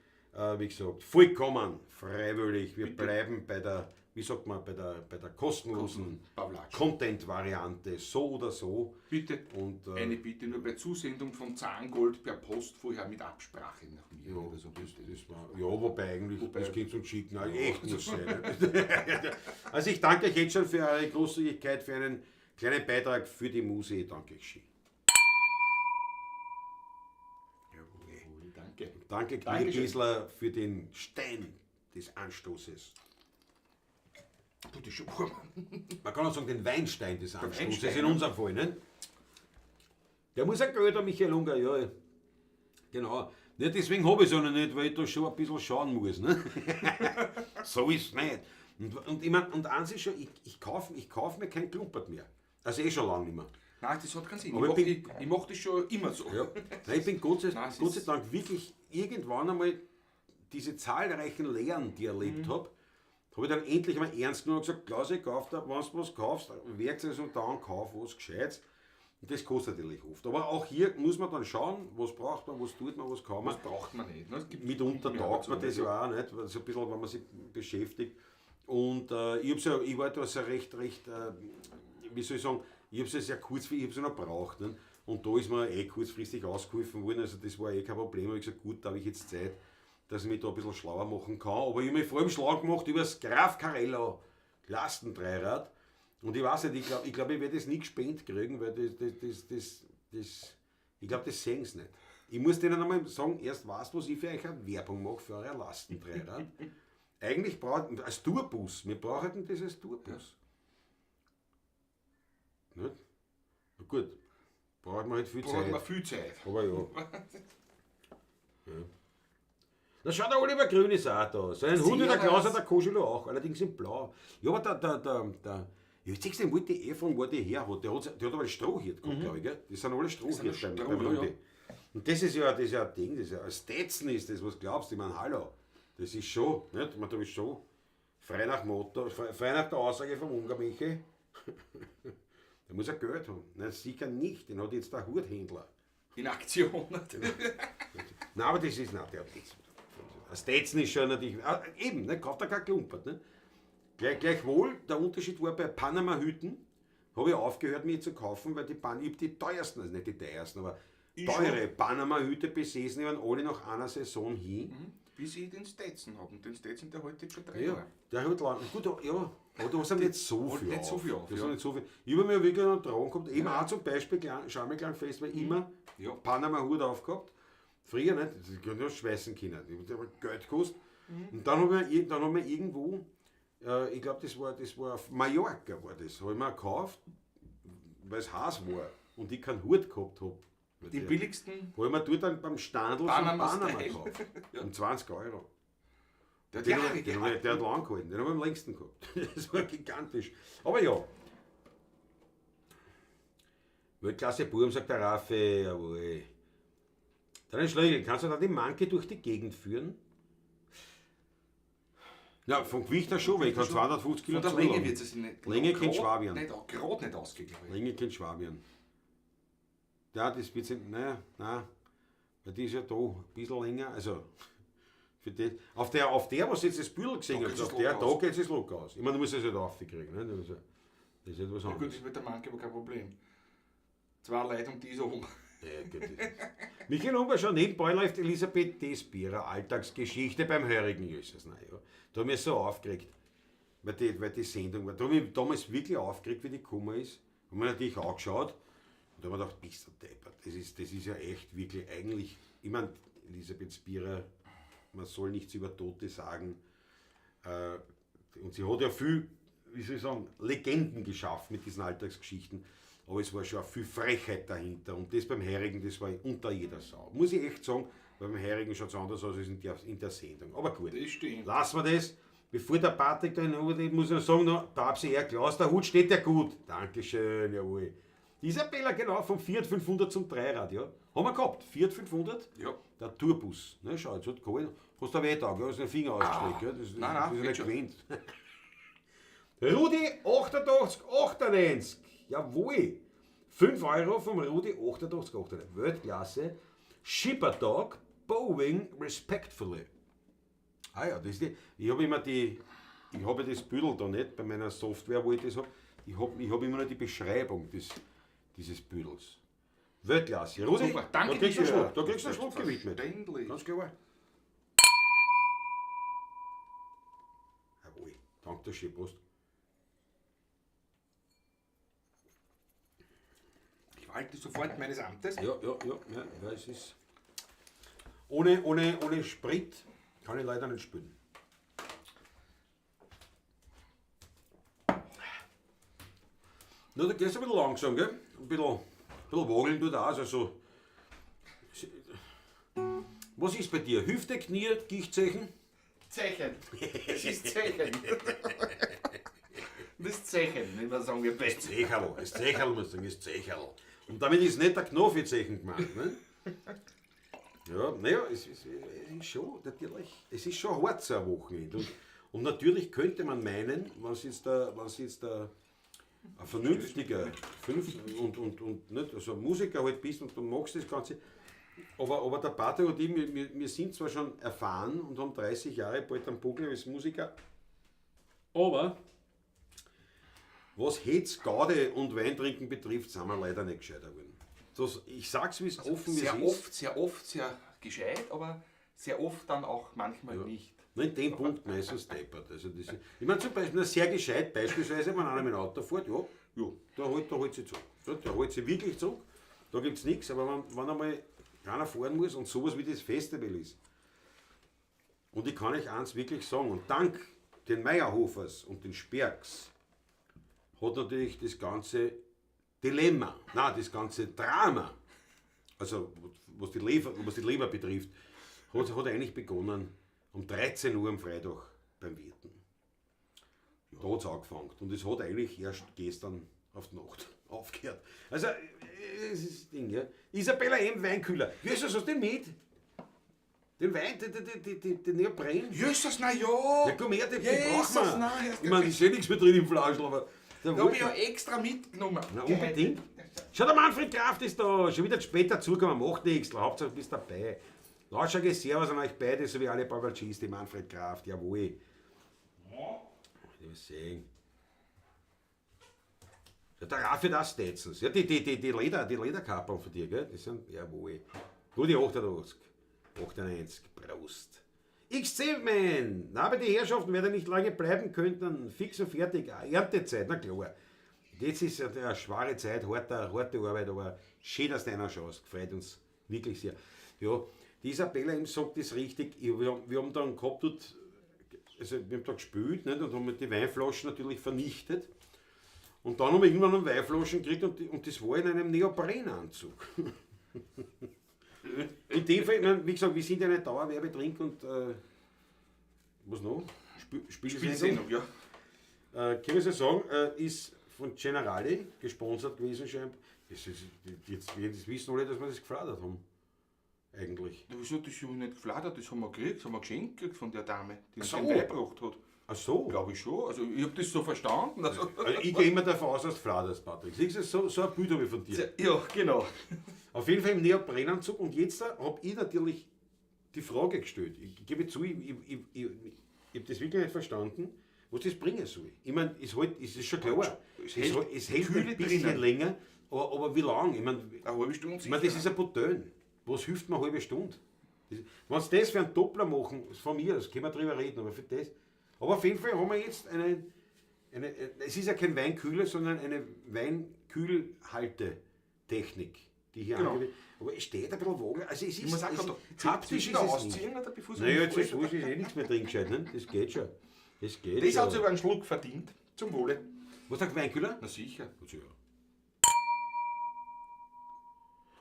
wie gesagt, vollkommen freiwillig. Wir bleiben bei der, wie sagt man, bei der kostenlosen Pavlatsch. Content-Variante, so oder so. Bitte, Und, eine Bitte nur bei Zusendung von Zahngold per Post vorher mit Absprache nach mir. Ja, oder so. das war, ja, wobei eigentlich, Wobei- das Kind zum Schicken auch echt muss sein. Ne? Also ich danke euch jetzt schon für eure Großzügigkeit, für einen kleinen Beitrag für die Muse. Danke euch schön. Jawohl, danke. Danke, Dankeschön. Knirkisler, für den Stein des Anstoßes. Puh, das ist schon warm. Man kann auch sagen, den Weinstein des Anstoßes, Weinstein, in ja. unserem Fall, ne? Der muss ein Geld haben, Michael Unger, ja. Genau. Ja, deswegen habe ich es ja noch nicht, weil ich da schon ein bisschen schauen muss. Ne? So ist es nicht. Und ich mein, und eins ist schon, ich kauf mir kein Klumpert mehr. Also eh schon lange nicht mehr. Nein, das hat keinen Sinn. Aber Ich ich mach, ich mach das schon immer so. Ja. Nein, ich bin Gott sei, Nein, es Gott sei ist- Dank wirklich irgendwann einmal diese zahlreichen Lehren, die ich erlebt habe, habe ich dann endlich mal ernst genommen und gesagt, Klaus, ich kauf da, wenn du was kaufst, Werkzeug und dann kauf was Gescheites. Und das kostet natürlich oft. Aber auch hier muss man dann schauen, was braucht man, was tut man, was kann man. Das braucht man nicht. Ne? Es gibt Mitunter mehr taugt man dazu, das ja auch nicht, weil so ein bisschen, wenn man sich beschäftigt. Und ich, hab's ja, ich war da so recht, wie soll ich sagen, ich hab's ja sehr kurz, ich hab's ja noch gebraucht. Ne? Und da ist mir eh kurzfristig ausgeholfen worden, also das war eh kein Problem. Ich hab gesagt, gut, da habe ich jetzt Zeit, dass ich mich da ein bisschen schlauer machen kann. Aber ich hab mich vor allem schlau gemacht über das Graf Carello Lastendreirad. Und ich weiß nicht, ich glaub, ich werde das nie gespendet kriegen, weil das Ich glaube, das sehen sie nicht. Ich muss denen einmal sagen, erst weißt, was ich für euch eine Werbung mache für eure Lastentreiber. Eigentlich braucht als Tourbus, wir brauchen das als Tourbus. Nicht? Na gut, braucht man halt viel Braucht Zeit. man viel Zeit. Aber ja. Ja. Na schau, der Oliver Grün ist auch da. Seinen Hut wie der Klaus hat der Koschelo auch, allerdings in Blau. Ja, aber der, ja, jetzt siehst du, den wollte ich eh fragen, wo der her hat. Der hat aber Strohhirt gehabt, glaube ich, gell? Das sind alle Strohhirt Sind beim Stroh, Rudi. ja. Und das ist ja ein Ding, das ist ja, ein Stetson ist das, was glaubst du? Ich meine, hallo, das ist schon, nicht? Ich meine, du bist schon frei nach Motto, frei nach der Aussage vom Ungar Michi. Der muss ja Geld haben. Nein, sicher nicht, den hat jetzt der Huthändler. In Aktion. Nein, aber das ist nicht der hat nichts. Ein Stetson ist schon natürlich, ah, eben, ne, kauft er kein Klumpert. Ne? Gleichwohl, der Unterschied war bei Panama-Hüten, habe ich aufgehört, mir zu kaufen, weil ich hab die teuersten, also nicht die teuersten, aber Ich teure Panama-Hüte besessen, die waren alle nach einer Saison hin. Bis ich den Stetson habe. Und den Stetson, der hält jetzt schon 3 Ja, Jahre. der hat lang, gut, ja, aber du hast ja nicht so Holt viel nicht so auf. viel auf, Das ja. ist nicht so viel. Ich habe mir wirklich einen Traum gehabt, eben auch zum Beispiel Schameklang-Fest, weil immer Ja. Panama-Hut aufgehabt. Früher nicht, das hätte nur schweißen können. Ich habe Geld gekostet. Und dann habe ich, dann hab ich irgendwo, ich glaube, das war auf Mallorca, war das, habe ich mir gekauft, weil es heiß war und ich keinen Hut gehabt habe. Den billigsten, Habe ich mir dort dann beim Standl von Panama Panama Style. gekauft. Um 20 Euro. der hat Den, Jahre den, gehalten. der hat lang gehalten, den habe ich am längsten gehabt. Das war gigantisch. Aber ja. Weltklasse Burm, sagt der Raffi, jawohl. Dann Schlegel, kannst du da die Manke durch die Gegend führen? Ja, vom Gewicht her schon, weil ich kann 250 Kilo Von der Länge zuladen. wird es nicht. Länge kennt grad Schwabian. Nicht, grad nicht ausgehen, glaube ich. Länge kennt Schwabian. Ja, das wird sich, naja, nein, weil die ist ja da ein bisschen länger, also für die, auf der, was jetzt das Büdel gesehen Da habt, geht es auf der, locker da aus. geht es locker aus. Ich meine, du musst es halt aufkriegen, ne? Das ist etwas Ja, gut, anderes. das ist mit der Manke aber kein Problem. Zwei Leute und die so um. Ja, gut, das ist. Michael Huber schon nebenbei läuft Elisabeth Despierer Alltagsgeschichte beim Heurigen Jesus. Na ja, da hab ich mich so aufgeregt, weil die Sendung war. Da hab ich mich damals wirklich aufgeregt, wie die gekommen ist. Hab mir natürlich angeschaut und da hab ich mir gedacht, bist du deppert. Das ist ja echt wirklich eigentlich, ich meine, Elisabeth Spierer, man soll nichts über Tote sagen. Und sie hat ja viel, wie soll ich sagen, Legenden geschaffen mit diesen Alltagsgeschichten. Aber es war schon auch viel Frechheit dahinter. Und das beim Heurigen, das war unter jeder Sau. Muss ich echt sagen, weil beim Heurigen schaut es anders aus als in der Sendung. Aber gut, Das stimmt. lassen wir das. Bevor der Patrick da in den Hut, muss ich noch sagen, noch, Babsi R. Klaus, der Hut steht ja gut. Dankeschön, jawohl. Die Isabella, genau, vom Fiat 500 zum Dreirad, ja. Haben wir gehabt, Fiat 500, Ja. der Tourbus. Ne, schau, jetzt hat geholt. Hast du aber eh da, gell? Hast du den Finger ausgestreckt, gell? Das, Nein, nein, das ist ja geht nicht schon. gewöhnt. Rudi 88, 98. Jawohl. 5 Euro vom Rudi 88, 98. Weltklasse. Schippertag, Bowing respectfully. Ah ja, das ist die. Ich habe immer die. Ich habe das Büdel da nicht bei meiner Software, wo ich das habe. Ich hab immer nur die Beschreibung dieses Büdels. Weltklasse. Rudi, Super, danke da kriegst du einen dir. Schluck, da kriegst du einen Schluck gewidmet. Selbstverständlich. Ganz klar. Jawohl, danke schön, Prost. Ich walte sofort meines Amtes. Ja, es ist. Ohne Sprit kann ich leider nicht spielen. Na, da gehst du ein bisschen langsam, gell? Ein bisschen wogeln tut auch, also. Was ist bei dir? Hüfte, Knie, Gichtzeichen? Zechen. Es ist Zechen. Das ist Zechen, nicht mehr sagen wir besser. Zecherl, das Zecherl muss ich sagen, das Zecherl. Und damit ist nicht der Knoffi-Zeichen gemeint, ne? Ja, naja, es ist schon, natürlich, es ist schon hart so ein Wochenende. Und natürlich könnte man meinen, wenn jetzt da ein vernünftiger und nicht, also ein Musiker halt bist und du magst das Ganze, aber der Patrick und ich, wir sind zwar schon erfahren und haben 30 Jahre bald am Buckel als Musiker, aber was Hetz, Gaude und Weintrinken betrifft, sind wir leider nicht gescheiter geworden. Das, ich sag's, wie es offen wie es Sehr ist. oft, sehr oft, sehr gescheit, aber sehr oft dann auch manchmal nicht. Nur in dem Punkt meistens deppert. Also das, ich meine zum Beispiel, sehr gescheit, beispielsweise, wenn einer mit dem Auto fährt, ja, ja, der holt sie zurück. Ja, der holt sie wirklich zurück. Da gibt es nichts, aber wenn einmal keiner fahren muss und sowas wie das Festival ist. Und ich kann euch eins wirklich sagen, und dank den Meierhofers und den Spergs hat natürlich das ganze Dilemma, nein, das ganze Drama, also was die Leber betrifft, hat eigentlich begonnen um 13 Uhr am Freitag beim Wirten. Da hat es angefangen und es hat eigentlich erst gestern auf die Nacht aufgehört. Also, es ist das Ding, ja. Isabella M. Weinkühler. Jesus, hast du den mit? Den Wein, den Neopren? Jesus, na ja! Ja, komm her, den Jesus, brauchen wir. nein, Ich meine, ist eh nichts mehr drin im Flaschl, aber... Da hab ich ja extra mitgenommen. Na, unbedingt. Schau, der Manfred Kraft ist da. Schon wieder zu spät dazugekommen, macht nichts. Hauptsache, du bist dabei. Lautschage, Servus an euch beide, sowie alle Bagalchis, die Manfred Kraft, jawohl. Ich will sehen. Ja, der Raffi das Stetsons. Ja, die Lederkappeln von dir, gell? Die sind, jawohl. Gute 88, 98, Prost. XC-Man, na, aber die Herrschaften werden nicht lange bleiben können, fix und fertig, Erntezeit, na klar. Jetzt ist ja eine schwere Zeit, harte Arbeit, aber schön, dass du einer schaust, freut uns wirklich sehr. Ja, die Isabella ihm sagt das richtig, wir haben dann gehabt, dort, also wir haben da gespielt, nicht, und haben die Weinflaschen natürlich vernichtet. Und dann haben wir irgendwann eine Weinflaschen gekriegt und das war in einem Neoprenanzug. In dem Fall, ich mein, wie gesagt, wir sind ja nicht Dauerwerbetrink und was noch? Spielsendung, ja. Kann ich so sagen, ist von Generali gesponsert gewesen scheinbar. Jetzt wissen alle, dass wir das gefladert haben. Eigentlich. Ja, wieso, das haben wir nicht gefladert, das haben wir gekriegt, das haben wir geschenkt gekriegt von der Dame, die uns so. den Wein gebracht hat. Ach so. Glaube ich schon. Also ich habe das so verstanden. Also ich gehe immer davon aus, dass du fladerst, Patrick. Siehst du, so ein Bild habe ich von dir. Ja, genau. Auf jeden Fall im Neoprenanzug. Und jetzt habe ich natürlich die Frage gestellt. Ich gebe zu, ich habe das wirklich nicht verstanden, was das bringen soll. Ich meine, es ist schon klar. Es hält ein bisschen drinnen länger, aber wie lang? Ich meine, eine halbe Stunde. Ich meine, das ist ein Botön. Was hilft mir eine halbe Stunde? Wenn sie das für einen Doppler machen, von mir aus, können wir drüber reden, aber für das. Aber auf jeden Fall haben wir jetzt eine es ist ja kein Weinkühler, sondern eine Weinkühlhaltetechnik, die hier genau. angewendet. Aber es steht ein bisschen vage. Also es ist, ich es, haptisch ist es nicht. Oder naja, jetzt ist eh nichts mehr drin gescheit, ne? Das geht schon. Das geht das schon. hat sogar einen Schluck verdient. Zum Wohle. Was sagt Weinkühler? Na sicher. Ja.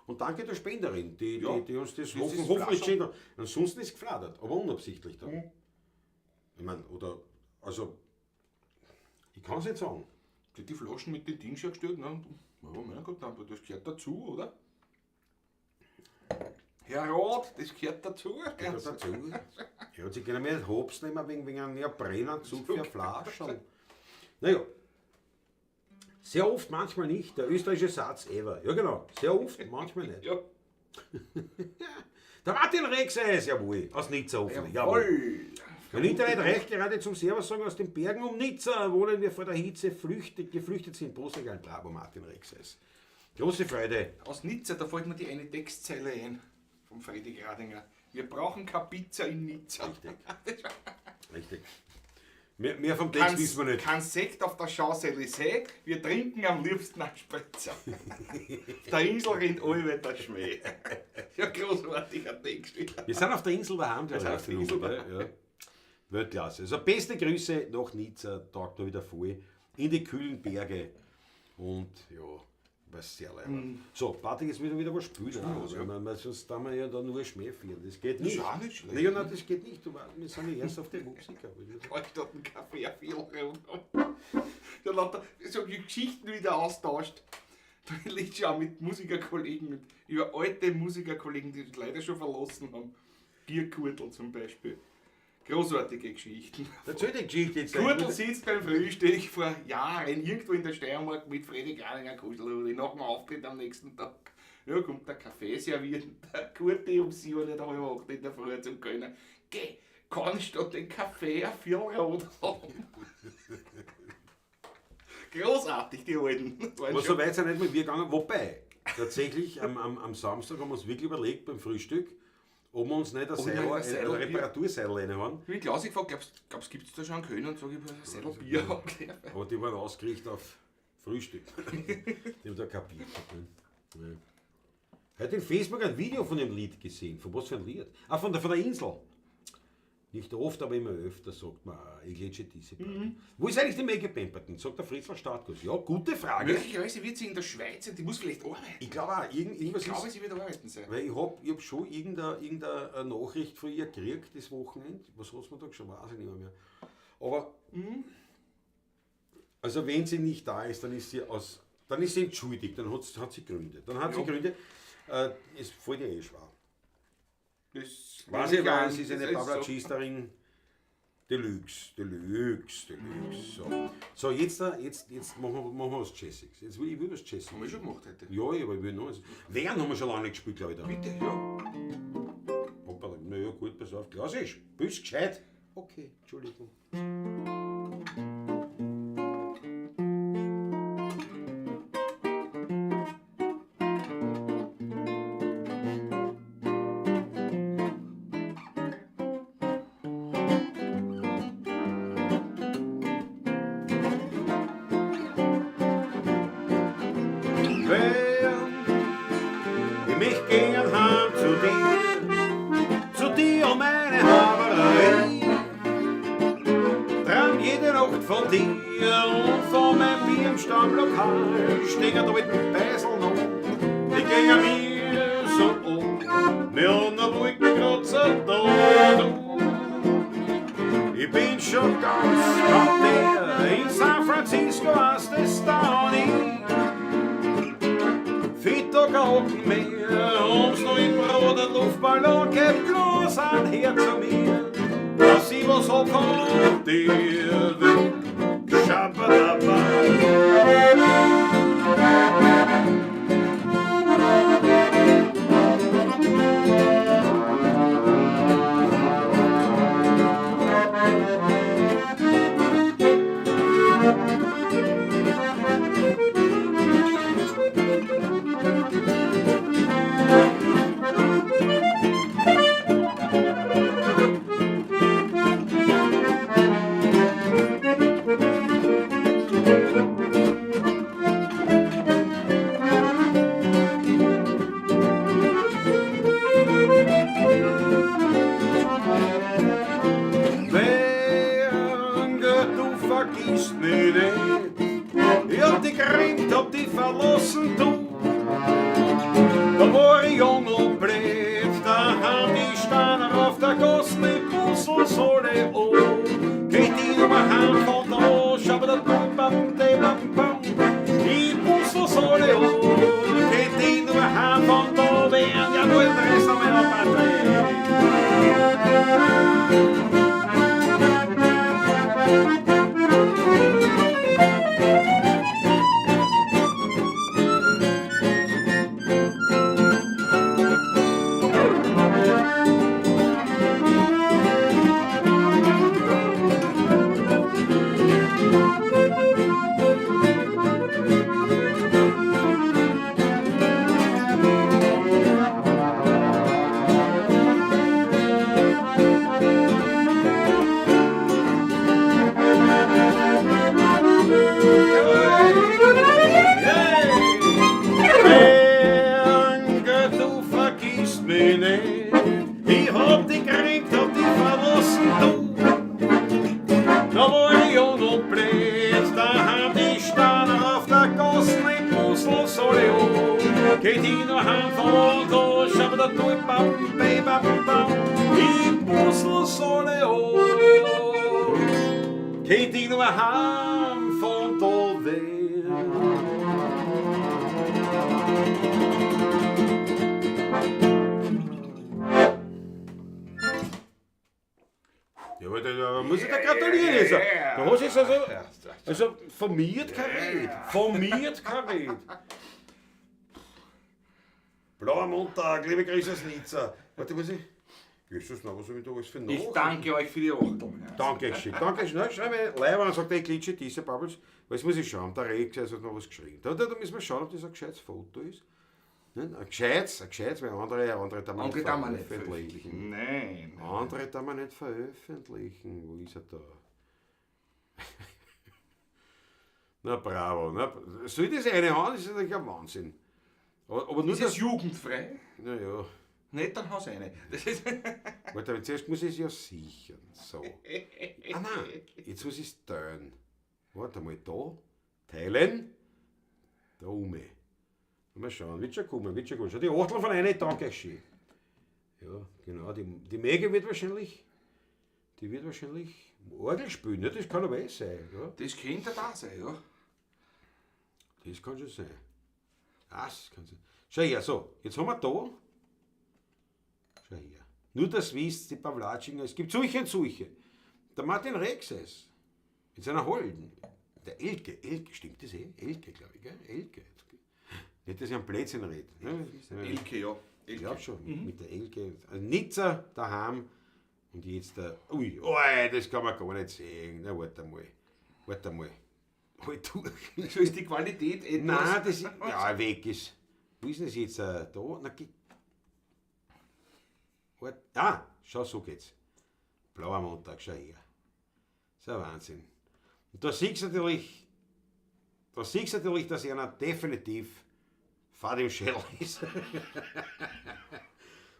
Und danke der Spenderin, die uns das hoffentlich geschenkt hat. Ansonsten ist gefladert, aber unabsichtlich dann. Mhm. Ich meine, oder, also, ich kann es nicht sagen. Die Flaschen mit den Dings hergestellt, ne? Ja, mein Gott, aber das gehört dazu, oder? Herr Roth, das gehört dazu. Gehört dazu. Ja, und sie können mir nicht Hops nehmen wegen einem Neoprenanzug für Flaschen. Naja. Sehr oft, manchmal nicht. Der österreichische Satz ever. Ja, genau. Sehr oft, manchmal nicht. Ja. Der Martin Rexeis, jawohl. Aus Nizza hoffentlich. Jawohl. Mein Internet reicht gerade zum Servus sagen, aus den Bergen um Nizza wohnen wir vor der Hitze geflüchtet sind. Prost, egal. Bravo, Martin Rexeis. Große Freude. Aus Nizza, da fällt mir die eine Textzeile ein vom Fredi Gradinger. Wir brauchen keine Pizza in Nizza. Richtig. Richtig. Mehr vom Text wissen wir nicht. Kein Sekt auf der Champs-Élysées, wir trinken am liebsten einen Spritzer. Auf der Insel rennt allweil der Schmäh. Ja, großartiger Text. Wir sind auf der Insel daheim, Wir sind auf der Insel daheim. Ja. Weltklasse. Also beste Grüße nach Nizza, taugt da wieder voll, in die kühlen Berge. Und ja, was sehr leid. So, Patrick, jetzt müssen wir wieder was spielen. Ja. Meine, sonst da wir ja da nur Schmäh führen. Das geht nicht. Das ist auch nicht schlecht. Nein, nein, das geht nicht. Wir sind ja erst auf der Musik. Ich dort einen Kaffee auf viel Da lauter so Geschichten wieder austauscht. Da liegt schon auch mit Musikerkollegen, über alte Musikerkollegen, die uns leider schon verlassen haben. Gierkurtel zum Beispiel. Großartige Geschichten. Erzähl die Geschichte jetzt. Kurtel sitzt beim Frühstück vor Jahren irgendwo in der Steiermark mit Fredi Gradinger Kuschelrudi nach dem Auftritt am nächsten Tag. Ja, kommt der Kaffee serviert, der Kurti um 7:30 in der Früh zum Kölner. Geh, kannst du den Kaffee ein Viertelrot haben? Großartig, die Alten. Aber so weit sind nicht mit mir gegangen. Wobei, tatsächlich am Samstag haben wir uns wirklich überlegt beim Frühstück, ob wir uns nicht ein Seil, ein Reparaturseil reinhauen. Ich bin Klaus gefragt, glaubst du, gibt es da schon einen Kölner? Und sag ich, ein Seidel Bier. Aber die waren ausgerichtet auf Frühstück. Die haben da kapiert. Ne? Ja. Heute in Facebook ein Video von dem Lied gesehen. Von was für ein Lied? Ah, von der Insel. Nicht oft, aber immer öfter sagt man, ich glitsche diese Platte. Wo ist eigentlich die Maggie Pemberton? Sagt der Fritzl Startkus. Ja, gute Frage. Möglicherweise wird sie in der Schweiz sein, die muss vielleicht arbeiten. Ich glaube auch, irgendwas Ich glaube, ist. sie wird arbeiten sein. Weil ich hab schon irgendeine Nachricht von ihr gekriegt das Wochenende. Was hat sie mir da geschrieben? Weiß ich nicht mehr. Aber, also wenn sie nicht da ist, dann ist sie entschuldigt, dann hat sie Gründe. Dann hat sie Ja. Gründe. Es fällt ihr eh schwer. Das Weiß ich, nehme weil an, sie ist das eine so. Pavlacisterin Deluxe, Deluxe, Deluxe. So, so jetzt, jetzt machen wir was Jazziges. Jetzt will ich will was Jazziges. Haben wir schon gemacht heute. Ja, aber ich will noch was. Wern haben wir schon lange nicht gespielt, glaube ich. Da. Bitte, ja. Hoppala, na ja, gut, pass auf. Klassisch, bist gescheit. Okay, Entschuldigung. Wern, ich möcht gern heim zu dir und meine Haberei. Träum jede Nacht von dir und von meinem Bier im Stammlokal. Steh da mit dem Beisel noch, die gehen mir so an. Mit einer Wolkenkratzer da, du. Ich bin schon ganz bei dir, in San Francisco hast es da nicht. Fitter Gauken mehr, ums noch im Brot ein Luftballon, geh bloß ein her zu mir, dass ich was hab von dir will. Schabbadabba. Werner, du vergisst mich nicht. Ich hab dich gerannt, hab dich verlassen, du. Da war ich jung und blöd, da haben die Steine auf der Gasse mit Puzzle an. Geht die nur heim von da, schau da bam bam de bam bam. Die Puzzle an, geht die nur heim von da, werden ja wohl der Rest meiner Partei. Berge, du vergisst mich nicht. Ich hab dich gekriegt, hab dich verlassen, du. Da war ich jung und blöd, da haben die Steine auf der Gasse nicht Puzzle soll an. Geht ich noch heim von da, schau da du, bam, bam, bam, bam. Die Puzzle soll an. Geht ich noch heim von da weg. Ja, aber da muss ich dir gratulieren. Also. Da hast du jetzt also von mir kein Red. Von mir kein Red. Blauer Montag, liebe Grüße aus Nizza. Warte, muss ich. Jesus, na, was hab ich da alles für Ich Nachrichten? danke euch für die Achtung. Danke schön, danke schön. Na, schreib mir Leiber und sagt, ey, Glitsche, diese Bubbles. Was muss ich schauen? Der Rex hat noch was geschrieben. Da müssen wir schauen, ob das ein gescheites Foto ist. Ne? Ein gescheites, weil andere da man Andere nicht darf man nicht veröffentlichen. veröffentlichen. Nein. Andere darf man nicht veröffentlichen. Wo ist er da? Na bravo. Na, soll das eine haben? Das ist natürlich ein Wahnsinn. Aber nur Ist es das. jugendfrei? Naja. Nicht, dann haus eine. Das ist Warte, aber zuerst muss ich es ja sichern. So. Ah nein, jetzt muss ich es teilen. Warte mal, da. Teilen. Da um. Mal schauen, wird schon kommen, wird schon kommen. Schau, die Achtel von einer, danke schön. Ja, genau, die Mäge wird wahrscheinlich, die wird wahrscheinlich Orgel spielen, ne? Das kann aber eh sein. Ja? Das könnte da sein, ja. Das kann schon sein. Das kann sein. Schau her, so, jetzt haben wir da. Schau her. Nur das wisst, die Pawlatschinger, es gibt solche und solche. Der Martin Rex ist mit seiner Holden. Der Elke, Elke, stimmt das eh? Elke, glaube ich, gell? Elke. Nicht, dass ich am Blödsinn rede. Ne? Elke, ja. Ich Elke. glaube schon, mit der Elke. Also Nizza daheim und jetzt der. Ui, oi, das kann man gar nicht sehen. Na, warte mal. Warte mal. Halt durch. So ist die Qualität etwas. Nein, das ist. Ja, weg ist. Wo ist denn das jetzt? Da? Na, geh. Warte. Ah, schau, so geht's. Blauer Montag, schau her. Das ist ein Wahnsinn. Und da siehst du natürlich, da siehst du natürlich, dass einer definitiv Fahrt im Schädel ist.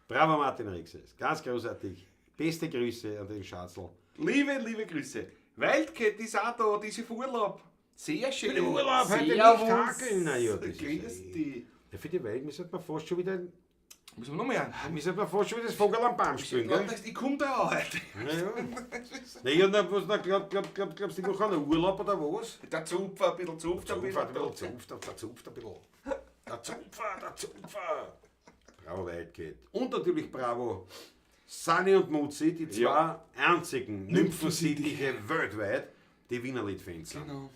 Bravo Martin Rixes, ganz großartig. Beste Grüße an den Schatzel. Liebe, liebe Grüße. Wildcat ist auch da, diese Urlaub. Sehr schön. Für den Urlaub heute nicht Servus. hakeln. Na ja, das ist Grüß ja eh- dich. Ja, für die Welt müssen wir fast schon wieder, Müssen wir noch mehr? müssen wir fast schon wieder das Vogel am Baum spielen, gell? Ich komme da auch heute. Naja. Naja, na, was, na, glaubst du, die machen einen Urlaub oder was? Der Zupfer, ein bisschen Zupft, ein Zupfer, ein bisschen. bisschen zupft, der zupft ein bisschen. Der Zupfer, der Zupfer. Bravo Wildcat. Und natürlich bravo Sunny und Mutzi, die zwei Ja. einzigen Nymphensittiche weltweit, die Wiener Lied-Fans sind. Genau.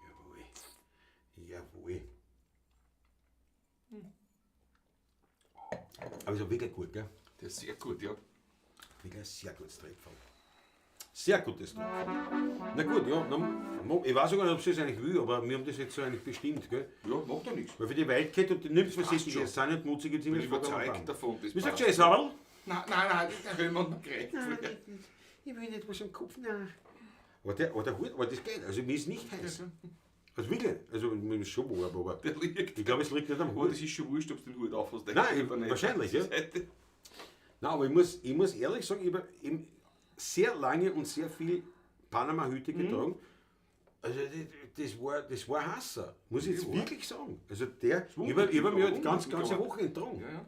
Jawohl. Jawohl. Aber ist auch wirklich gut, gell? Der ist sehr gut, ja. Wirklich ein sehr gutes Trepferl. Sehr gutes Trepferl. Na gut, ja, na, ich weiß sogar nicht, ob sie das eigentlich will, aber wir haben das jetzt so eigentlich bestimmt, gell? Ja, macht ja nichts. Weil für die Wildcat und die Nymphensittiche schon. sind nicht mutig, jetzt immer Bin überzeugt davon. Das Wie sagt passt. schon, Sauerl? Nein, nein, nein, das hören wir noch gekriegt. Ich will nicht was im Kopf, nein. Aber der Hut, aber das geht, also mir ist nicht heiß. Also wirklich, also mir ist schon warm, aber Der liegt. ich glaube, es liegt nicht am Aber Hut. das ist schon wurscht, ob du den Hut aufhast. Nein, oder nicht. wahrscheinlich, ja. Das ist halt- Nein, aber ich muss ehrlich sagen, ich habe eben sehr lange und sehr viel Panama-Hüte getragen. Also das war Hasser, muss ich jetzt wirklich sagen. Also der, ich habe mir halt ganze Woche getragen. Ja, ja.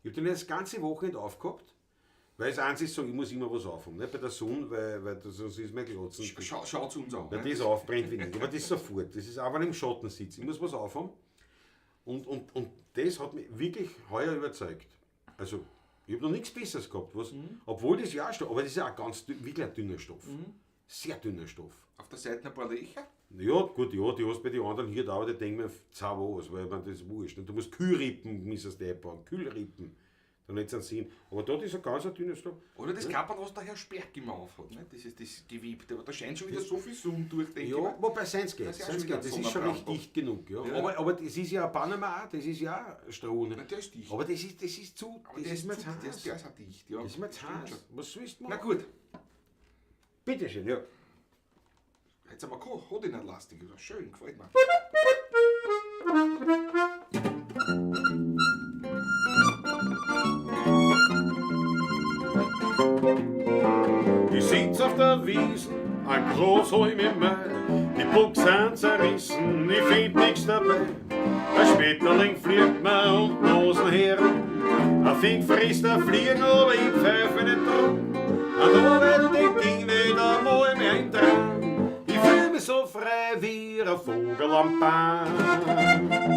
Ich habe den das ganze Wochenende aufgehabt, weil es eins ist so, ich muss immer was aufhaben, nicht bei der Sonne, weil das, sonst ist mein Glotzen. Schau zu uns an. Weil ne? das aufbrennt wie nicht. Aber das sofort. Das ist auch wenn ich im Schatten sitze. Ich muss was aufhaben. Und das hat mich wirklich heuer überzeugt. Also, ich habe noch nichts Besseres gehabt. Was, Obwohl das ja auch Stoff, aber das ist ja auch ganz wirklich ein dünner Stoff. Sehr dünner Stoff. Auf der Seite ein paar Löcher. Ja, gut, ja, die hast bei den anderen hier da, aber die denken mir, zau was, weil man das ist wurscht. Und du musst Kühlrippen, müsstest du einbauen, Kühlrippen. Dann hätte es einen Sinn. Aber dort ist ein ganz ein dünner Stoff. Oder das Kapperl, was der Herr Sperg immer aufhat, ne? Das ist das Gewebte. Aber da scheint schon wieder so viel Sonne durch, denke ich Ja, mir. wobei seins geht. Das ist ja Seins schon wieder geht. Das ist schon recht Sonnenbrand. dicht genug. Ja. Ja. Aber das ist ja ein Panama auch, das ist ja auch Stroh. Ne? Na, der ist dicht. Aber das ist zu, Aber das der ist mir zu- zu heiß. Der ist auch dicht, ja. Das ist mir zu Stimmt heiß. schon. Was sollst du Na machen? gut, Bitteschön, ja. jetzt haben wir gekocht. Hat ihn nicht lastig. Das ist schön, gefällt mir. Ich sitz auf der Wiesn, ein Großholm im Mai. Die Buchsen sind zerrissen, ich find nix dabei. Ein Schmetterling fliegt mir um die Nosen herum. Ein Fink frisst ein Fliegen, aber ich pfeife nicht drum. An Arbeit, die ging nicht einmal mehr in Traum. Ich fühl mich so frei wie ein Vogel am Baum.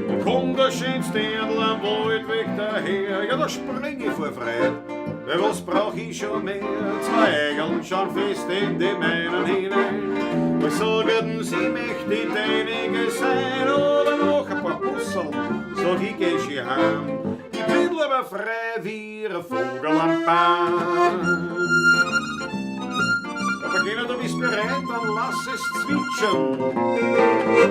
Und kommt der schönste Erdl am Waldweg daher, ja, da spring ich vor Freude. Weil was brauch ich schon mehr? Zwei Eigeln schauen fest in die meinen hinein. Was sagen sie, möchte ich deinige sein, aber noch ein paar Busseln, sag ich, geh schon heim. Ich bin aber frei wie ein Vogel am Baum. Aber Gina, du bist bereit, dann lass es zwitschern.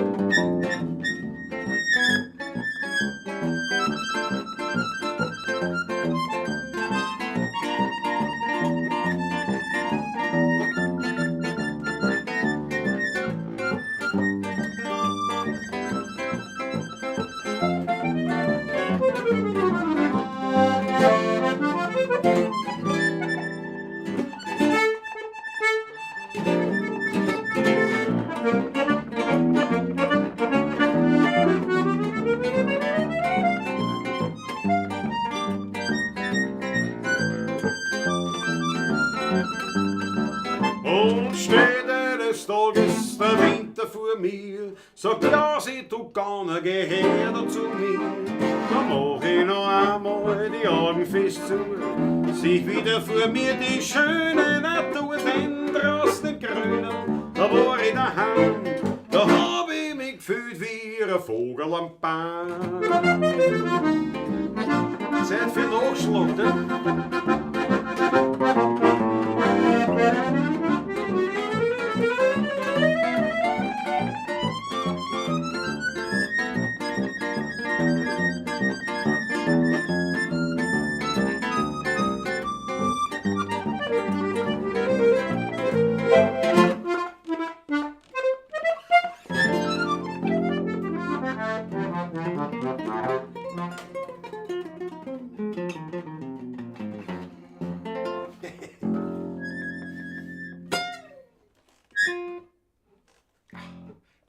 Tanzt der Winter vor mir, sagt ja, sie du Gauner, geh her da zu mir. Da mach ich noch einmal die Augen fest zu, sieh wieder vor mir die schöne Natur, denn draußen im Grünen, da war ich daheim, da hab ich mich gefühlt wie ein Vogel am Baum. Zeit für Nachschlag, ne?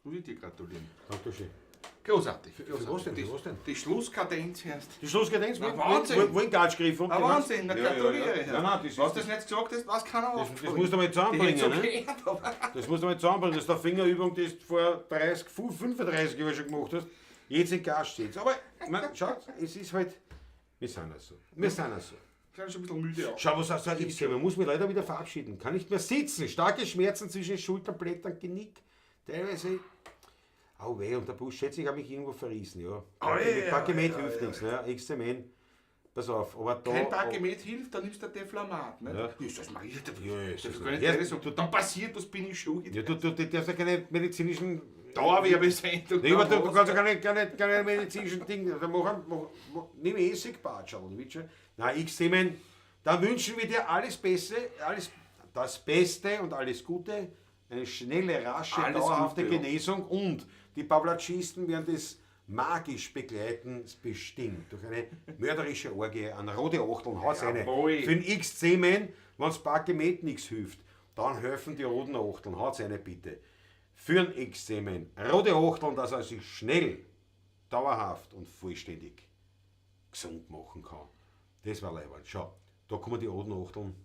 Muss ich dir gratulieren. Dankeschön. Großartig. Für was denn? Die, Für was denn? die Schlusskadenz erst. Die Schlusskadenz Na, Wahnsinn. Wo in Gatsch gegriffen. Ah, Wahnsinn, na Ja, ja, gratuliere. ja. Nein, nein, das Was ist- du das nicht gesagt hast, was keiner Das, aufgefallen. das musst du mal Die zusammenbringen. hätt's so Ne? gehört, aber Das musst du mal zusammenbringen. Das ist eine Fingerübung, die du vor 30, 35 Jahren schon gemacht hast. Jetzt in Gas steht. Aber man, schaut, es ist halt. Wir sind ja so. Wir sind ja so. Ich bin schon ein bisschen müde auch. Schau, was hast du ich sehe, man muss mich leider wieder verabschieden. Kann nicht mehr sitzen. Starke Schmerzen zwischen Schulterblättern, Genick. Teilweise. Au weh, und der Bus, schätze ich, habe mich irgendwo verrissen, ja. ja, Parkemet ja, hilft ja, nichts, ne? XMN. Pass auf, aber da. Kein Parkemet hilft, dann nimmst du ein Deflamat. Ne? Ja. Ist das Maria, das Ja, ist das das kann ich Ja, nicht sagen. Dann passiert, was bin ich schuld. Ja, du darfst ja keine medizinischen. Dauerwerbesendung. Nee, aber du kannst ja keine medizinischen Dinge. Da mach, nimm Essigbatscherl, weißt du? Nein, XMN, da wünschen wir dir alles Beste, alles, das Beste und alles Gute. Eine schnelle, rasche, Alles dauerhafte Gute, ja. Genesung und die Pavlatschisten werden das magisch begleiten, bestimmt. Durch eine mörderische Orgie an rote Achteln, haut's eine. Jawohl. Für den XC-Man, wenn's Parkemet nichts hilft, dann helfen die roten Achteln, haut's eine bitte. Für den XC-Man, rote Achteln, dass er sich schnell, dauerhaft und vollständig gesund machen kann. Das war leibend. Schau, da kommen die roten Achteln.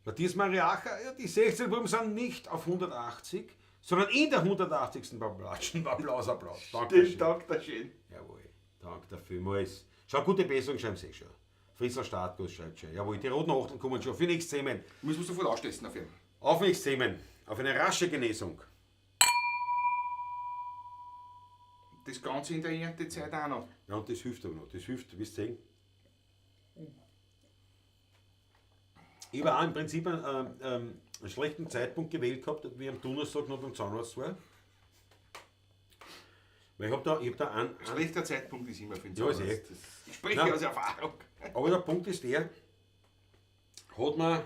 Matthias Mariacher, ja, die 16 Buben sind nicht auf 180, sondern in der 180. Applaus, Applaus, Applaus. Dankeschön. Dankeschön. Jawohl, danke dafür vielmals. Schau, gute Besserung schreiben sie schon. Frisser Startguss schreibt schon. Jawohl, die roten Achteln kommen schon. Für nichts Themen. Müssen wir sofort ausstessen auf ihn. Auf nichts Themen. Auf eine rasche Genesung. Das Ganze in der Erntezeit auch noch. Ja, und das hilft aber noch. Das hilft, wirst du sehen. Ich habe auch im Prinzip einen schlechten Zeitpunkt gewählt gehabt, wie ich am Donnerstag noch beim Zahnarzt war. Weil ich habe da, einen, Schlechter Zeitpunkt ist immer für den Ja, ist Zahnarzt. eh. Das- Ich spreche Nein. aus Erfahrung. Aber der Punkt ist der, hat man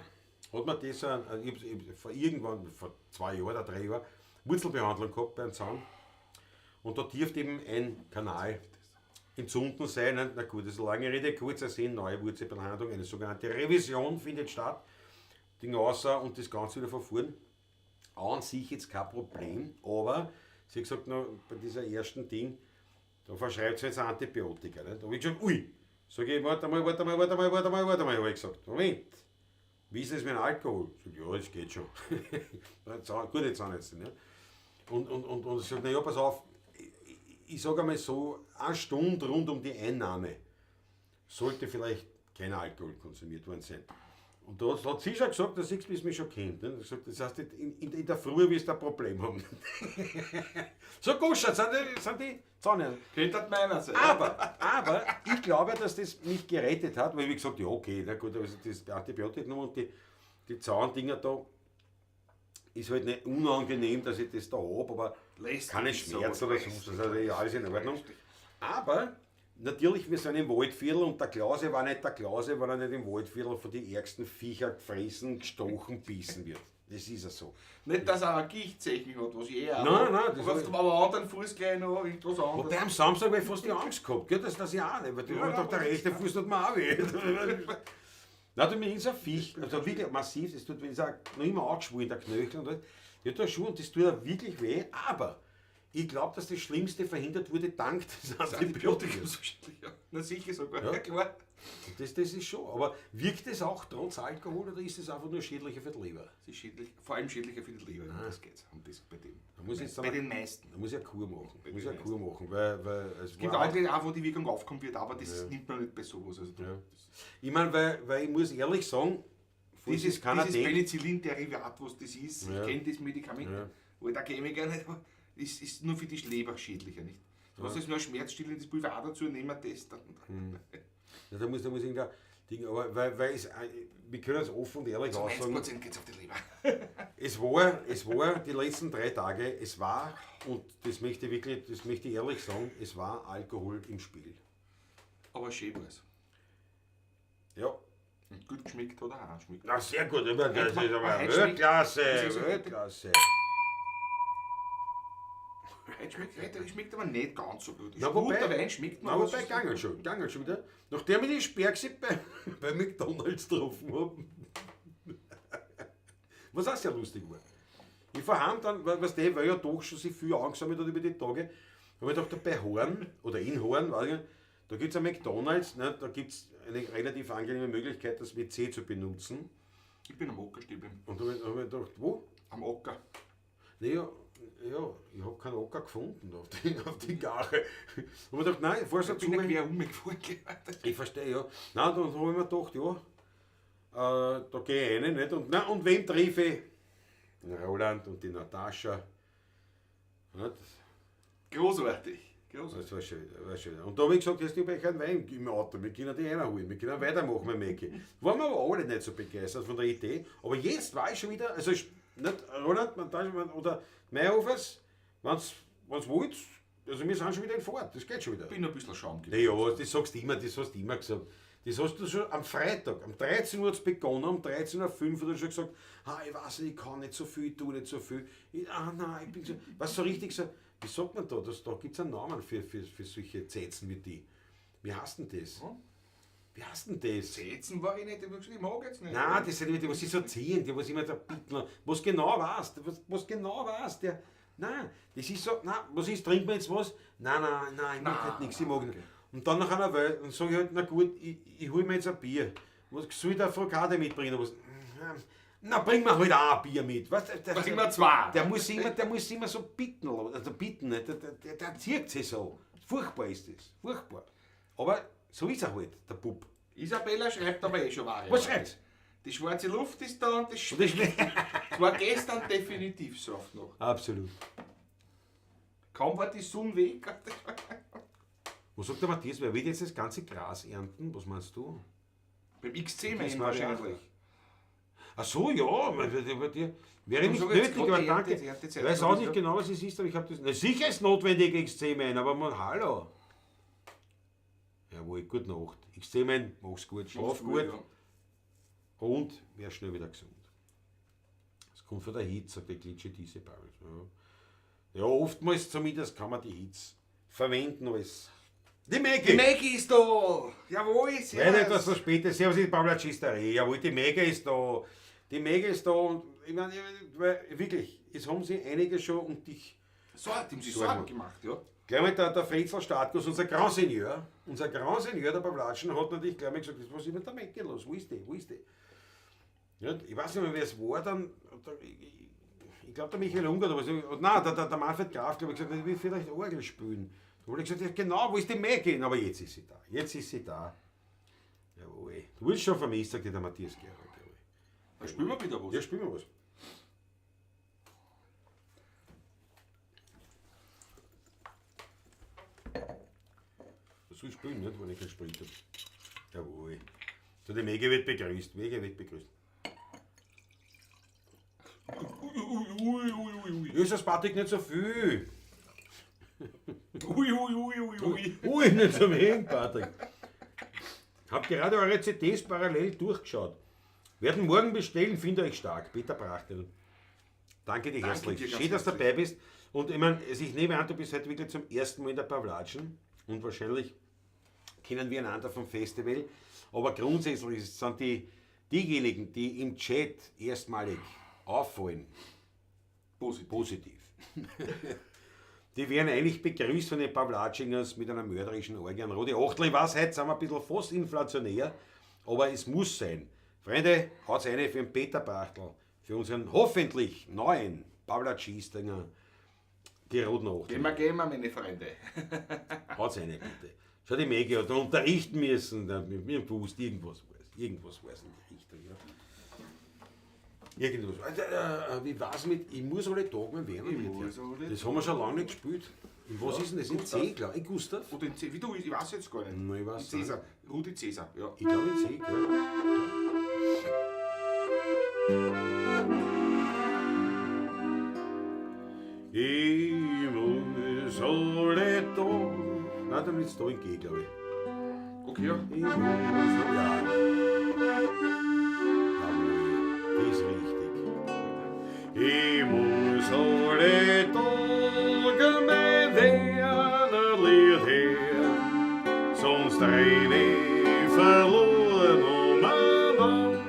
das, ich hab vor irgendwann, vor 2 Jahren oder 3 Jahren, Wurzelbehandlung gehabt beim Zahn. Und da dürfte eben ein Kanal entzünden sein. Ne? Na gut, das ist eine lange Rede, kurzer Sinn, neue Wurzelbehandlung, eine sogenannte Revision findet statt. Ding außer und das Ganze wieder verfahren. An sich jetzt kein Problem, aber sie hat gesagt, na, bei dieser ersten Ding, da verschreibt sie jetzt Antibiotika. Ne? Da habe ich gesagt, ui, sag ich, warte mal, habe ich gesagt, Moment, wie ist das mit dem Alkohol? Sag ich, ja, das geht schon. Gut, jetzt auch nicht. Ne? Und ich sage, na ja, pass auf, ich sage einmal so, eine Stunde rund um die Einnahme sollte vielleicht kein Alkohol konsumiert worden sein. Und da hat sie schon gesagt, dass ich mich schon kennt. Ne? Gesagt, das heißt, in der Früh wirst du ein Problem haben. So gut, sind die Zahnärzte. Könnte das meiner sein. Aber ich glaube, dass das mich gerettet hat, weil ich gesagt, ja okay, na gut, also das Antibiotikum und die Zahndinger da ist halt nicht unangenehm, dass ich das da hab, aber Lässt keine dich so, Schmerzen oder lässt sonst was, also ja, alles in Ordnung. Aber natürlich, wir sind im Waldviertel und der Klause war nicht der Klause, weil er nicht im Waldviertel von den ärgsten Viecher gefressen, gestochen, bissen wird. Das ist ja so. Nicht, dass er ein Gichtzeichen hat, was ich eh auch Nein, hab. nein, das Aber hab ich- am anderen Fuß gleich noch irgendwas anderes. Wobei am Samstag habe ich fast die Angst gehabt, gell? Das ich auch nicht, weil Ja, doch der rechte Fuß tut mir auch weh. Nein, tut mir irgend so ein Viech, also wirklich massiv, das tut mir, ist auch noch immer angeschwollen, der Knöchel und alles. Ja, da schon, und das tut auch wirklich weh, aber Ich glaube, dass das Schlimmste verhindert wurde dank des Das Antibiotikums. Antibiotikum wahrscheinlich, ja. Na sicher sogar. Ja. Ja, klar. Das ist schon. Aber wirkt es auch trotz Alkohol oder ist es einfach nur schädlicher für die Leber? Das ist schädlich, vor allem schädlicher für die Leber. Um das geht's. Um das bei dem. Da muss ich jetzt bei einmal- den meisten. Da muss ich eine Kur machen. Da muss ich eine den Kur machen, weil es Es gibt war- andere auch, wo die Wirkung aufkommen wird, aber das nimmt man nicht bei sowas. Also Ja. Ich meine, weil ich muss ehrlich sagen, falls Dieses, es keiner dieses denkt, Penicillin-Derivat, was das ist, Ja. ich kenne das Medikament, Ja. wo ich da Chemiker nicht, aber ist nur für die Leber schädlicher, nicht? Du hast jetzt nur ein schmerzstillendes Pulver auch dazu nehmen, das dann. Ja, da muss irgendein Ding, aber weil es, wir können es offen und ehrlich Zu aussagen, 90% geht es auf die Leber. es war die letzten 3 Tage, es war, und das möchte ich wirklich, das möchte ich ehrlich sagen, es war Alkohol im Spiel. Aber schön war es. Ja. Und gut geschmeckt hat er auch. Schmeckt. Na, sehr gut, aber das ist aber Heute schmeckt- Weltklasse, Das ist so- Weltklasse. Heute schmeckt aber nicht ganz so gut. Ist Na, gut, wobei- der Wein schmeckt Na, aber wobei, es ist- gangen schon wieder. Nachdem ich die Sperrgsi bei McDonalds getroffen hab. Was auch sehr lustig war. Ich fahr heim dann, weißt du, weil ja doch schon sich viel angesammelt hat über die Tage, hab ich gedacht, bei Horn oder in Horn, weiß ich nicht, da gibt's ein McDonalds, ne, da gibt's eine relativ angenehme Möglichkeit, das WC zu benutzen. Ich bin am Ocker stehen geblieben. Und da hab ich gedacht, wo? Am Ocker. Naja, ja, ich hab keinen Ocker gefunden auf die Gache. Und ich gedacht, nein, ich fahr so Ich bin ja zu. quer rumgefahren. Ich verstehe, ja. Nein, dann habe ich mir gedacht, ja, da gehe ich rein, nicht? Und, nein, und wem treffe ich? Den Roland und die Natascha. Nicht? Großartig. Großartig. Das war schön, war schön. Und da habe ich gesagt, jetzt ich habe keinen Wein im Auto, wir können die reinholen, wir können weitermachen mit Mäcki. Waren wir aber alle nicht so begeistert von der Idee. Aber jetzt war ich schon wieder, also ich, nicht Roland, Natascha oder Meierhofers, wenn's wollt, also wir sind schon wieder in Fahrt, das geht schon wieder. Ich bin ein bisschen Schaum geblieben. Naja, das sagst du immer, das hast du immer gesagt. Das hast du schon am Freitag, um 13 Uhr hat's begonnen, um 13:05 Uhr hat er schon gesagt, ah, ich weiß nicht, ich kann nicht so viel, ich tue nicht so viel. Ich, nein, ich bin so, was so richtig so, wie sagt man da, das, da gibt's einen Namen für solche Zetzen wie die. Wie heißt denn das? Wie heißt denn das? Zetzen war ich nicht, ich hab gesagt, ich mag jetzt nicht. Nein, das sind immer die, was sie so ziehen, die, was immer da bitten, was genau weißt, was genau weißt, der, nein, das ist so, nein, was ist, trinken wir jetzt was? Nein, nein, nein, ich mag Nein, halt nichts, ich mag nicht. okay. Und dann nach einer Weile, dann sag ich halt, na gut, ich hol mir jetzt ein Bier. Was soll ich da Frokade mitbringen? Was? Na, bring mir halt auch ein Bier mit. Weißt, Bring mir zwei. Der muss immer so bitten, also bitten, nicht? Der zieht sich so. Furchtbar ist das, furchtbar. Aber so ist er halt, der Bub. Isabella schreibt aber eh schon wahre Was Worte. schreibt's? Die schwarze Luft ist da und das Und das schmeckt. Es war gestern definitiv so oft noch. Absolut. Kaum war die Sonne weg. Was sagt der Matthias, wer wird jetzt das ganze Gras ernten? Was meinst du? Beim XC Das mein war schon wahrscheinlich. Ach so, ja, bei dir wäre Du nicht sag jetzt nötig, grad aber die danke. Erntezeit Ich weiß noch auch nicht, nicht ja. genau, was es ist, aber ich habe das. Na, sicher ist notwendig, XC-Man, aber man, hallo. Jawohl, gute Nacht. XC-Man, mach's gut, schlaf Mach's gut. ja. Und wär schnell wieder gesund. Das kommt von der Hitze, sagt der Glitsche diese Paris. Ja. Ja, oftmals zumindest kann man die Hitze verwenden als. Die Maggie! Die Maggie ist da! Jawohl, servus! Leider etwas verspätet. Servus, die Paula Cistare. Jawohl, die Maggie ist da. Die Maggie ist da und ich meine, weil wirklich, es haben sich einige schon um dich. So, die haben sich Sorgen. Sorgen gemacht, ja. Gleich mal der Fritzel Startkus, unser Grand Seigneur, unser Grand Seigneur, der Pawlatschen, hat natürlich gleich mal gesagt, was ist mit der Maggie los? Wo ist die? Wo ist die? Ja, ich weiß nicht mehr, wer es war dann. Ich glaub, der Michael Unger, oder was, und nein, der Manfred Graf, glaub ich, gesagt, ich will vielleicht Orgel spielen. Da hab ich gesagt, ja, genau, wo ist die Maggie? Aber jetzt ist sie da. Jetzt ist sie da. Jawohl. Du wirst schon vermisst, sagt der Matthias Gerold. Jawohl. Da spielen wir wieder was. Ja, spielen wir was. Was soll ich spielen, nicht, wenn ich keinen Sprint hab? Jawohl. So, die Maggie wird begrüßt. Maggie wird begrüßt. Ui, ui, ui, ui, ui. Ja, ist das Patrick nicht so viel? Ui, ui, ui, ui, ui. Ui, nicht so wenig, Patrick. Hab gerade eure C Ds parallel durchgeschaut. Werden morgen bestellen, finde euch stark. Peter Brachtel. Danke dir Danke herzlich. dir ganz Schön, dass du herzlich. dabei bist. Und ich meine, also ich nehme an, du bist heute wirklich zum ersten Mal in der Pawlatschen. Und wahrscheinlich kennen wir einander vom Festival. Aber grundsätzlich sind diejenigen, die im Chat erstmalig auffallen, Positiv. positiv. Die werden eigentlich begrüßt von den Pawlatschingers mit einer mörderischen Orgie an Rudi Achtel. Ich weiß, heute sind wir ein bisschen fast inflationär, aber es muss sein. Freunde, haut's eine für den Peter Brachtl, für unseren hoffentlich neuen Pawlatschistinger, die Roten Achtel. Gehen wir, meine Freunde. Haut's eine, bitte. Schau, die Maggie hat unterrichten müssen, mit dem Fuß, irgendwas war's. Irgendwas war's in die Richtung, ja. Irgendwas. Also, wie war's mit, ich muss alle Tage mit Werner Ich mit, muss ja. alle Das haben wir schon lange nicht gespielt. In was Ja, ist denn das? In Gustav. C, glaub ich. In Gustav? Oder in C, wie du, ich weiß jetzt gar nicht. Nein, ich weiß In Cäsar. Rudi Cäsar, ja. Ich glaube in C, gell? Ich muss alle Tage. Nein, dann ist da in G, glaub ich. Okay, ja. Ich muss, ja. Jawohl, das ist richtig. Ich muss alle Tage mein Wernerlied hören, sonst renn ich verloren umeinander.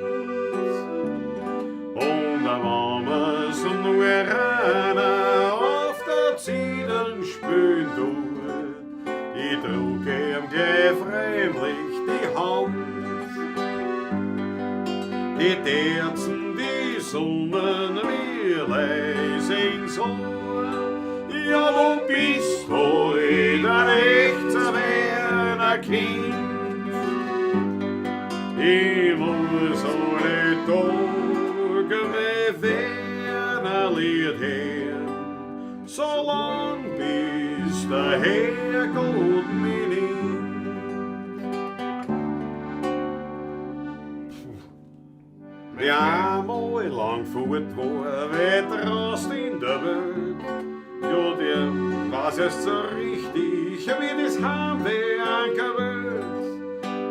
Und wenn wir's nur einer auf der Zielen spülen tut, ich trug ihm gleich freundlich die Hand. Die Terzen, die summen mir leis ins Ohr. Ja, du bist heut ein echter Werner Kind. Ich muss alle Tage mein Wernerlied hören, solang bis der Herrgott mich nimmt. Wer einmal lang fort war, weit raus in der Welt, ja, der weiß erst so richtig, wie das Heimweh angeht.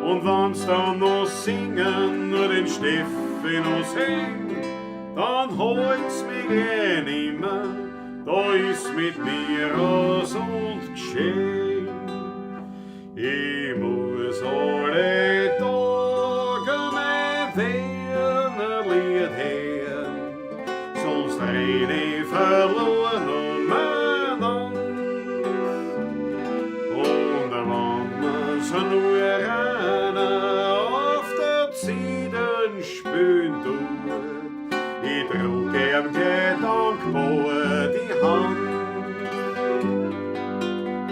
Und wenn's dann noch singen, nur den Stephanus hängt, dann holt's mich gleich nimmer, da ist mit mir aus und geschehen. Ich muss alle Tage mein Wernerlied hören, sonst renn ich verloren umeinander. Und wenn mir's nur einer auf der Zieden spülen tut, ich trug ihm gleich dankbar die Hand.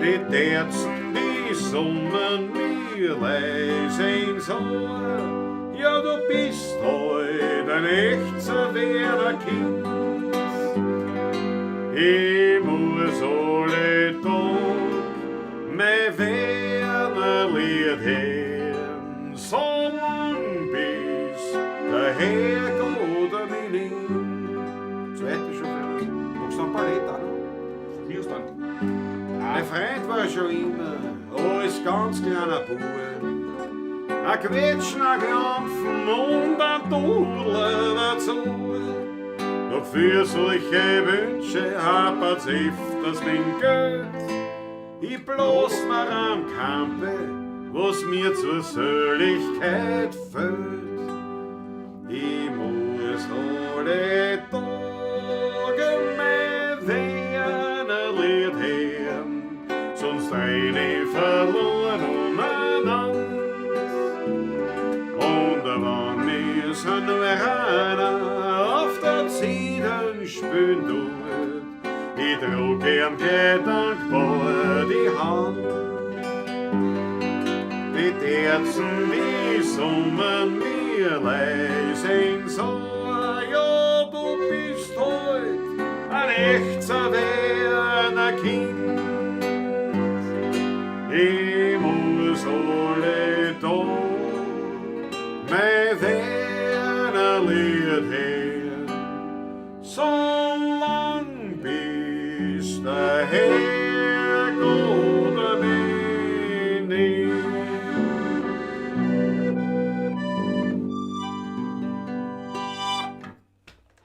Die Terzen, die summen mir leis ins Ohr, ja, du bist heut ein echter Werner-Kind. Ich muss alle Tag mein Wernerlied hören, solang bis der Herrgott mich nimmt. Zweite schon fertig. Magst du ein Ballett auch noch? Von mir aus dann. Mein Freund war schon immer als ganz kleiner Bub. Ein Quetschen, ein Klampfen und ein Dudler dazu. Doch für solche Wünsche hapert's öfters mit Geld. Ich bloß mir am Kampe, was mir zur Seligkeit fehlt. Ich muss alle Tage mein Wernerlied hören, sonst renn ich verloren umeinander. Und wenn mir's nur einer auf der Zieden spülen tut, ich trug ihm gleich dankbar die Hand. Die Terzen, die summen mir leis ins Ohr, ja, du bist heut ein echter Werner-Kind. Ich muss alle Tag mein Wernerlied hören, solang bis der Herrgott mich nimmt.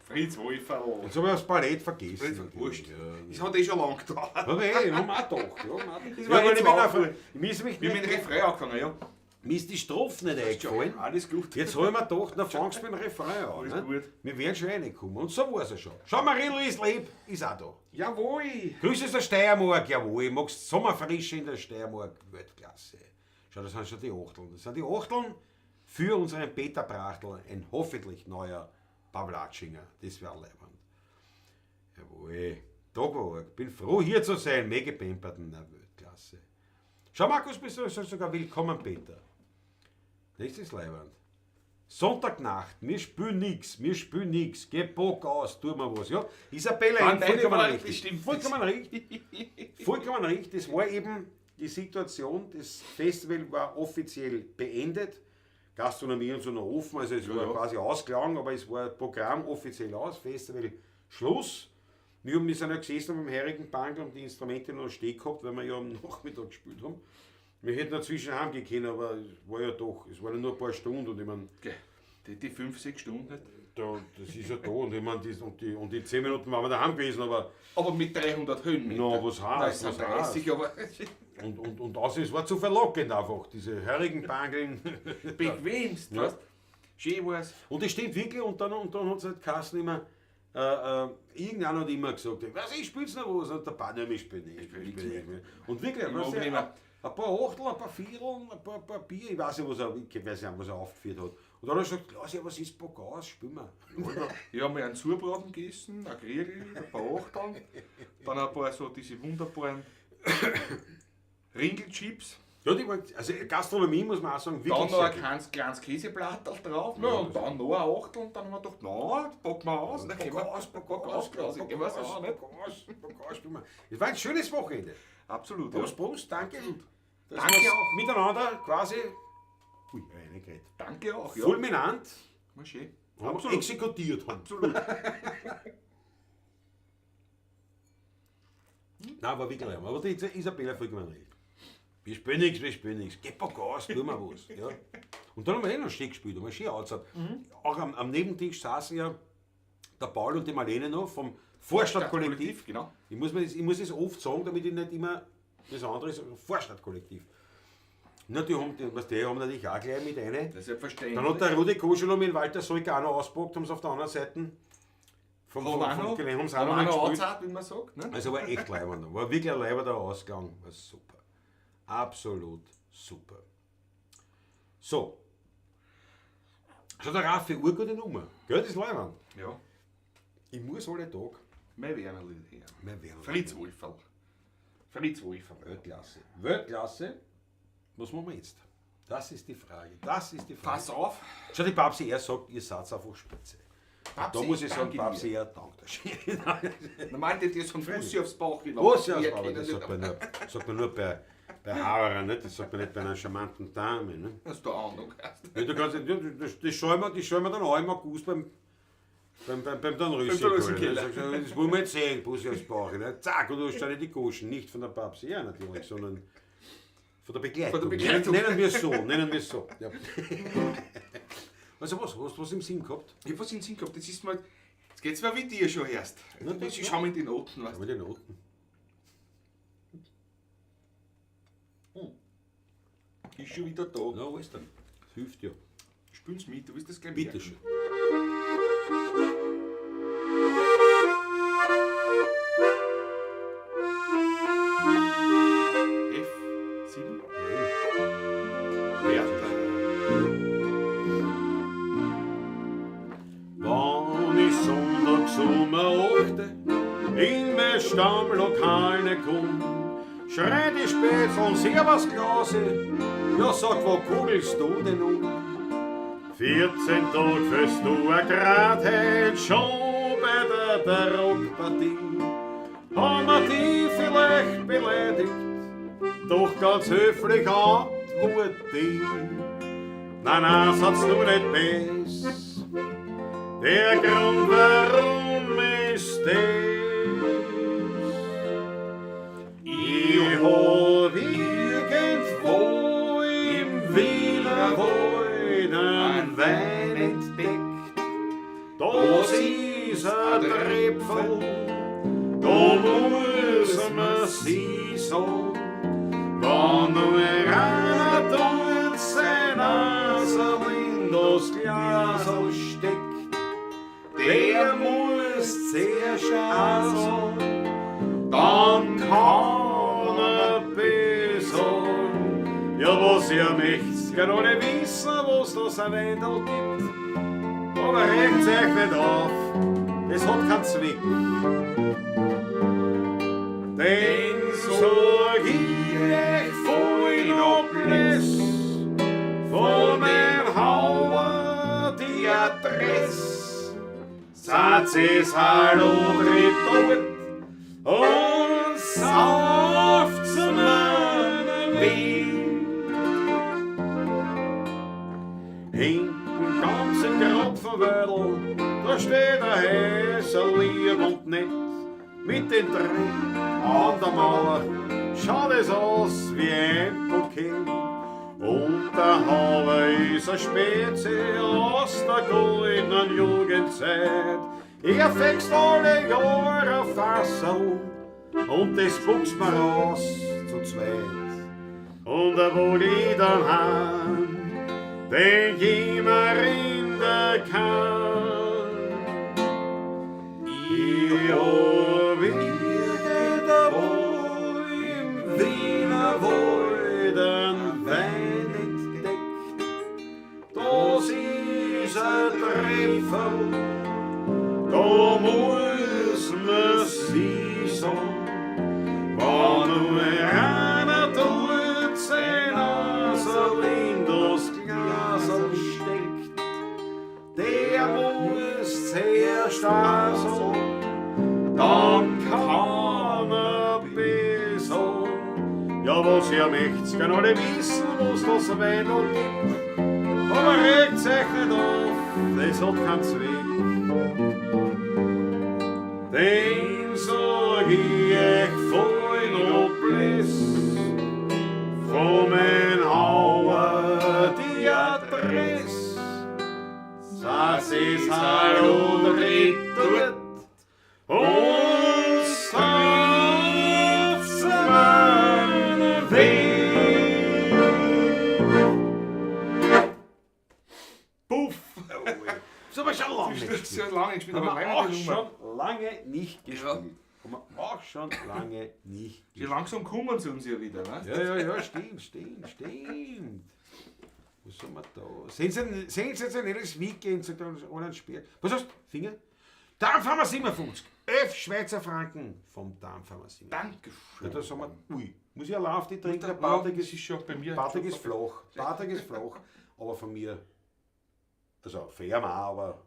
Fritz Wolferl. Jetzt hab ich das Ballett vergessen. Fritz, wurscht. Ja. Das hat eh schon lange gedauert. Hab ich eh, ich hab mir auch gedacht. Ja, hab mir auch gedacht. Das Ja, war weil jetzt ich bin lang. auch, ich muss mich Wir haben nicht mit dem Refrain angefangen, ja. Mir ist die Strophe nicht eingefallen. Alles gut. Jetzt habe ich mir gedacht, na fangst du mit dem Refrain an. Alles ne? gut. Wir werden schon reinkommen. Und so war es ja schon. Schau, Marie-Louise Leb ist auch da. Jawohl! Grüße aus der Steiermark, jawohl. Magst Sommerfrische in der Steiermark? Weltklasse. Schau, das sind schon die Achteln. Das sind die Achteln für unseren Peter Brachtl, ein hoffentlich neuer Pavlatschinger. Das wäre leibend. Jawohl. Tag war arg. Bin froh, hier zu sein. Mege Pemperten, na Weltklasse. Schau, Markus, bist du sogar willkommen, Peter. Das ist leibend. Sonntagnacht, wir spielen nix, wir spielen nix, geh Bock aus, tu mal was. Ja, Isabella, Waren deine vollkommen Worte, richtig. stimmt. Vollkommen richtig. Vollkommen richtig. Das war eben die Situation, das Festival war offiziell beendet. Gastronomie und so noch offen, also es war ja. quasi Ausklang, aber es war Programm offiziell aus, Festival Schluss. Wir sind ja gesessen am heurigen Bank und die Instrumente noch stehen gehabt, weil wir ja am Nachmittag gespielt haben. Wir hätten dazwischen heimgehen können, aber es war ja doch, es waren ja nur ein paar Stunden und ich meine, Okay. Die 5, 6 Stunden nicht. da, das ist ja da und ich meine, das, und die 10 Minuten waren wir daheim gewesen, aber Aber mit 300 Höhenmeter. Na, was heißt, Nein, es sind was 30, aber und außerdem, es war zu verlockend einfach, diese heurigen Bankeln. bequemst, Ja. weißt? Schön war's. Und das stimmt wirklich, und dann hat es halt geheißen immer, irgendeiner hat immer gesagt, was, ich spiel's noch was, und der Partner, ich spiel nicht, ich spiel nicht mehr. Und wirklich, Ich weißt mag du, nicht mehr. ein paar Achtel, ein paar Vierteln, ein paar Bier, ich weiß nicht, was er aufgeführt hat. Und dann hat er gesagt, Klaus, ja, was ist Bock aus, spielen wir. Ich habe mir einen Surbraten gegessen, ein Griegel, ein paar Achteln, dann ein paar so diese wunderbaren Ringelchips, Ja, die war, also Gastronomie muss man auch sagen, wirklich dann noch sehr ein gut. kleines Käseblatterl drauf, ne, und dann noch ein Achtel und dann haben wir gedacht, na, packen wir aus, dann gehen wir Bock aus, Bock aus, Klaus, Bock gehen wir's aus, an, nicht? Bock aus, Bock aus, spielen wir. Es war ein schönes Wochenende. Absolut, ja. Prost, Prost, danke. Dass Danke wir's auch. Miteinander quasi, ui, reingeredet. Danke auch, ja. Fulminant War schön. haben Absolut. exekutiert haben. Absolut. Nein, war wirklich leer. Aber die Isabella vollkommen recht. Wir spielen nichts, wir spielen nichts. Gib mal Gas, tun wir was. Ja. Und dann haben wir eh noch schön gespielt, haben wir schön angezahlt. Auch am Nebentisch saßen ja der Paul und die Marlene noch vom Vorstadtkollektiv. Genau. Ich muss das oft sagen, damit ich nicht immer das andere sage. Vorstadtkollektiv. Na, die haben, die, weißt du, die haben natürlich auch gleich mit rein. Das ist selbstverständlich. Dann hat der Rudi Koschelo mit Walter Solker auch noch auspackt, haben sie auf der anderen Seite vom, Haben vom, auch vom noch, Gelände, haben sie auch haben noch auch noch gespielt. angezahlt, wie man sagt. Ne? Also war echt leibend. War wirklich ein leibender Ausgang. War super. Absolut super. So. Schau, der Raffi, urgute Nummer. Gell, das ist leibend. Ja. Ich muss alle Tag. Mein Wernerl her. Mein Werner. Fritz Wolferl. Fritz Wolferl. Weltklasse. Weltklasse. Was machen wir jetzt? Das ist die Frage. Das ist die Frage. Pass auf. Schau, die Babsi R sagt, ihr seid einfach spitze. Babsi, Da muss ich sagen, danke Babsi dir. R, danke. Normal hätte ich so einen Fussi aufs Bauch gelaufen. Was ja, Wir aber kennen das das sagt man nur bei Haarern, nicht? Das sagt man nicht bei einer charmanten Dame. Ne? Hast du Ahnung? Ja, du kannst, ja, das schauen wir, das schauen wir dann auch im August beim Dornröschen. Beim Dornröschenkeller. Ne? Das wollen wir jetzt sehen, Bussi aufs Bauch. Ne? Zack, und du hast dann die Goschen. Nicht von der Babsi R natürlich, sondern von der Begleitung. Von der Begleitung. Nennen wir es so, nennen wir es so. Ja. Also was, hast du was im Sinn gehabt? Ich hab was im Sinn gehabt, das ist mal. Jetzt geht's mir wie dir schon erst. Na, das Ich schau mir in die Noten, weißt Aber die Noten. du. Ist schon wieder da. Na, alles dann. Das hilft ja. Spülen's mit, du wirst das gleich Bitte merken. schön. F7. Bertha. Wann ich sonntags um 8 in mein Stammlokal nicht komm, schreit die Spätzl Servus Klause, ja sag, wo kugelst du denn um? 14 Tag führst du a grad heut schon bei der Barockpartie. Haben wir die vielleicht beleidigt, doch ganz höflich antwort ich. Nein, nein, sag's du nicht besser. Der Grund, warum ist das? Ich hab irgendwo im Wienerwald einen Wein entdeckt. Das ist ein Tröpfel, da muss man sie sagen. Wenn nur einer dort sein Glasl steckt, der muss zuerst also, dann kann er bissl. Ja, was ihr möcht's, gern alle wissen, was das ein Wendel gibt. Aber regt's euch nicht auf, das hat keinen Zweck. Denn sag ich euch voll noch Bless, von den Hauer die Adresse. Satz es Hallo tritt dort und sauft's meinen Weg. Hinten ganz im Kropfenwödel, da steht ein Häsel lieb und nett. Mit den drei an der Mauer schaut es aus wie ein Bouquet. Und der Hauer ist eine Spezie aus der goldenen Jugendzeit. Er fängst alle Jahre ein Fassel und das buchst man raus zu zweit. Und er wo ich dann heim, denk ich mir in der Kahn. Ich hab irgendwo im Wienerwald einen Wein entdeckt. Das ist ein Treffer, da muss man sie sagen. Wenn nur einer dort sein Nasel in das Glasl steckt, der muss zuerst also, dann kann er bissl. Ja, was ihr möcht's, gern alle wissen, was das Weindl gibt. Aber regt's euch nicht auf, das hat keinen Zweck. Den sag ich euch voll noch Bliss, von mein Hauer die Adresse. Satz ist Hallo tritt dort und sauft's meinen Weg. Puff! Das haben wir schon lange nicht Das ist gespielt. ja lange gespielt, Haben aber wir lange auch die Nummer. schon lange nicht gespielt. Haben wir auch schon lange nicht Die gespielt. langsam kommen sie uns ja wieder, ne? Ja, stimmt. Was haben wir da? Sensationelles Weekend, sagt der Roland Speer. Was hast du? Finger? Dampfhammer 57. 11 Schweizer Franken vom Dampfhammer 57. Dankeschön. Ja, da sagen wir, ui, muss ich allein auf die trinken? Der Ja, Patrick das ist, ist schon bei mir. Patrick ist flach. Patrick ist flach, aber von mir, also fair mal, aber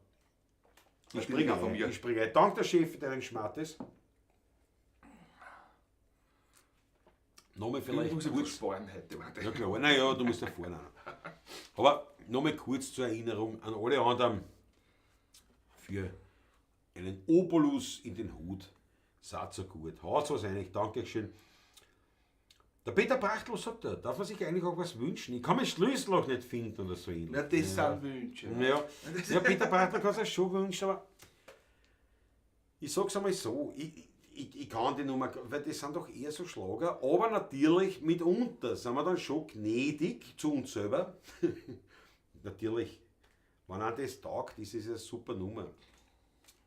ich Natürlich springe auch von ein, mir. Ich springe ein. Dank der Chef für deinen Schmattes. Nochmal Ich vielleicht muss ich kurz. sparen heute. Warte. Ja klar, naja, du musst da vorne. Aber nochmal kurz zur Erinnerung an alle anderen für einen Obolus in den Hut. Seid so gut. Haut was eigentlich, Dankeschön. Der Peter Brachtl sagt da, darf man sich eigentlich auch was wünschen? Ich kann mein Schlüsselloch nicht finden oder so ähnlich. Na, das sind Wünsche. Ja, ja, Peter Brachtl kann sich schon wünschen, aber ich sag's einmal so, ich kann die Nummer, weil das sind doch eher so Schlager, aber natürlich mitunter sind wir dann schon gnädig zu uns selber. Natürlich, wenn auch das taugt, ist es eine super Nummer.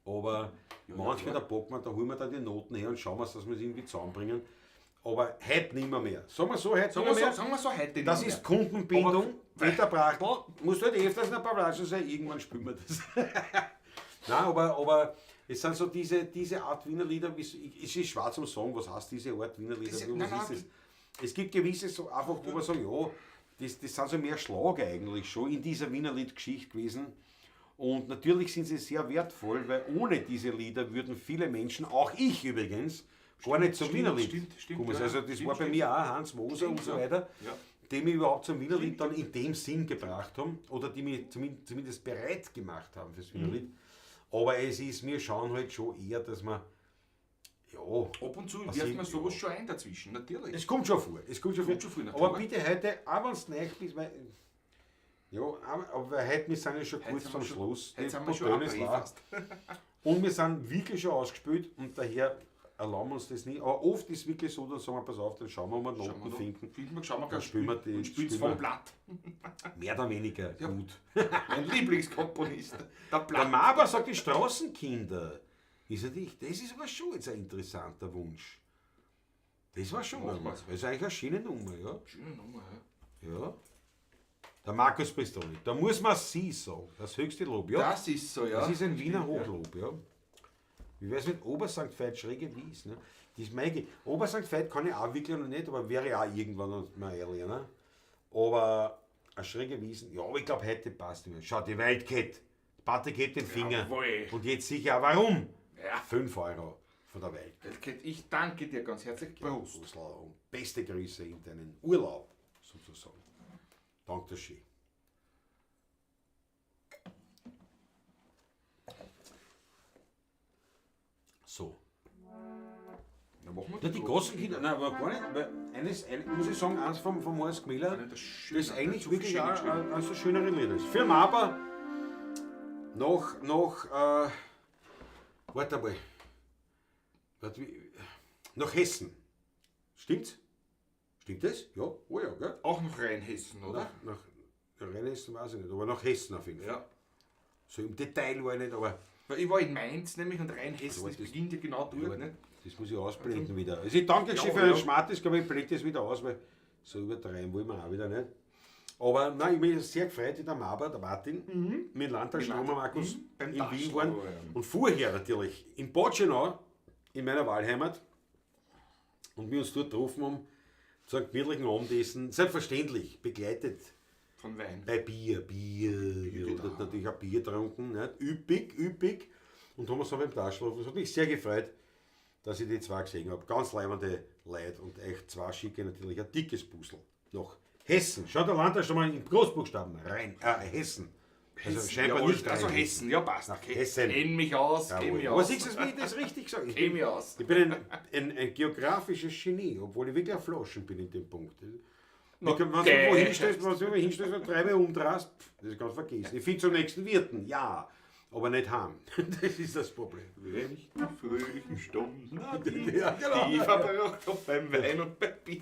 Aber Ja, manchmal, ja, da packt man, da holen wir dann die Noten her und schauen wir, dass wir es irgendwie zusammenbringen. Aber heute nimmer mehr. Sagen wir so, heute Sagen nimmer wir so, mehr. sagen wir so heute Das nicht ist mehr. Kundenbindung. Aber- Peter Brachtl, musst du halt öfters noch ein paar Flaschen sein, irgendwann spülen wir das. Nein, aber es sind so diese Art Wiener Lieder, es ist schwer zum sagen, was heißt diese Art Wiener Lieder, Das- was nein, ist nein. das? Es gibt gewisse so einfach, wo man sagen, ja, das sind so mehr Schlager eigentlich schon in dieser Wiener Lied-Geschichte gewesen. Und natürlich sind sie sehr wertvoll, weil ohne diese Lieder würden viele Menschen, auch ich übrigens, gar nicht zum stimmt, Wiener Lied stimmt, kommen. ja, Also das stimmt, war bei stimmt. mir auch Hans Moser Stimmt, und so ja. weiter, Ja. die mich überhaupt zum Wiener Lied dann in dem Sinn gebracht haben oder die mich zumindest bereit gemacht haben fürs Wiener Lied. Aber es ist, wir schauen halt schon eher, dass man, ja, Ab und zu Was wirft ich- man sowas ja. schon ein dazwischen, natürlich. Es kommt schon vor, es kommt schon Kommt vor. schon vor, Aber natürlich. bitte heute, auch wenn es neu ist, weil, ja, aber weil heute, wir sind ja schon Heute kurz sind vorm wir schon- Schluss. Heute Die sind wir schon Portone ist April leer. fast. Und wir sind wirklich schon ausgespielt und daher erlauben uns das nicht. Aber oft ist es wirklich so, dann sagen wir, pass auf, dann schauen wir, ob wir Noten finden. Finden wir, schauen wir, Dann spielen wir die- und spielen's spielen wir- vom Blatt. Mehr oder weniger gut. Mein Lieblingskomponist, der Der Blatt. Maber sagt, die Straßenkinder. Ist natürlich, das ist aber schon jetzt ein interessanter Wunsch. Das war schon Machen mal. wir's. Das ist eigentlich eine schöne Nummer, ja. Schöne Nummer, ja. Ja. Der Markus Pistoni, da muss man sie sagen. Das höchste Lob, ja. Das ist so, ja. Das ist ein Wiener Hochlob, ja. Wie wär's mit Ober St. Veit, schräge Wies, ne? Das ist meine Ober St. Veit kann ich auch wirklich noch nicht, aber wäre ich auch irgendwann noch mal ehrlich, ne? Aber eine schräge Wiesen, ja, aber ich glaube, heute passt nicht mehr. Schau, die Wildcat. Patrick hebt den Finger. Jawohl. Und jetzt sicher auch warum? Ja. 5 Euro von der Welt. Wildcat, ich danke dir ganz herzlich. Prost. Prost und beste Grüße in deinen Urlaub, sozusagen. Danke schön. So. Na, machen wir Ja, die großen Kinder, nein, aber gar nicht, weil eines, ein, muss ich sagen, eins vom Horst Gmiller, das das ist schön, ist eigentlich so viel wirklich schöne auch geschrieben. eines der schöneren Lieder. Für Maber nach, warte mal, warte, nach Hessen. Stimmt's? Stimmt das? Ja, oh ja, gell? Auch noch Rheinhessen, oder? Nach Rheinhessen weiß ich nicht, aber nach Hessen auf jeden Fall. Ja. So im Detail war ich nicht, aber Weil ich war in Mainz nämlich und Rheinhessen, Aber das das- beginnt ja genau dort, Ja, ne? Das muss ich ausblenden wieder. Also ich danke schon Ja, für den ja. Schmartes, aber ich blende das wieder aus, weil so übertreiben wollen wir auch wieder nicht. Aber nein, ich bin sehr gefreut, wie der Maber, der Martin, mit Landtag Stromer Markus Beim in Wien Taschler, waren. ja. Und vorher natürlich in Botschenau, in meiner Wahlheimat, und wir uns dort getroffen haben, zu einem gemütlichen Abendessen, selbstverständlich, begleitet Von Wein. bei Bier, Bier, wir haben dort natürlich auch Bier getrunken, nicht? Üppig, üppig. Und haben uns dann beim Taschenhof. Es hat mich sehr gefreut, dass ich die zwei gesehen habe. Ganz leibende Leute und echt zwei schicke, natürlich ein dickes Puzzle. Nach Hessen. Schaut der Landtag schon mal in Großbuchstaben rein. Hessen. Also scheinbar Jawohl, nicht also rein. Hessen, ja passt. Nach Hessen. Kenn mich aus, kenn Jawohl. mich Aber aus. siehst du, wie ich das richtig sage? Ich Kenn bin, mich aus. ich bin ein geografisches Genie, obwohl ich wirklich ein Flaschen bin in dem Punkt. Ich kann, wenn du geh. irgendwo hinstellst, wenn du irgendwo hinstellst und dreimal umdrehst, pff, das ist ganz vergessen. Ich finde zum nächsten Wirten, ja, aber nicht heim. Das ist das Problem. Wenn ich die fröhlichen Stunden die, Ja, genau. die ich verbracht hab beim Wein und beim Bier.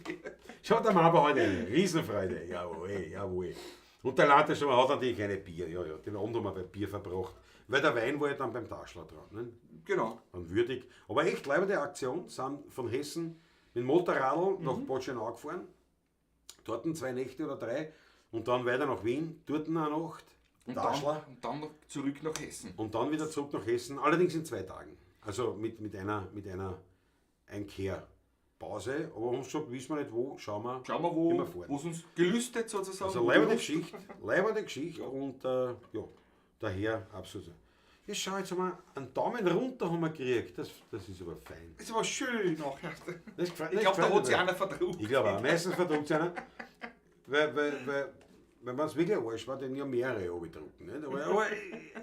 Schaut der Maber heute eine Riesenfreude. Jawohl, jawohl. Und der Landtag schon hat natürlich keine Bier. Ja, ja, den Abend haben wir bei Bier verbracht. Weil der Wein war ja dann beim Taschler dran. Ne? Genau. Dann würdig. Aber echt leibende Aktion, sind von Hessen mit dem Motorradl nach Botschenau gefahren. Dort 2 Nächte oder 3. Und dann weiter nach Wien, dort eine Nacht, Und Taschler. dann noch zurück nach Hessen. Und dann wieder zurück nach Hessen, allerdings in 2 Tagen. Also mit einer Einkehrpause. Aber uns gesagt, wissen wir nicht wo, schauen wir. Schauen wir, wo Immer fahren. es uns gelüstet sozusagen. Also wo leibende die Lust- Geschichte, leibende Geschichte und ja, daher absolut. Jetzt schau, jetzt haben wir einen Daumen runter haben wir gekriegt. Das ist aber fein. Das war schön auch. Das gefällt- Ich das glaube, da gefällt hat sich mir. einer verdruckt. Ich glaube auch, meistens verdruckt sich einer. Weil wenn es wirklich ein Arsch war, dann ja mehrere abgedruckt. Nicht? Aber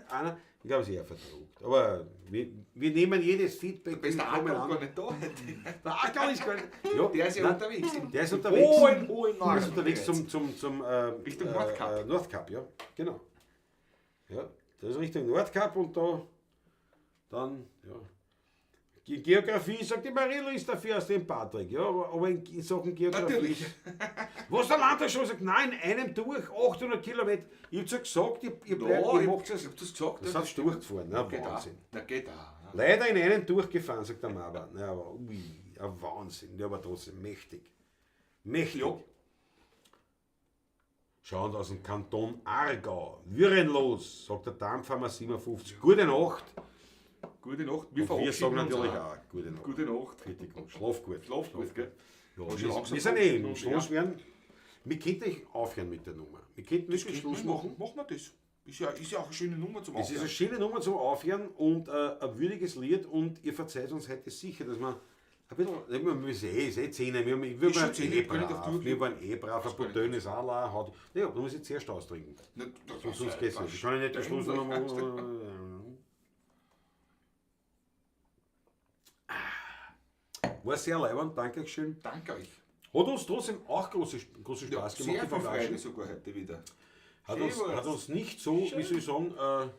einer, ich glaube, es ist eher verdruckt. Aber wir nehmen jedes Feedback. Ist der willkommen Acker an. gar nicht da heute. Der Acker ist gar nicht. Ja, Der ist ja nein, unterwegs. Der ist unterwegs. Hohen, hohen Der ist Norden. unterwegs zum Richtung Nordkap. Nordkap, ja, genau. Ja, das ist Richtung Nordkap und da dann, ja. Geografie, sagt die Marilo, ist dafür aus dem Patrick, ja, aber in Sachen Geografie. Natürlich. Was der Landtag schon sagt, nein, in einem durch, 800 Kilometer. Ich hab's ja gesagt, ihr bleibt, Ja, ihr ich, macht es. ich hab das gesagt. Das hat's durchgefahren, ne? Geht auch. Wahnsinn. Na, geht auch. Leider in einem durchgefahren, sagt der Maber. Na, aber ui, ein Wahnsinn, der war trotzdem mächtig. Mächtig. Ja. Schauen aus dem Kanton Aargau. Würenlos, sagt der Dampfhammer 57. Gute Nacht. Gute Nacht. Wir Und wir verabschieden sagen uns natürlich auch. auch gute Nacht. Gute Nacht. Fertig. Schlaf gut. Schlaf gut, gell? Ja, schon wir, langsam wir sind eh im ja. Schluss werden. Wir könnten echt aufhören mit der Nummer. Wir könnten wirklich Schluss machen. Machen wir das. Ist ja auch eine schöne Nummer zum Es ist Aufhören. eine schöne Nummer zum Aufhören und ein würdiges Lied und ihr verzeiht uns heute sicher, dass wir ein bisschen, ich meine, wir sind eh, ist eh 10, wir Ist schon waren 10, eh kann ich doch brav, durch. wir waren eh brav, ein Potöne ist auch leer, haut, naja, da muss ich zuerst austrinken, Na, das sonst, sonst geht's nicht. Ich kann ja nicht den Schluss noch mal. War sehr leibend, danke schön. Danke euch. Hat uns trotzdem auch großen Spaß Ja, gemacht, sehr die viel Freude Verarschung. sogar heute wieder. Hat Schön uns, war's. hat uns nicht so, wie soll ich sagen, hat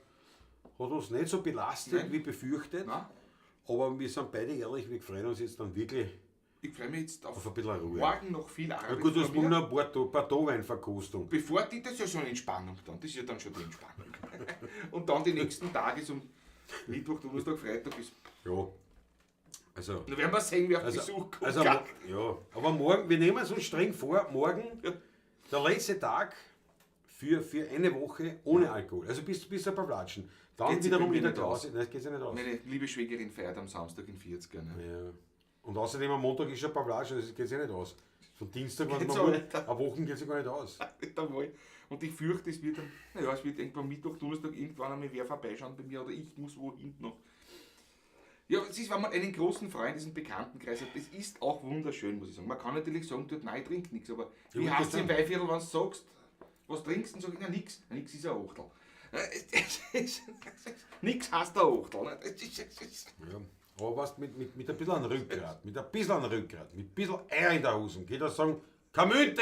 uns nicht so belastet Nein. wie befürchtet. Nein. Aber wir sind beide ehrlich, wir freuen uns jetzt dann wirklich Ich freue mich jetzt auf, auf ein bisschen Ruhe. morgen noch viel Arbeit. Ja, gut, du hast vor mir. morgen noch ein Porto-Weinverkostung. Bevor die, das ist ja schon Entspannung dann, das ist ja dann schon die Entspannung. Und dann die nächsten Tage, so Mittwoch, Donnerstag, Freitag ist. Ja. Also, Dann werden wir sehen, wer auf also, Besuch kommt. also ja. Aber morgen, wir nehmen es uns streng vor, morgen, Ja. der letzte Tag für eine Woche ohne Alkohol. Also bis ein paar Flatschen. Dann Geht sich wiederum bei mir in der nicht aus. Klause. Nein, das geht sich nicht aus. Meine liebe Schwägerin feiert am Samstag in 40er. Ne? Ja. Und außerdem am Montag ist schon Pavlage, das geht sich nicht aus. Von Dienstag, wenn Geht's man auch will, nicht. eine Woche geht sich gar nicht aus. Nicht einmal. Und ich fürchte, es wird, naja, es wird irgendwann Mittwoch, Donnerstag irgendwann einmal wer vorbeischauen bei mir oder ich muss wohin noch. Ja, es ist, wenn man einen großen Freund, diesen Bekanntenkreis hat, das ist auch wunderschön, muss ich sagen. Man kann natürlich sagen, dort, nein, ich trink nichts, aber wie Ja, heißt es das im Weihviertel, wenn du sagst, was trinkst du? Dann sag ich, na nix. Na, nix ist ein Achtel. Nix heißt ein Achtel. ne? Ja. Aber was mit ein bisschen an Rückgrat, mit ein bisschen an Rückgrat, mit ein bisschen Eier in der Hosen, geht das sagen, Kamünte,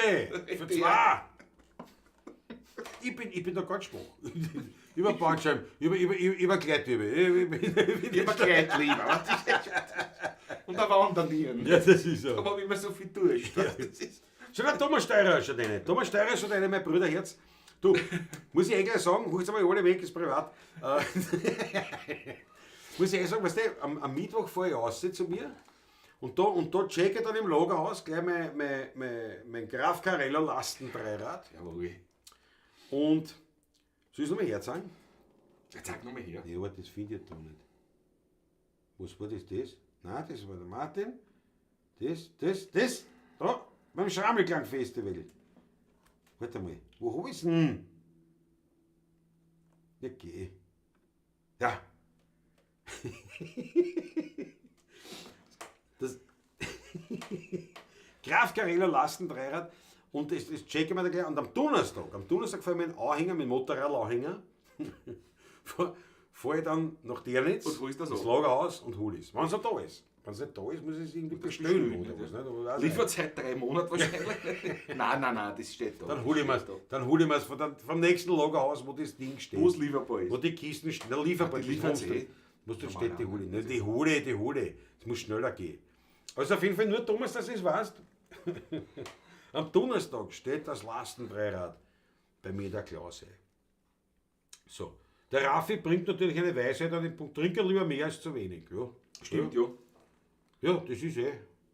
für zwei! Ich bin da ganz schwach. Über Bandscheiben, über Gleitwirbel. Ich hab ein Kleid lieber. Und da wandern. Ja, das ist so. Da hab ich immer so viel Durst. Das ist Sogar Thomas Steirer schaut eine. Thomas Steirer schaut eine, mein Bruderherz. Du, muss ich eigentlich sagen, holt's aber alle weg, ist privat. Muss ich eigentlich sagen, weißt du, am Mittwoch fahre ich raus zu mir und da check ich dann im Lagerhaus gleich mein Graf Carella Lastendreirad. Jawohl. Und soll ich es nochmal herzeigen? Ja, zeig nochmal her. Ja, aber das finde ich da nicht. Was war das? Das? Nein, das war der Martin. Das. Da, beim Schrammelklang-Festival. Warte mal, wo hab ich's denn? Ja, geh. Ja. Das Graf Carella Lastendreirad. Und das checken wir da gleich. Und am Donnerstag fahre ich mit dem Anhänger, mit dem Motorrad-Anhänger, fahre ich dann nach Dernitz, Und holst das ins ab? Lagerhaus und hol es. Wenn es da ist. Wenn es nicht da ist, muss ich es irgendwie bestellen oder was. Nicht? Aber weiß ich nicht. Liefert seit 3 Monaten wahrscheinlich. Nein, das steht da. Dann hole ich mir's, dann hol ich mir's vom nächsten Lagerhaus, wo das Ding steht. Wo es lieferbar ist. Wo die Kisten stehen. Na, lieferbar, Ah, die die liefert's Monster. eh. Was dort Normal steht, die auch, hole ich. Nein, die hole ich. Es muss schneller gehen. Also auf jeden Fall nur, Thomas, dass du es weißt. Am Donnerstag steht das Lastendreirad bei mir in der Klause. So. Der Raffi bringt natürlich eine Weisheit an den Punkt, trinke lieber mehr als zu wenig. Ja. Stimmt, ja. Ja, das ist eh.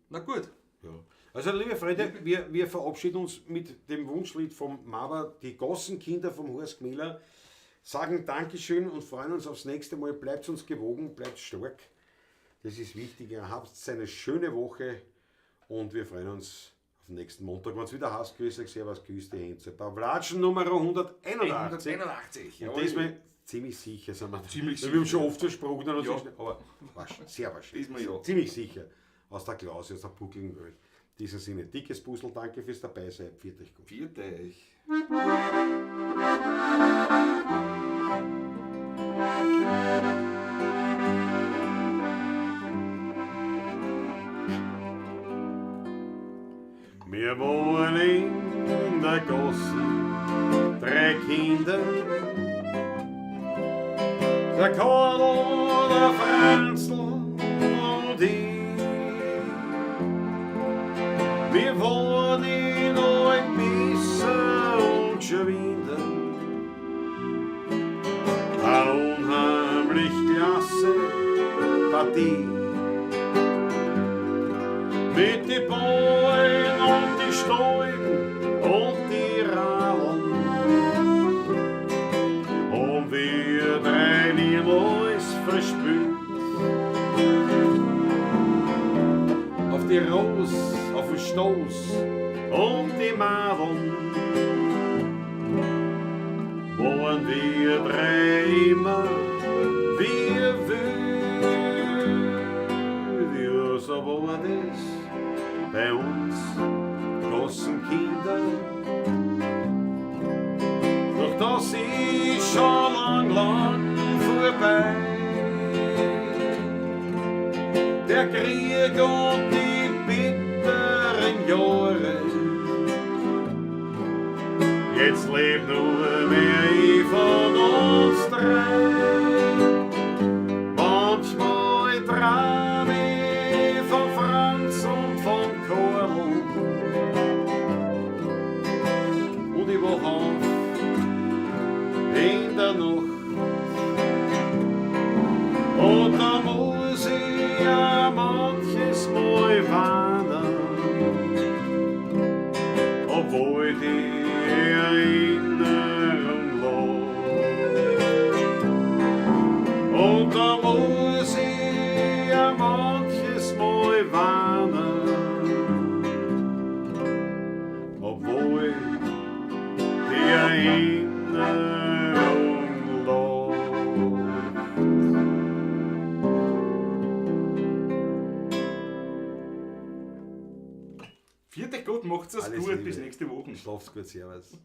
Na gut. Ja. Also liebe Freunde, wir verabschieden uns mit dem Wunschlied vom Maba, die Gossenkinder vom Horst Gmiller, sagen Dankeschön und freuen uns aufs nächste Mal. Bleibt uns gewogen, bleibt stark. Das ist wichtig. Ihr habt eine schöne Woche und wir freuen uns auf den nächsten Montag. Wenn es wieder heißt, grüß euch, servus, grüß die Hände. Pavlatschen Nummer 181. 181. Und diesmal ziemlich sicher sind wir. Ziemlich Wir haben sicher. schon oft versprochen, Ja. aber sehr wahrscheinlich. Diesmal ja. Ziemlich sicher. Aus der Klause, aus der buckligen Welt. In diesem Sinne, dickes Puzzle, danke fürs Dabeisein. Pfiat euch gut. Viert euch. Wir wohnen in der Gossen, 3 Kinder. Der Karl, der Franzl und ich. Wir wollen noch ein bisschen geschwinder. Eine unheimlich klasse Partie. Mit die Bäumen und die Stäuben und die Radeln. Und wir drei niemals verspürt. Auf die Ros, auf den Stoß und die Madeln wollen wir drei immer wir will. Ja, so war das bei uns großen Kindern. Doch das ist schon lang, lang vorbei. Der Krieg und die bitteren Jahre. Jetzt lebt nur mehr ich von uns drei. Manchmal trau Vierte Gott, macht's es Alles gut. Liebe. Bis nächste Woche. Schlaft's gut, servus.